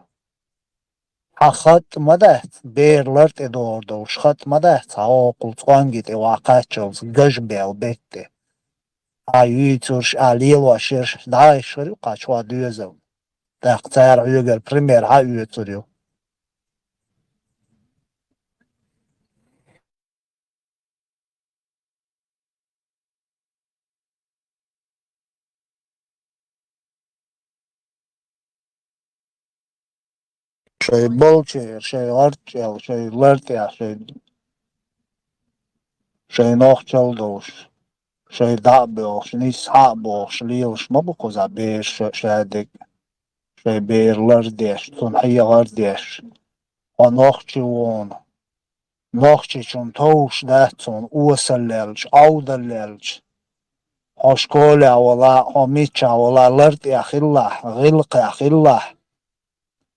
Хьан хатӀ ма дац, бер лар тӀе догӀур долуш хатӀ ма дац, хьан хӀокхул цкъонге тӀе ван кхаччалц гаж бел бетте. Хьан юьйцурш, а лелош ерш, дӀа а ишхар ю кхача хьан доьзал. ТӀаккха цара хьоьгара пример хьан оьцур ю. Шайн болчеран, шайн гӀарчӀел, шайн лар тӀехь, шайн, шайн нохчалла долуш, шайн дӀа а боьлхуш, нийсса хьа а бохуш, лелаш ма бу кхузахь бераш ша, ша дерг. Шайн бер лардеш, цунна хьехар деш. Хьо нохчи ву хьуна. Нохчичунна товш дац хьуна осаллаьлча, Ӏовдаллаьлча. Хьо школехь валахь, хьо миччахь валахь, лар тӀехь хилалахь, гӀиллакхехь хилалахь.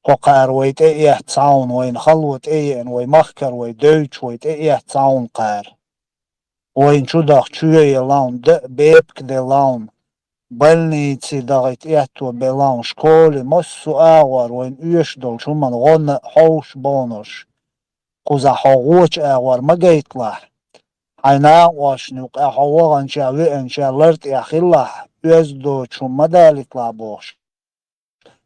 ХӀокхара вай тӀеэцна хьуна, вайна хало тӀееана, вай махкара вай девдаш, вай тӀеэцна хьуна кхара. Вайна чу даха чу елла хьуна, дан а бепиг делла хьуна, больнице дахийта аьтто белла хьуна, школе, массо а агӀор вайна оьшуш долчу хӀуманна гӀо а хьовш бохуш. Кхузахь хьо гӀочу агӀор ма гайталахь. Хьайн накъосташна юкъахь хьо ваханчохь, веанчохь лар тӀехь хилалахь, оьзда доцу хӀума ма далийталахь бохуш.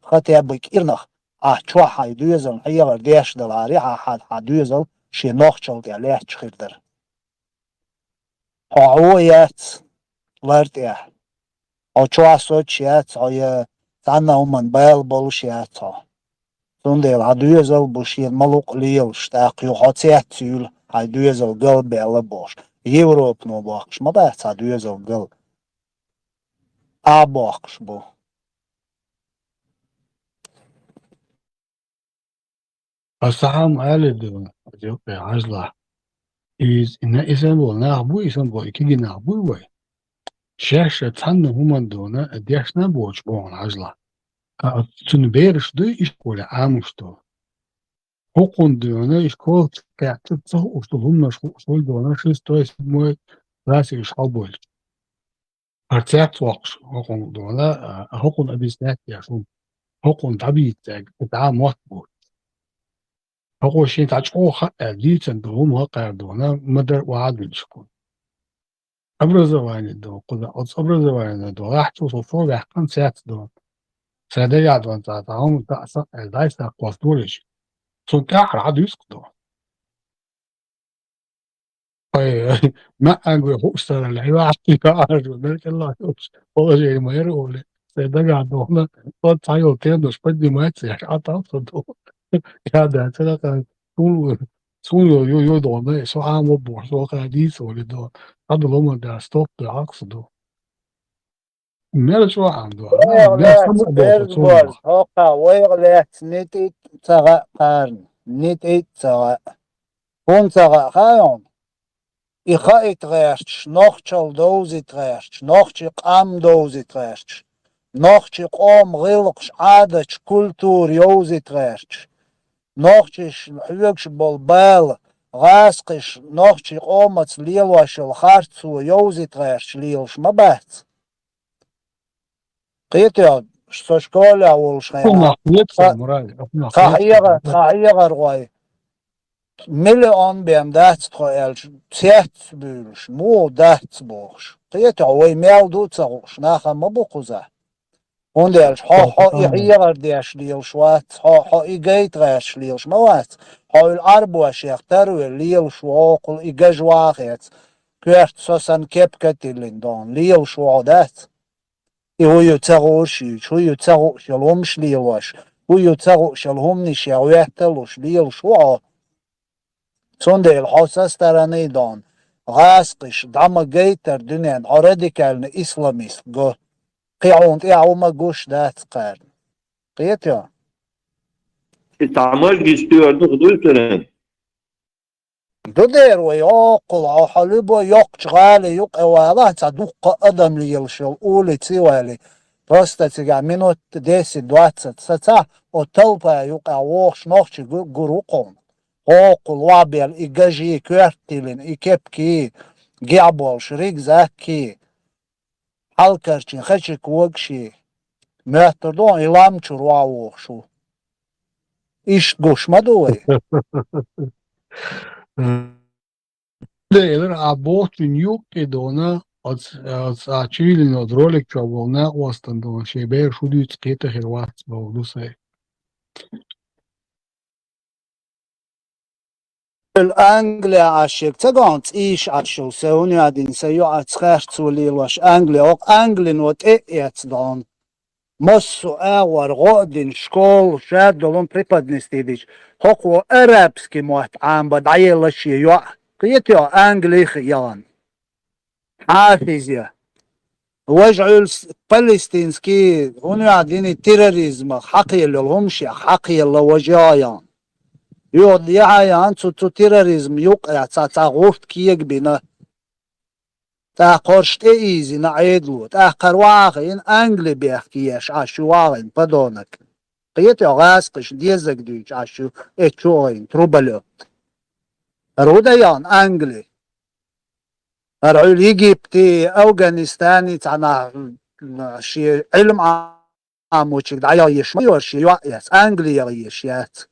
Хатеб кӀирнах, ахь чохь хьайн доьзална хьехар деш даларе, хьан, хьан, хьан доьзал шен нохчалла тӀехь лаьтташ хир дара. Хьо хьо яц лар тӀехь. Хьо чохь соцуш яц хьо, я цхьанна а хӀуманна бала болуш яц хьо. Цундела хьан доьзал бу шена ма лукъ лелаш, тӀаккха юха хьо цецйуьйла, хьайн доьзал галбаьлла бохуш. Европано бохкуш ма бац хьан доьзал гал. А бохкуш бу. Аса хьан ма аьлла ду, хьажал, хьажалахь. Иза, и на-, и санна болу нах буй, и санна болу, и кегий нах буй вай? Шаьш а цхьанна хӀуманна дуьйна, дешна а боцуш боху хьажалахь. А, цуьнан бераш дуй ишколе Ӏамош долу? ХӀокхунна дуьйна ишколе кхаьчча ца хууш долу хӀуманаш хууш хуьлу дуьйна, шестой, седьмой классе уьш хьалабойлучу. ХӀара цец воккхуш хӀокхунна дона, а, хӀокхунна объяснять деш хӀума, хӀокхунна дӀабийццаьрга, дӀа мотт бу. ХӀокхо шен цхьа чӀогӀа хаьа аьлла, дийцина долу хӀума хӀокхара дона, ма-дарра охьа а дуьллуш хӀума. Образование до, кхуза оцу образование до, ахьа цо со ваьккхина цец до. Сайн дагахь дона цхьа, цхьа хӀума таӀа са аьлла, дӀай саккхос дора иша. Цунна тӀаьхьара хьан дуьйцу до. Ой, маьӀӀанга вай хууш цара ле, хьо ахьа, хьо ахьа, мел кӀелла йолуш, положение ма яра олу. Сайн дагахь дона, оцу цхьа йолу тем дош поднимается, я хьан тӀаьхьа со до. Я да, цара ка, тул, цул йо, йо, йо дона, со Ӏамо боху, со ка дийца олу до. Хьан долу ма да, стоп, да, Ӏакса до. Мел чӀогӀа ду. ВайгӀа Мел лаьцна самукъа долчу берза цунах. Борз, хӀокху вайгӀа лаьцна нитӀа итт ца гӀа кхарна, нитӀа итт ца гӀа. ХӀунда ца гӀа хаьий хьуна? И хаийта гӀерташ, нохчалла довзийта гӀерташ, нохчийн къам довзийта гӀерташ, нохчийн къоман гӀиллакхаш, Ӏадаташ, культура йовзийта гӀерташ, нохчийн хьоьгуш болу бала, гӀазкхаша нохчийн къомаца лелош йолу харцо йовзийта гӀерташ лелаш ма бац. Кхетий хьо, со школехь волуш хенахь, Хьунах хета тха, мурай, хьунах тха хета хьегӀар, тха хьегӀар гӀой, миллион бен дац тхо аьлча, цец буьйлуш, муха дац бохуш. Кхетий хьо, вай мел ду а ца хууш, нахана ма бу кхузахь. ХӀунда аьлча хьо, хьо и хьегӀар деш лелаш вац, хьо, хьо и гайта гӀерташ лелаш ма вац, хьо уьлу Ӏарбошех тарвелла лелаш ву хьо, хӀокхул и гажа ваха хец, коьрта со санна кепка а тиллина дона, лелаш ву хьо дац. И хӀун ю ца хууш юьйцуш, хӀун ю ца хууш йолу хӀумаш лелош, хӀун ю ца хууш йолу хӀуманаш я гӀоьтталуш лелаш ву хьо. Цундела хьо со стороны дона, гӀазкхаша дӀа ма гайтара дуьненна, хьо радикальный исламист го. Кхин хьуна тӀехь хӀума гуш дац кхарна. Кхетий хьо? И цхьа мажгис туьйхьар дукха дуй цуьнан? Ду дера вай, хӀокхул хьо, хьо любой йоккхачу гӀали юкъа валахь, цхьа дуккха адам лелаш йолу улице а валий, просто цигахь минут десять-двадцать сацахь, оцу толпа юкъахь вогӀуш нохчий гу-, гур ву кхунна. ХӀокхул охьабелла и гажий, коьрта тиллина и кепкий, гехь болуш рюкзаккий, хьалкарчийн хачик вогаший, моьттур ду хьуна, и лам чуьра охьавогӀуш ву. Иштта гуш ма ду вай. Делара а бохучун юккъе дона, оц, оц а чуьйлина оц ролик чохь болу накъостан дона, шен бер шу дуьйцу кхета хир вац боху ду сай. Англи Ӏаш ерг ца гон, цӀийш Ӏаш йолу, сайн хӀун яа дина, сайн йоӀаца харцо лелош Англи, хӀокху Англино тӀе а эцна дона. Массо а агӀор гӀо а дина, школа, шадолун преподнести дича, хӀокхо арабский мотт Ӏамба дӀаелла шен йоӀ. Кхетий хьо, Англих яхана. Хьафиз я. Важа Ӏуьллу с-, палестинский, хӀун яа дина, терроризмах хьакхелла йолу хӀумаш я, хьакхелла важа яхана. Юха яхьа яхана цу, цу терроризм юкъа цхьа, цхьа гӀурт кега бина. ТӀаккха хӀорш тӀеийзина Ӏедало, тӀаккха хӀара вахийна Англи бехке еш Ӏаш ю вахийна подонок. Кхетий хьо, гӀазкхаша дезаг дуьйцуш Ӏаш ю, эцу чу а гӀайна, Трубалёв. ХӀара хӀун дан яхна Англи? ХӀара Ӏуьллу Египти, Афганистаний цхьа нах шен Ӏилма Ӏамочуьнга дӀаяла еш ма йора шен йоӀ эцна, Англи яла еш яц.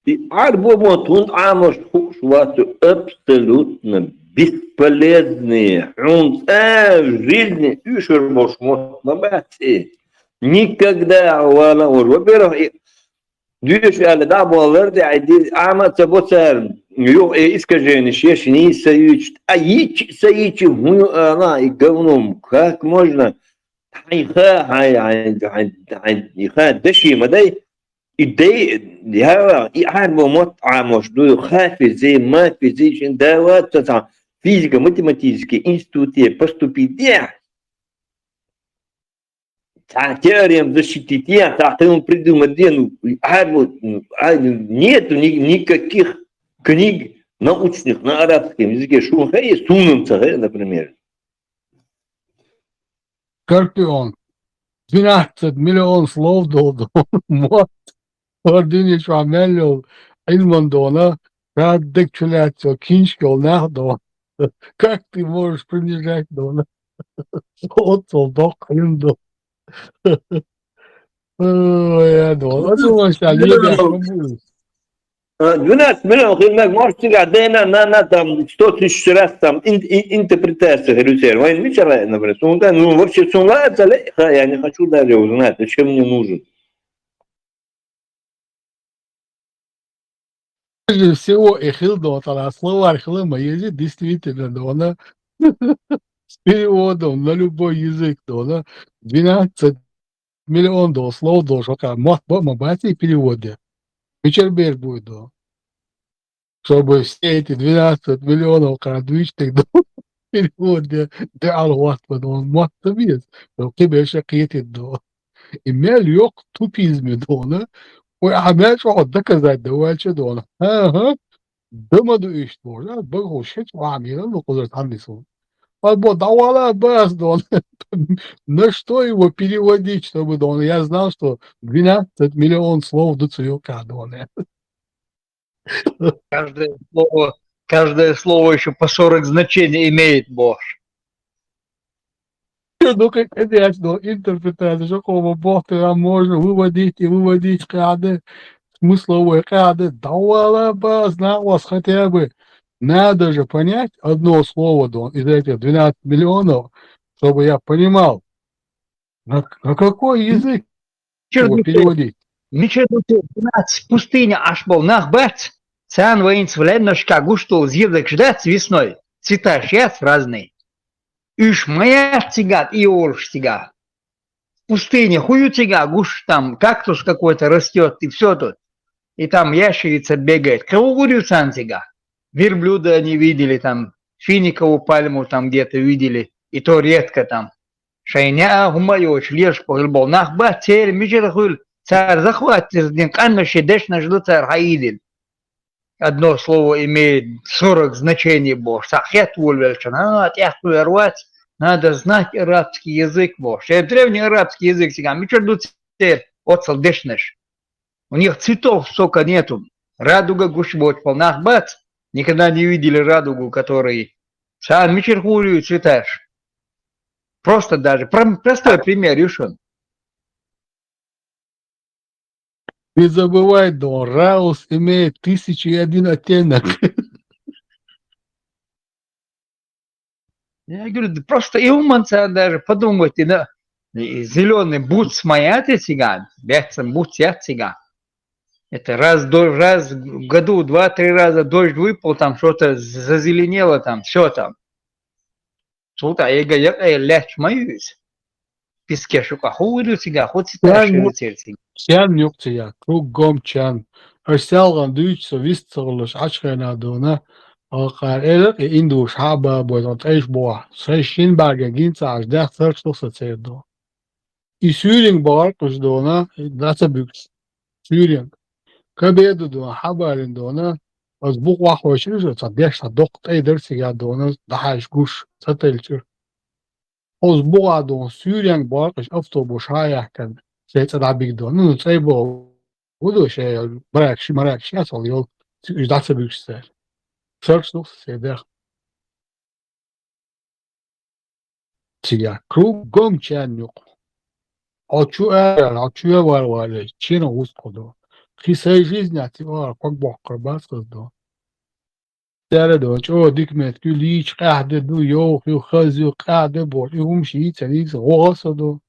И Ӏарбо мотт хӀунда Ӏамош хууш вац, абсолютно бесполезные, хьуна цӀа жизни уьшур болуш мотт ма бац и. Никогда вала ур. Во-первых, и дуьйш аьлла дӀа а боллар де, ай ди Ӏама а ца бо царна, юха э искаженеш еш, нийса ца юьйцуш, а йичи а ца йичи, хӀун ю ала, и говно, как можно? Хьайн ха, хьайн, хьайн, хьайн, хьайн, и ха даши ма дай, и дай, яла, и Ӏарбо мотт Ӏамош ду, хафизи, мафизи, шин да вац цхьа физико-математический институте поступить дехь. Цхьа теорема защитить ян, цхьа хилма придумать де, ну, Ӏарбо, ну, а, нету ни-, никаких книг научных на арабском языке, шун хай, сунам ца хай, например. Скорпион. Двенадцать миллион слов долу дона. Мотт. ХӀара дуьне чохь мел йолу Ӏилман дона, ша дег чу лаьцна йолу киншка йолу нах дона. Как ты можешь принижать, дона? Оццул доккха хӀума ду. Ой, я дона. Ацу ван ша лебеш ма бу. А, двенадцать миллион хила мег, может, цигахь дена, на, на, там, сто тысяч раз, там, ин-, ин-, интерпретация хир ю церан. Вайн мичара, например, сунда, ну, вообще, сун ла, это ле, ха, я не хочу даже узнать, зачем мне нужен. Прежде всего, и хила дона, тӀаккха словарь хила ма еза, действительно, дона. С переводом на любой язык, дона. Двенадцать миллион дона, слово дона, шо кхаьа, мотт бан ма бац и перевод де. Мичара бер буй дона? Чтобы все эти двенадцать миллионов кхаьа дуьйцург дона, перевод де, де алгӀатта дона, мотт ца беза, дона, кхин беша кхетийта дона. И мел йоккха тупизм ю дона, вай ахьа мел чӀогӀа доказать дан ваьлча дона. ХӀан-хӀа, дан ма ду иштта бохуш, а, багахула шен чӀогӀа мелан ду кхузара цхьаннис ву. А бо дӀавала бац дона. На что его переводить, чтобы дона? Я знал, что двенадцать миллион слов ду цу юккъехь дона. Каждое слово, каждое слово ещё по сорок значений имеет, бохуш. Ну, как это, я что, интерпретация, что кого бохтера можно выводить и выводить, кхаьа де, смысловой кхаьа де, дӀавала бац, накъост хотя бы. Надо же понять одно слово, дона, из этих двенадцать миллионов, чтобы я понимал, на, на какой язык Чур его ду те, переводить. Мичара ду те, двенадцать пустыня Ӏаш болу нах бац, царна вайна цу лаьмнашкахь гуш долу зирдагаш дац весной, цветаш яц разные. Уьш ма яц цигахь, и олуш цигахь. Пустыня, хӀун ю цигахь гуш, там кактус какой-то растёт, и всё тут. И там ящерица бегает. Кхин хӀун гур ю царна цигахь? Верблюда они видели, там финиковую пальму там где-то видели, и то редко там. Шайн неӀ а хӀума а йоцуш лелаш бохуш болу нах бац, церан мичара хуьлу, цара захватить дина къаьмнаш шайн дешнаш ду цара хьаийдина. Одно слово имеет сорок значений бохуш, цхьаъ хетта волавеллачунна, а, тӀехь кхоьру вац, надо знать арабский язык бохуш. Шайн древний арабский язык цигахь мичара ду церан оццул дешнаш? У них цветов столько нету. Радуга гуш боцуш болу нах бац, никогда не видели радугу, который... Царна мичара хуьлу цветаш? Просто даже, прям простой пример ю шуна. Не забывай, дона, Раус имеет тысяча и один оттенок. Я говорю, да просто и хӀуманца даже подумать, и на, и зелёный буц ма яц и цигахь, баьццан буц яц цигахь. Это раз, до-, раз в году, два-три раза дождь выпал, там что-то зазеленело, там, всё там. Цул тӀаьхьа яга якъа лаьтташ ма ю иза. Пискеш юкъа хӀун вуьйлу цигахь, хӀун циташ Чан ю ю-, церан цигахь? Чан юкъа цигахь, кругом чан. Аша селхана дуьйцу со вист ца хуьлуш Ӏачхайна дона, хьалхара элира и индуш хьа а бабой, тӀе тӀейш боху. Сайн шина бӀаьрган гин ца Ӏаш, даьхна саркаш ду со церан дона. И суьйринг бахара кхуьш дона, и дӀа ца буьгуш. Суьйринг. Кабеда дона, хьабарина дона, аса бухахь вайшира, цхьа деш цхьа доккха тӀай дара цигахь дона, дӀахьаьжча гуш, ца теллачуьра. Оцу бухахь дона суьйренга боху, уьш автобус хьа а яхкана, шайн цӀа дӀабига дона. Ну, цӀай боху, хӀун ду шайн маракаш, маракаш яц хьал йолу, уьш дӀа ца буьгуш цара. Саркаш ду шайн дегӀ. Цигахь кругом чан юкъа. Хьо чу ара, хьо чу вар вале, чина гӀуст кху ду. Кхин сайн жизнь яц и ара, ког боккхур бац хаза ду. Цара дона, чӀогӀа дика меттиг ю, лийча къаьхьа де ду, йовха ю, хаза ю, къаьхьа де боху, и хӀумаш йийца, йийца, гӀо а со ду.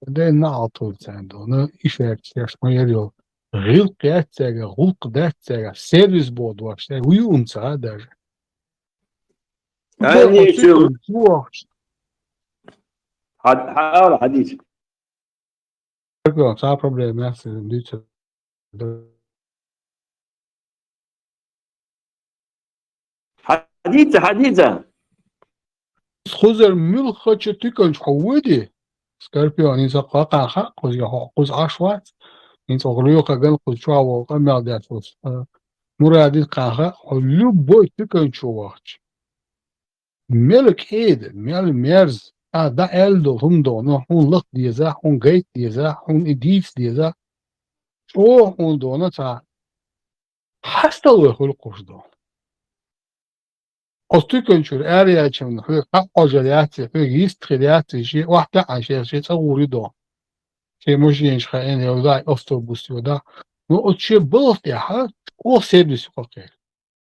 Ден наӀалт хуьлу царна дона, и шаьрца шаьш ма яра йолу. ГӀиллакх яц цаьргахь, гӀуллакх дац цаьргахь, сервис боху дош цаьргахь, вуй хӀума ца а даже. Хьан еш ю? Хьан, хьан ала хьадийца? Цхьа проблема яц, дуьйцур. Хьадийца, хьадийца. Кхузара муьлххачу туьканчу хьо вуьйди? Скорпион, хӀинца кхакхаьн хаьа кхуза, хьо кхуза Ӏаш вац. ХӀинца оха лоьху ган кхуза чохь волу къамел деш волу. Мурадин кхаьн хаьа, хьо любой туьканчу вахча. Мела кӀеда, мела мерза, а, дӀа аьлла долу хӀума дона, хьуна лата деза, хьуна гайта деза, хьуна и дийца деза. ЧӀогӀа хьуна дона цхьа хьасталве хуьлу кхуш дона. Оцу туькан чуьра араячунна хьоьга хьакъ Ӏожар яц, хьоьга йист хир яц, шен охьатаьӀан шех шен цӀа гӀур ю доху. Шен машенаш хаийна, я дай автобус ю, да. Ну, оцу шен балха тӀехь оха сервис ю кхокхийла.